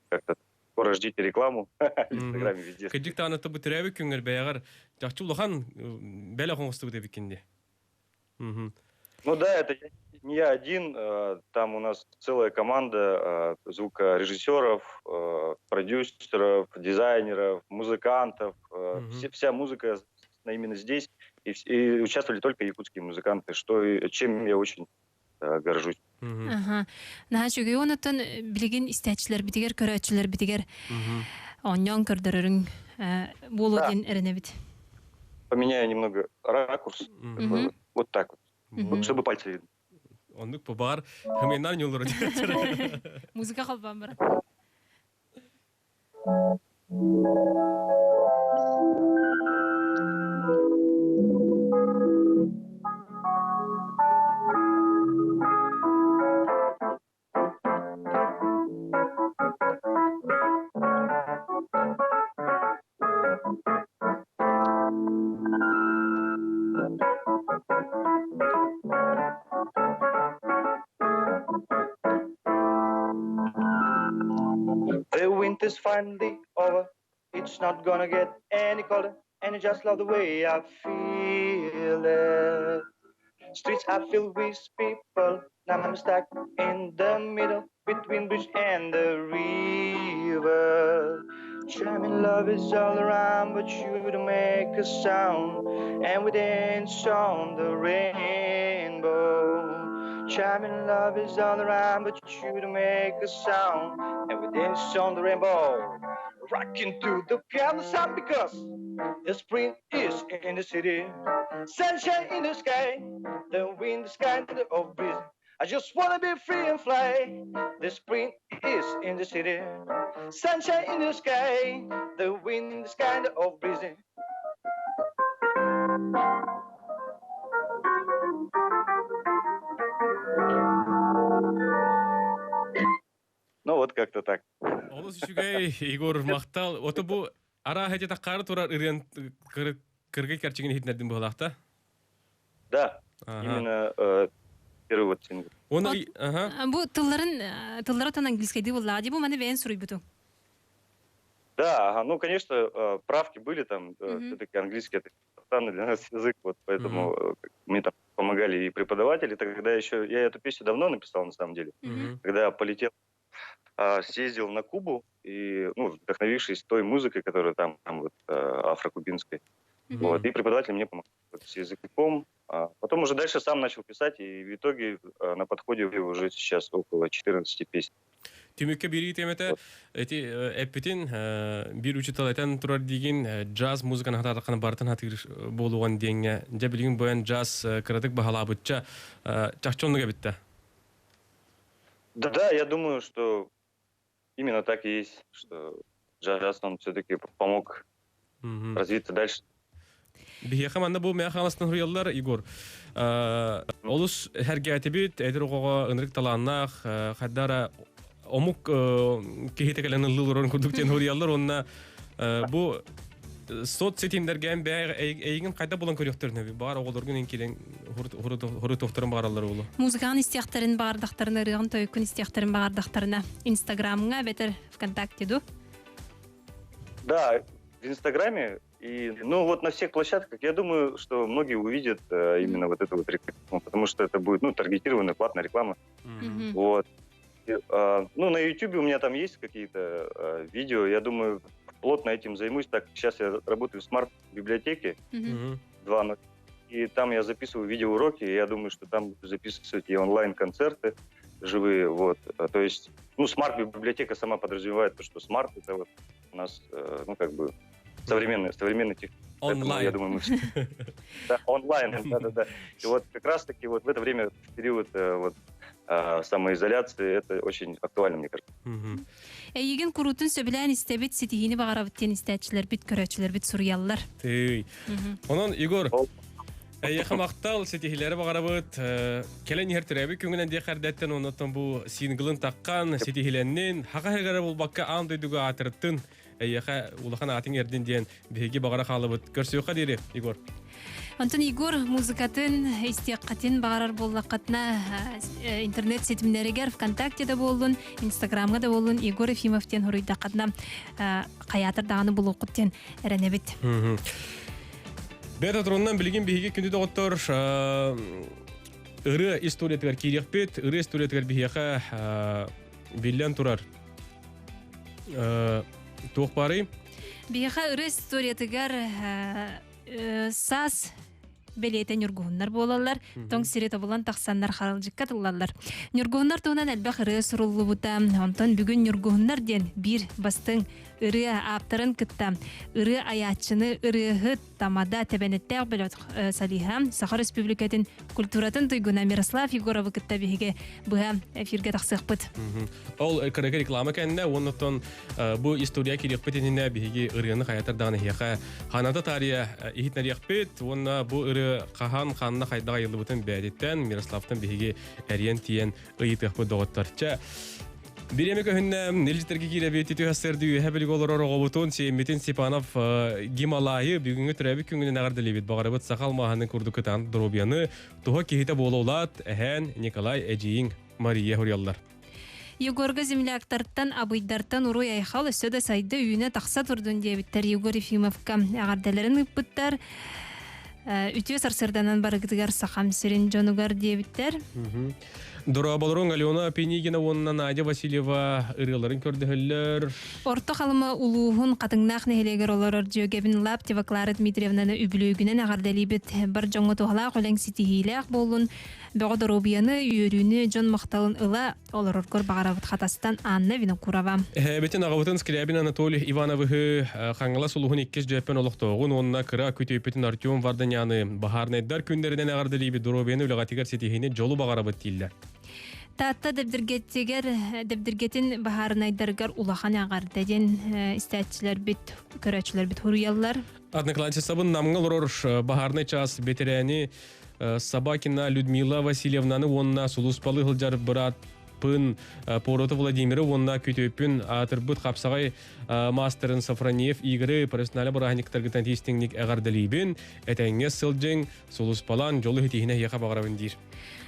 P: Как-то скоро ждите рекламу в Инстаграме везде.
A: Кырдьык даҕаны бу төрөөбүт күҥҥэр бэйэҕэр чахчы улахан бэлэх оҥостубут эбиккин дии.
P: Ну да, это я, не я один, там у нас целая команда звукорежиссеров, продюсеров, дизайнеров, музыкантов. Вся музыка именно здесь. И участвовали только якутские музыканты, чем я очень горжусь.
B: Аха. Наһаа үчүгэй онуттан билигин истээччилэрбитигэр, көрөөччүлэрбитигэр оонньоон көрдөрөрүҥ буолуо диэн эрэнэбит.
P: Поменяю немного ракурс. Вот так вот. Вот, чтобы пальцы видно.
A: Оннук баар хымыйнар ньуллура
B: Музыка холбоон баран.
P: The winter's finally over. It's not gonna get any colder. And I just love the way I feel it. Streets are filled with people. Now I'm stuck in the middle between bridge and the river. Charming love is all around, but you don't make a sound. And we dance on the rainbow. Charming love is all around, but you don't make a sound. And we dance on the rainbow. Rocking to the piano sound because the spring is in the city. Sunshine in the sky, the wind is kind of breeze. I just wanna be free and fly. The spring is in the city. Sunshine in the sky, the wind is kind of breezy. Ну вот как-то так.
A: Олус үчүгэй Егор махтал. Ото бу ара хәте таккары турар ырыан кыргый кэрчигин иһитинэрдин быһылаахта.
P: Да, именно первый вот сингл.
A: Оны ага.
B: Бу тылларын тыллары английскайдыы буллаа ди бу маны бэйэн суруйбуту.
P: Да, ага, ну, конечно, правки были там, все-таки английский это странный для нас язык, вот поэтому мне там помогали и преподаватели. Тогда еще я эту песню давно написал, на самом деле, когда полетел, съездил на Кубу и, ну, вдохновившись той музыкой, которая там вот, афрокубинской, вот, и преподаватель мне помог вот, с языком. А потом уже дальше сам начал писать, и в итоге на подходе уже сейчас около 14 песен.
A: Түмүккэ бири темете эти эппитин бир учутал этен турар дигин джаз музыканы хатаатаккана бартын хатыр болуган диэҥҥэ дьэ билигин буян джаз кыратык баһалаабытча чахчы оннуга битте.
P: Да, я думаю, что именно так и есть, что джаз, он все-таки помог развиться дальше.
A: Биһиэхэ манна бу Мэҥэ Хаҥаластан суруйаллар Егор. Олус сэргээтибит, эдэр оҕоҕо ынырык талааннаах, хайдара омук киһитэ кэлэн ыллыы олорорун курдук диэн суруйаллар уонна бу соцсетимдэргэ бэйэ эйигин хайда булан көрүөхтөрүн баар оҕолоргун эн киирэн хорутуохтарын баҕараллар уолу.
B: Музыканы истиэхтэрин баҕардахтарына, ырыаҕын тойуккун истиэхтэрин баҕардахтарына Инстаграмҥа эбэтэр ВКонтакте ду?
P: Да, в Инстаграме и, ну, вот на всех площадках, я думаю, что многие увидят именно вот эту вот рекламу, потому что это будет, ну, таргетированная платная реклама. Вот. И, ну, на YouTube у меня там есть какие-то видео, я думаю, плотно этим займусь. Так, сейчас я работаю в смарт-библиотеке 2.0, и там я записываю видеоуроки, и я думаю, что там буду записывать и онлайн-концерты живые, вот. То есть, ну, смарт-библиотека сама подразумевает то, что смарт это вот у нас, ну, как бы, современный технологии.
A: Онлайн.
P: Я думаю, мы все... Да, онлайн, да-да-да. И вот как раз-таки вот в это время, в период вот, самоизоляции, это очень актуально, мне кажется.
B: Эйигин куруутун сөбүлээн истэбит ситиһиини баҕарабыт диэн истээччилэрбит, көрөөччүлэрбит суруйаллар.
A: Тый. Онон, Егор, эйиэхэ махтал, ситиһиилэри баҕарабыт. Кэлэн иһэр төрөөбүт күҥүнэн диэх эрдэттэн оннуттан бу синглын таккан, ситиһилэннин, хаха хэгэрэ булбакка аан дойдуга аатырыттын, эйиэхэ улахан аатыҥ эрдин диэн биһиги баҕара хаалыбыт. Көрсүөххэ диэри, Егор.
B: Онтон Егор музыкатын истиэххитин баҕарар буоллаххытына интернет ситимнэригэр ВКонтакте да буоллун, Инстаграмҥа да буоллун Егор Ефимов диэн хоруйдаххытына хайаатар даҕаны булуоххут диэн эрэнэбит.
A: Бэт отуруннан билигин биһиги күндү доҕоттор. Ырыа историятыгар киириэхпит. Ырыа историятыгар биһиэхэ биллэн турар туох баарый?
B: Биһиэхэ ырыа историятыгар саас бэлиэтэ ньургуһуннар буолаллар, тоҥ сири тобулан тахсаннар харалдьыкка тыллаллар. Ньургуһуннар туһунан элбэх ырыа суруллубута. Онтон бүгүн ньургуһуннар диэн биир бастыҥ ырыа ааптарын кытта ырыа айааччыны ырыаһыт Тамада тэбэнэттээх бөлөх солиһа, Саха Республикатын культуратын туйгуна Мирослав Егоровы кытта биһиги быһа эфиргэ тахсыахпыт.
A: Ол кыракы реклама кэннэ, оннуттан бу история кириэхпит иннинэ биһиги ырыаны хаятар даҕаны эһиэхэ ханата таарыйа иһитинэриэхпит уонна бу ырыа хаһан ханна хайдах айыллыбытын бэйэтиттэн Мирославтан биһиги эрийэн тиийэн ыйытыахпыт доҕоттор. Чэ, Бириэмэ көһүннэ, илдьитэргэ киирэбит үтүө сарсыарда үөһэ билиг олорор оҕобутун, сиэммитин Степанов Гималайы бүгүҥҥү төрөөбүт күҥүнэн эҕэрдэлиибит. Баҕарабыт саха алмааһынын курдук кытаан доруобуйаны, туһа киһитэ буола улаат, эһээн Николай эдьиийиҥ Мария суруйаллар.
B: Егорга земляктартан, абыйдартан уруй-айхал өссө да сайда үүнэ тахса турдун диэбиттэр Егор Ефимовка эҕэрдэлэрин ыыппыттар. Үтүө сарсыарданан барыгытыгар Сахам сирин дьонугар диэбиттэр.
A: Дорооболоруҥ Алена Пинигина уонна Надя Васильева ырыаларын көрдөһөллөр.
B: Орто Халыма улууһун Хатыҥнаах нэһилиэгэр олорор дьүөгэбин Лаптева Клара Дмитриевнаны үбүлүөйгүнэн эҕэрдэлиибит. Бар дьоҥҥо туһалаах үлэҥ ситиһиилээх буоллун, бөҕө доруобуйаны, үөрүүнү, дьон махталын ыла олороргор баҕарабыт Хатастан Анна Винокурова.
A: Эһээбитин аҕабытын Скрябин Анатолий Ивановиһы Хаҥалас улууһун иккис дьүөппэн олохтооҕун уонна кыра күтүөппүтүн Артем Варданяны баһаарнайдар күннэринэн эҕэрдэлиибит доруобуйаны үлэҕитигэр ситиһиини дьолу баҕарабыт дииллэр.
B: Таатта дэбдиргэтигэр дэбдиргэтин баһаарынайдарыгар улахан эҕэрдэ диэн истээччилэрбит, көрөөччүлэрбит хуруйаллар.
A: Одноклассницабын Намҥа олорор баһаарынай чаас бэтэрэни Собакина Людмила Васильевнаны уонна сулууспалыы сылдьар бырааппын Поротов Владимиры уонна күтүөппүн аатырбыт хапсаҕай маастарын Сафрониев Игоры профессиональнай бырааһынньыктаргытан тиистиҥник эҕэрдэлиибин, этэҥҥэ сылдьыҥ, сулууспалаан дьолу ситиһинэ эһиэхэ баҕарабын диир.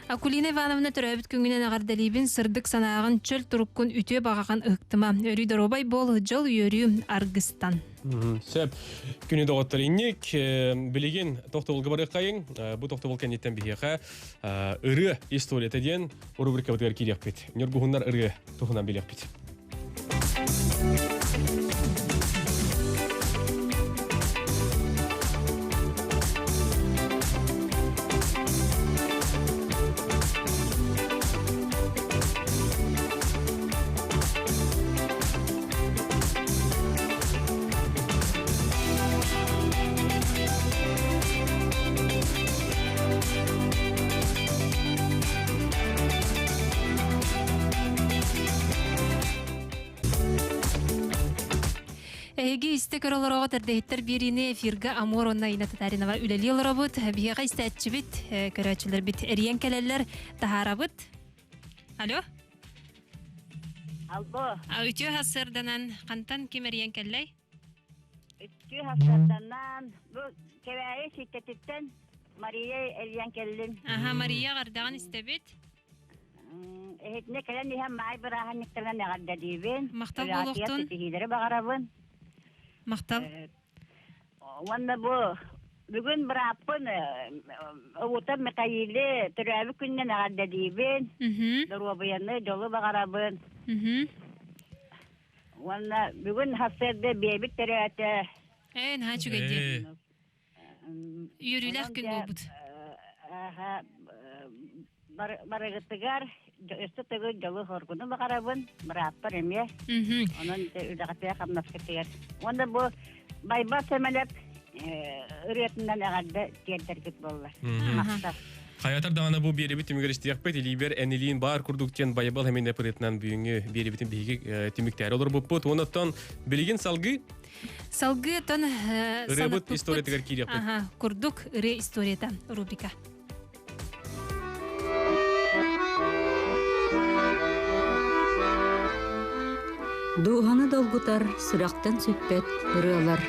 B: Акулина Ивановна төрөөбүт күҥҥүнэн эҕэрдэлиибин, сырдык санааҕын, чөл туруккун, үтүө баҕаҕын ыһыктыма. Өрүү доруобай буол, дьол үөрүү аргыстан.
A: Сөп. Күнү доҕоттор инник билигин тохтобулга барыаххайыҥ. Бу тохтобул кэнниттэн биһиэхэ ырыа историята диэн рубрикабытыгар киириэхпит. Ньургуһуннар ырыа туһунан билиэхпит.
B: Эһиги истэ көрө олороҕут эрдэһиттэр биэриини эфирга Амур уонна Инна Татаринова үлэлии олоробут. Биһиэхэ истээччибит, көрөөччүлэрбит эрийэн кэлэллэр, таһаарабыт. Алло.
O: Алло.
B: Үтүө сарсыарданан хантан ким эрийэн кэллэй?
O: Үтүө сарсыарданан бу Кэбээйи Сииттэтиттэн Мария эрийэн кэллим.
B: Аха, Мария ҕардаҕын истэбит.
O: Эһитинэ кэлэн иһэн маай бырааһынньыктарынан эҕэрдэлиибин.
B: Махтал буолуохтун.
O: Ситиһиилэри баҕарабын.
B: Махтал.
O: Уонна бу бүгүн бырааппын Уутан Михаилы төрөөбүт күнүнэн эҕэрдэлиибин. Доруобуйаны, дьолу баҕарабын. Уонна бүгүн сарсыарда биэбит төрөөтө.
B: Ээ, наһаа үчүгэй дии. Үөрүүлээх күн буолбут.
O: Барыгытыгар өссө төгүл дьолу-соргуну баҕарабын, бырааппар эмиэ. Онон үлэҕитигэр хамнаскытыгар. Уонна бу Байбал Сэмэлэп ырыатынан эҕэрдэ тиэрдэргит буолла. Махтал.
A: Хайатар даҕаны бу биэрэбит түмүгэр истиэхпит, илиибэр энилиин баар курдук диэн Байбал Хэминэп ырыатынан бүгүҥҥү биэрэбитин биһиги түмүктээри олорбуппут. Онон билигин салгыы
B: Салгыы тон
A: ырыабыт историятыгар киириэхпит.
B: Аха, курдук ырыа историята рубрика.
Q: Дууһаны долгутар, сүрэхтэн сүппэт ырыалар.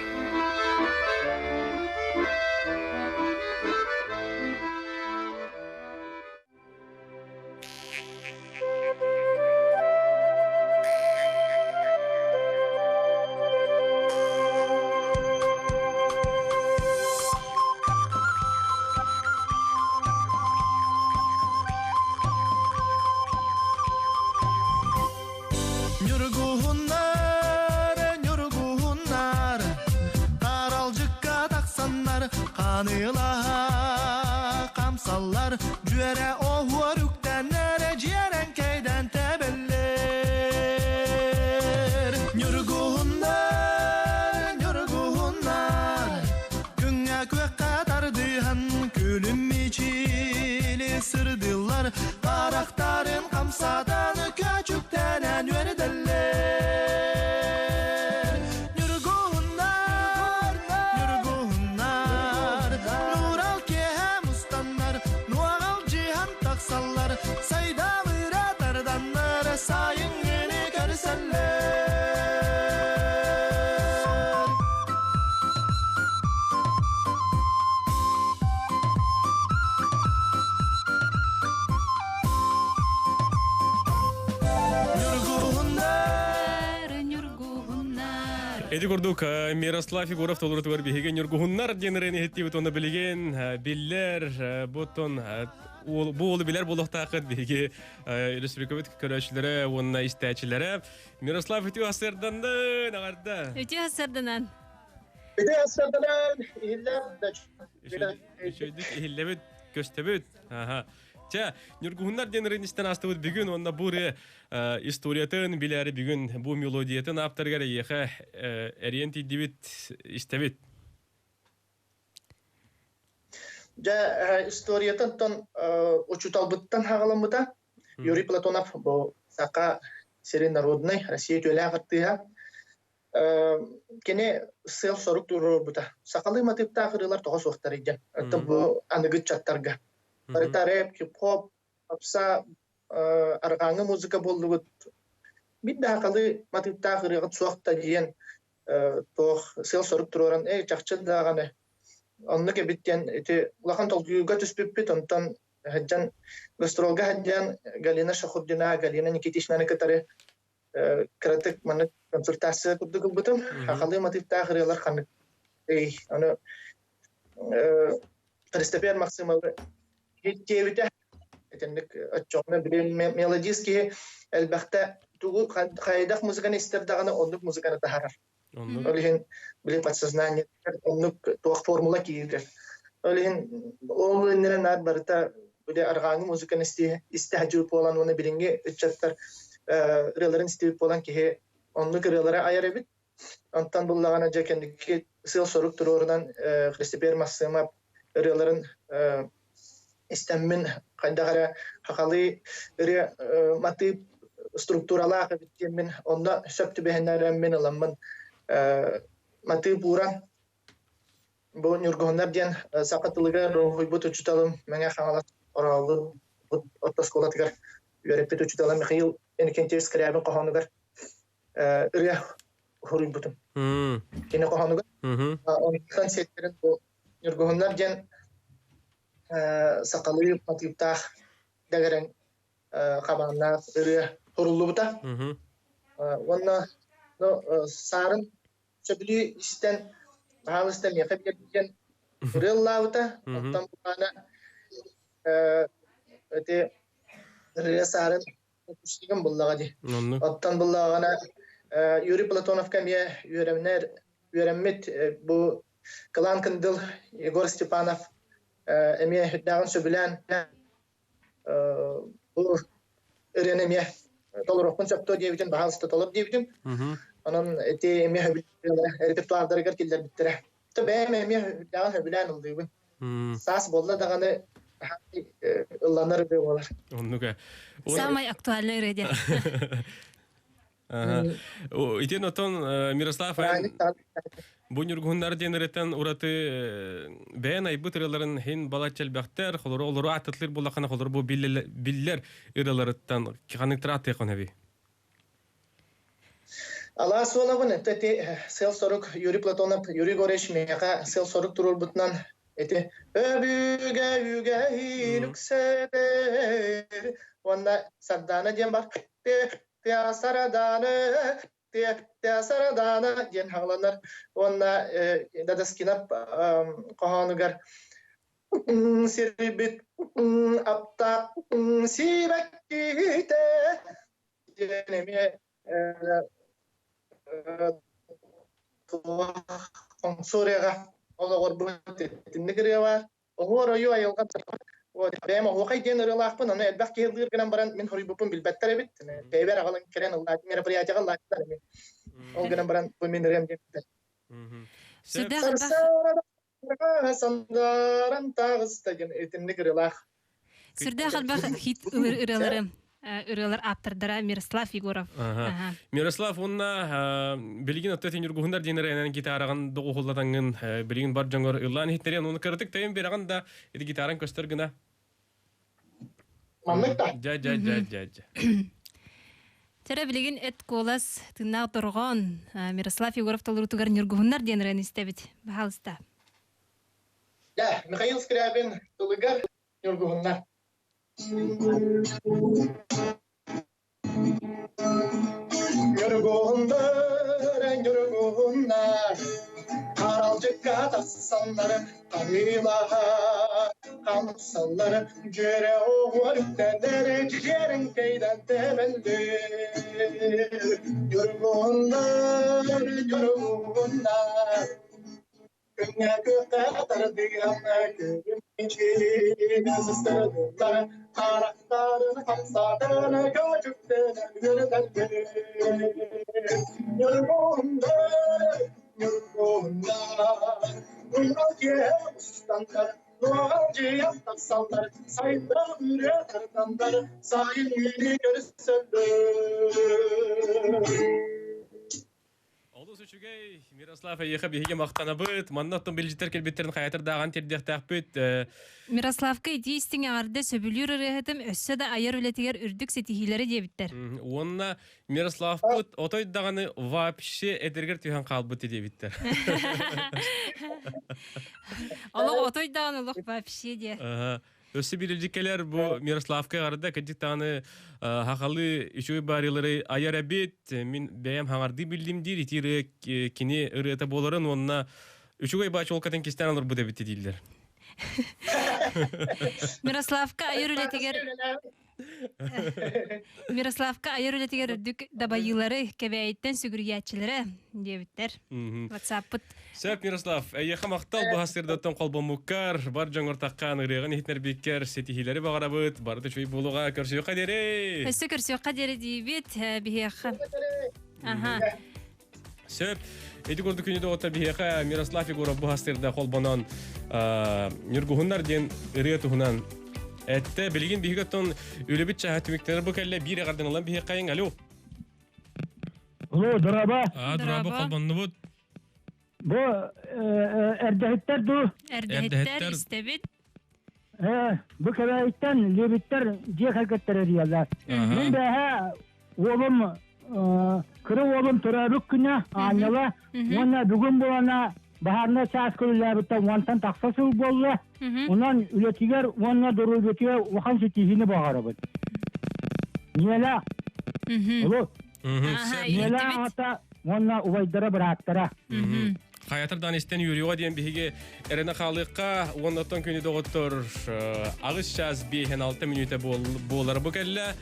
R: Маанылаһа хамсаллар, дьүөрэ оһуор үктэннэр, дьиэрэн кэйдэн тэбэллэр. Ньургуһуннар, ньургуһуннар, күҥҥэ күөххэ тардыһан, күлүм мичили сырдыллар, харахтарын хамсатан, көчүктэнэн үөрдэллэр. Ньургуһуннар, ньургуһуннар, нуурал киэһэ мустаннар, нуоҕал дьиһан тахсаллар, сайдамыра тарданнар, сайыҥҥыны көрсөллөр. Ньургуһуннар,
B: Ньургуһуннар.
A: Эти курдук Мирослав Егоров толорутугар биһиги Ньургуһуннар диэн ырыаны иһиттибит уонна билигин биллэр бутун бу уолу билэр буолуохтааххыт биһиги республикабыт көрөөччүлэрэ уонна истээччилэрэ. Мирослав үтүө сырданнын аҕарда.
B: Үтүө сырданан.
S: Үтүө сырданан иһиллэр
A: Үчүгдүк иһиллэбит, көстөбүт. Аха. Чэ, Ньургуһуннар диэн ырыаны истэн аастыбыт бүгүн уонна бу ырыа историятын билээри бүгүн бу мелодиятын ааптарыгар эйиэхэ эриэн тиийдибит, истэбит.
S: Дьэ, историятын тон учууталбыттан хаҕаламмыта. Юрий Платонов бу Саха сирин народнай Россия үтүөлээх артыыһа. Кини сыал-сорук туруорбута. Сахалыы матыыптаах ырыалар тоҕо суохтарый диэн. Бу аныгы ыччаттарга. Барыта рэп, хип-хоп, попса, арҕааҥҥы музыка буоллубут. Биир да сахалыы матыыптаах ырыаҕыт суох да диэн туох сыал-сорук туруоран, эй, чахчы даҕаны оннук эбит диэн ити улахан толкуйга түспүппүт. Онтон сылдьан гастролга сылдьан Галина Шахурдина, Галина Никитичнаны кытары кыратык маннык консультация курдук ылбытым. Хахалыы матыыптаах ырыалар ханнык эй, аны Христофер Максимовы диэбитэ. Итинник оччоҕуна билин мелодист киһи элбэхтэ тугу хайдах музыканы истэр даҕаны оннук музыканы таһаарар. Ол иһин били подсознание оннук туох формула киирэр. Ол иһин ол иннинэ наар барыта били арҕааҥҥы музыканы истэ сылдьыбыт буолан уонна билиҥҥи ыччаттар ырыаларын истибит буолан киһи оннук ырыалары айар эбит. Онтон буллаҕына дьэ кэнники сыал-сорук туруорунан Христопер Массыма ырыаларын истэммин хайдах эрэ хахалыы ырыа матыып структуралаах эбит диэммин онно сөп түбэһиннэрэммин ыламмын матыып ууран бу Ньургуһуннар диэн саха тылыгар уһуйбут учууталым Мэҥэ Хаҥалас Ороолу орто оскуолатыгар үөрэппит учуутала Михаил Иннокентьевич Скрябин хоһоонугар ырыа уһуруйбутум. Кини хоһоонугар онтон сиэттэрин бу Ньургуһуннар диэн сахалыы матыыптаах дэгэрэҥ хабааннаах ырыа суруллубута. Уонна саарын сөбүлүү истэн, баһаалыста миэхэ биэрдиэн ырыа ыллаабыта. Оттон булаана ити ырыа саарын выпускнигым буллаҕа дии. Оттон буллаҕына Юрий Платоновка эмиэ үөрэмнэр үөрэммит бу Кылаан Кындыл Егор Степанов эмиэ үрдээҕин сөбүлээн бу ырыаны эмиэ толоруохпун сөптөө диэбитин, баһаалыста толор диэбитим. Онон ити эмиэ репертуардарыгар киллэрбиттэрэ. Бэйэм эмиэ үрдээҕин сөбүлээн ыллыыбын. Саас буолла даҕаны ылланар ырыа буолар.
A: Оннук.
B: Самый актуальный ырыа диэн.
A: Итин отон Мирослав бу ньургуһуннар диэн ырыттан ураты бэйэн айбыт ырыаларын хин балачча элбэхтэр, холору олору ааттатылыр буллахына холору бу биллэр ырыаларыттан ханныктар ааттыаххын эби?
S: Алаас суолабын ити сыал-сорук Юрий Платонов, Юрий Егорович миэхэ сыал-сорук туруорбутунан ити өбүгэ үгэһин үксэтэр уонна Сардаана диэн бар тыа сарадааны тыа сарадаана диэн хаҕыланар уонна Дадаскинап хоһоонугар сирбит аптаах сибэккитэ диэн эмиэ хоҥсуорияҕа. Олоҕорбут итинник ырыа баар. Оһуор ойуу айылҕа Вот, бэйэм оһуохай диэн ырыалаахпын, ону элбэх киһи ыллыыр гынан баран мин хоруйбуппун билбэттэр эбит. Бэйэбэр аҕалан кэлэн ыллаатым, мероприятиеҕа ыллаатылар эми. Ол гынан баран бу мин ырыам диэбиттэр.
B: Сүрдээх элбэх
S: Сандаран таҕыста диэн итинник ырыалаах.
B: Сүрдээх элбэх хит ырыалары ырыалар ааптардара Мирослав Егоров.
A: Мирослав уонна билигин отто тинюргуһундар диэн ырыанан гитараҕын доҕуһуллатаҥҥын билигин бар дьоҥор ыллаан иһиттэриэн уну кыратык тайын бераҕын да ити гитаран көстөр гына.
S: Маннык да.
A: Дьэ дьэ дьэ дьэ дьэ.
B: Тера билигин эт куолас тыыннаах дорҕоон Мирослав Егоров толоруутугар Ньургуһуннар диэн ырыаны истэбит. Баһаалыста.
S: Да, Михаил Скрябин тылыгар Ньургуһуннар. Ньургуһуннар, ньургуһуннар, Харалдьыкка тахсаннар, Харыылаһа хамсаллар, Дьүөрэ оҕуор үктэнэр, Дьиэрэҥкэйдэн тэбэллэр. Ньургуһуннар, ньургуһуннар, Күҥҥэ күөххэ тардыһан көрүм сыстырдылар, харахтарын хамсатан көчүктэнэн үөрэтэллэр. Ньургуһуннар, ньургуһуннар, уйгал киэһэ устаннар, нуоҕалдьыйан тахсаллар, сайда үрэ тарданнар, сайын үүнү көрсөллөр.
A: Олус үчүгэй, Мирослав эйиэхэ биһиги махтанабыт. Манна оттон билдьиттэр кэлбиттэрин хайатыр дааҕан тирдиэхтээхпит.
B: Мирославка итии истиҥ эҕэрдэ сөбүлүүр ырыаһытым өссө да айар үлэтигэр үрдүк ситиһиилэри диэбиттэр.
A: Уонна Мирославпыт отой даҕаны вообще эдэргэр түһэн хаалбыт диэбиттэр.
B: Олох отой даҕаны олох вообще диэ.
A: Өссө биирдик кэлэр бу Мирославка ҕарда кырдьык даҕаны хахалы үчүгэй баарыылары айар эбит. Мин бэйэм хаҥардыы биллим диир ити ырыа кини ырыата буоларын уонна үчүгэй баачолкатын кистээн олорбут эбит дииллэр.
B: Мирославка айар үлэтигэр Мирославка айар үлэтигэр үрдүк дабайыылары Кэбээйиттэн сүгүрүйээччилэрэ диэбиттэр. WhatsApp-пыт.
A: Сөп, Мирослав, эйиэхэ махтал бу сырдаттан холбоммуккар, бар дьоҥор таххаан ырыаҕын иһитинэрбиккэр ситиһиилэри баҕарабыт, барыта үчүгэй буолуоҕа, көрсүөххэ диэри!
B: Өссө көрсүөххэ диэри диибит, биһиэхэ. Аха.
A: Сөп. Ити курдук күнү доҕоттор биһиэхэ Мирослав Егоров бу хастырда холбонон Ньургуһуннар диэн ырыа туһунан эттэ. Билигин биһиги оттон үлэбит чааһа түмүктэнэр бу кэллэ биир эҕэрдэн ылан биһиэхэ алло.
I: Алло, дороба.
A: А, дороба холбоннубут.
I: Бу эрдэһиттэр дуу?
B: Эрдэһиттэр истэбит.
I: Бу кэбээйиттэн Лебиттэр дьиэ кэргэттэрэ диэллэр. Мин бэһэ уолум кыра уолум төрөөбүт күнэ аанньала уонна бүгүн буолана баһаарынай чаас көрүллээбиттэн уонтан тахса сыл буолла. Онон үлэтигэр уонна доруобуйатыгар улахан ситиһиини баҕарабыт. Ниэлэ. Олу. Ниэлэ аҕата уонна убайдара бырааттара.
A: Хайатырдан истэн үөрүүҕэ диэн биһиги эрэнэ хаалыахха уонна оттон күнү доҕоттор аҕыс час биэһэн алта мүнүүтэ буолар бу кэллэ.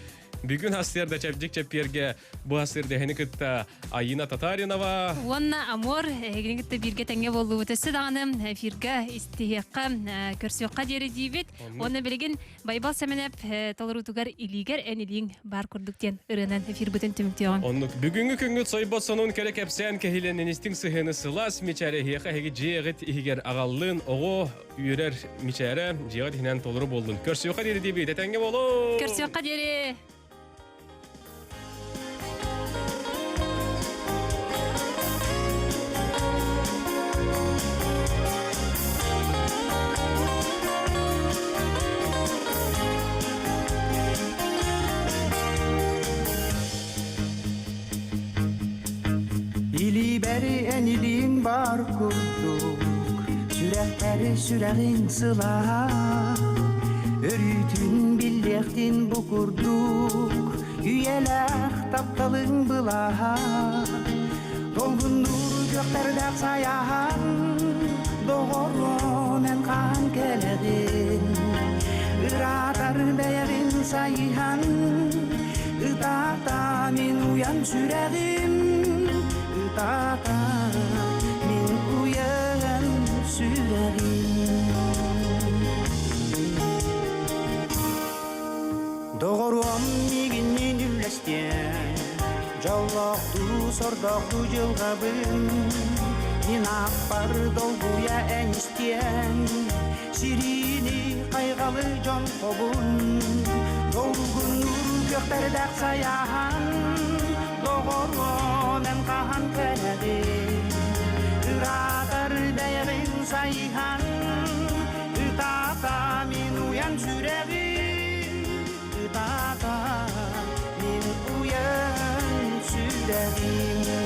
A: Бүгүн хасыарда чэбдик чэппиэргэ бу хасыарда эһини кытта Айина Татаринова.
B: Уонна Амор эһигини кытта бииргэ тэҥҥэ буоллубут. Өссө даҕаны эфиргэ истиһиэххэ, көрсүөххэ диэри диибит. Уонна билигин Байбал Сэмэнэп толоруутугар илиигэр эн илииҥ баар курдук диэн ырыанан эфирбытын түмүктүөҕүҥ.
A: Оннук. Бүгүҥҥү күҥҥүт сойбот сонун кэрэ кэпсээн кэһилэнин истиҥ сыһыаны сылаас мичээрэ эһиэхэ эһиги дьиэҕит иһигэр аҕаллын, оҕо үөрэр мичээрэ дьиэҕит иһинэн толору буоллун. Көрсүөххэ диэри диэбит, этэҥҥэ буолуҥ!
B: Көрсүөххэ диэри!
R: Илиибэри эн илииҥ баар курдук, сүрэхпэри сүрэҕиҥ сылааһа, өрүүтүн биллиэхтин бу курдук, үйэлээх тапталыҥ былааһа. Долгуннуур күөхтэрдээх сайаһан, доҕорум эн хаһан кэлэҕин? Ыраатар бэйэбин сайыһан, ытаата мин уйан сүрэҕим, ытаата мин уйан сүрэҕим. Дьоллоохтуу, сордоохтуу дьылҕабын Мин ааппар долгуйа эн истиэн Сириини хайҕалы дьон хобун Долгуннуур күөхтэрдээх сайаһан Доҕоруом эн хаһан кэлэҕин Ыраатар бэйэҕин сайыһан Ытаата мин уйан сүрэҕим Ытаата мин уйан сүрэҕим.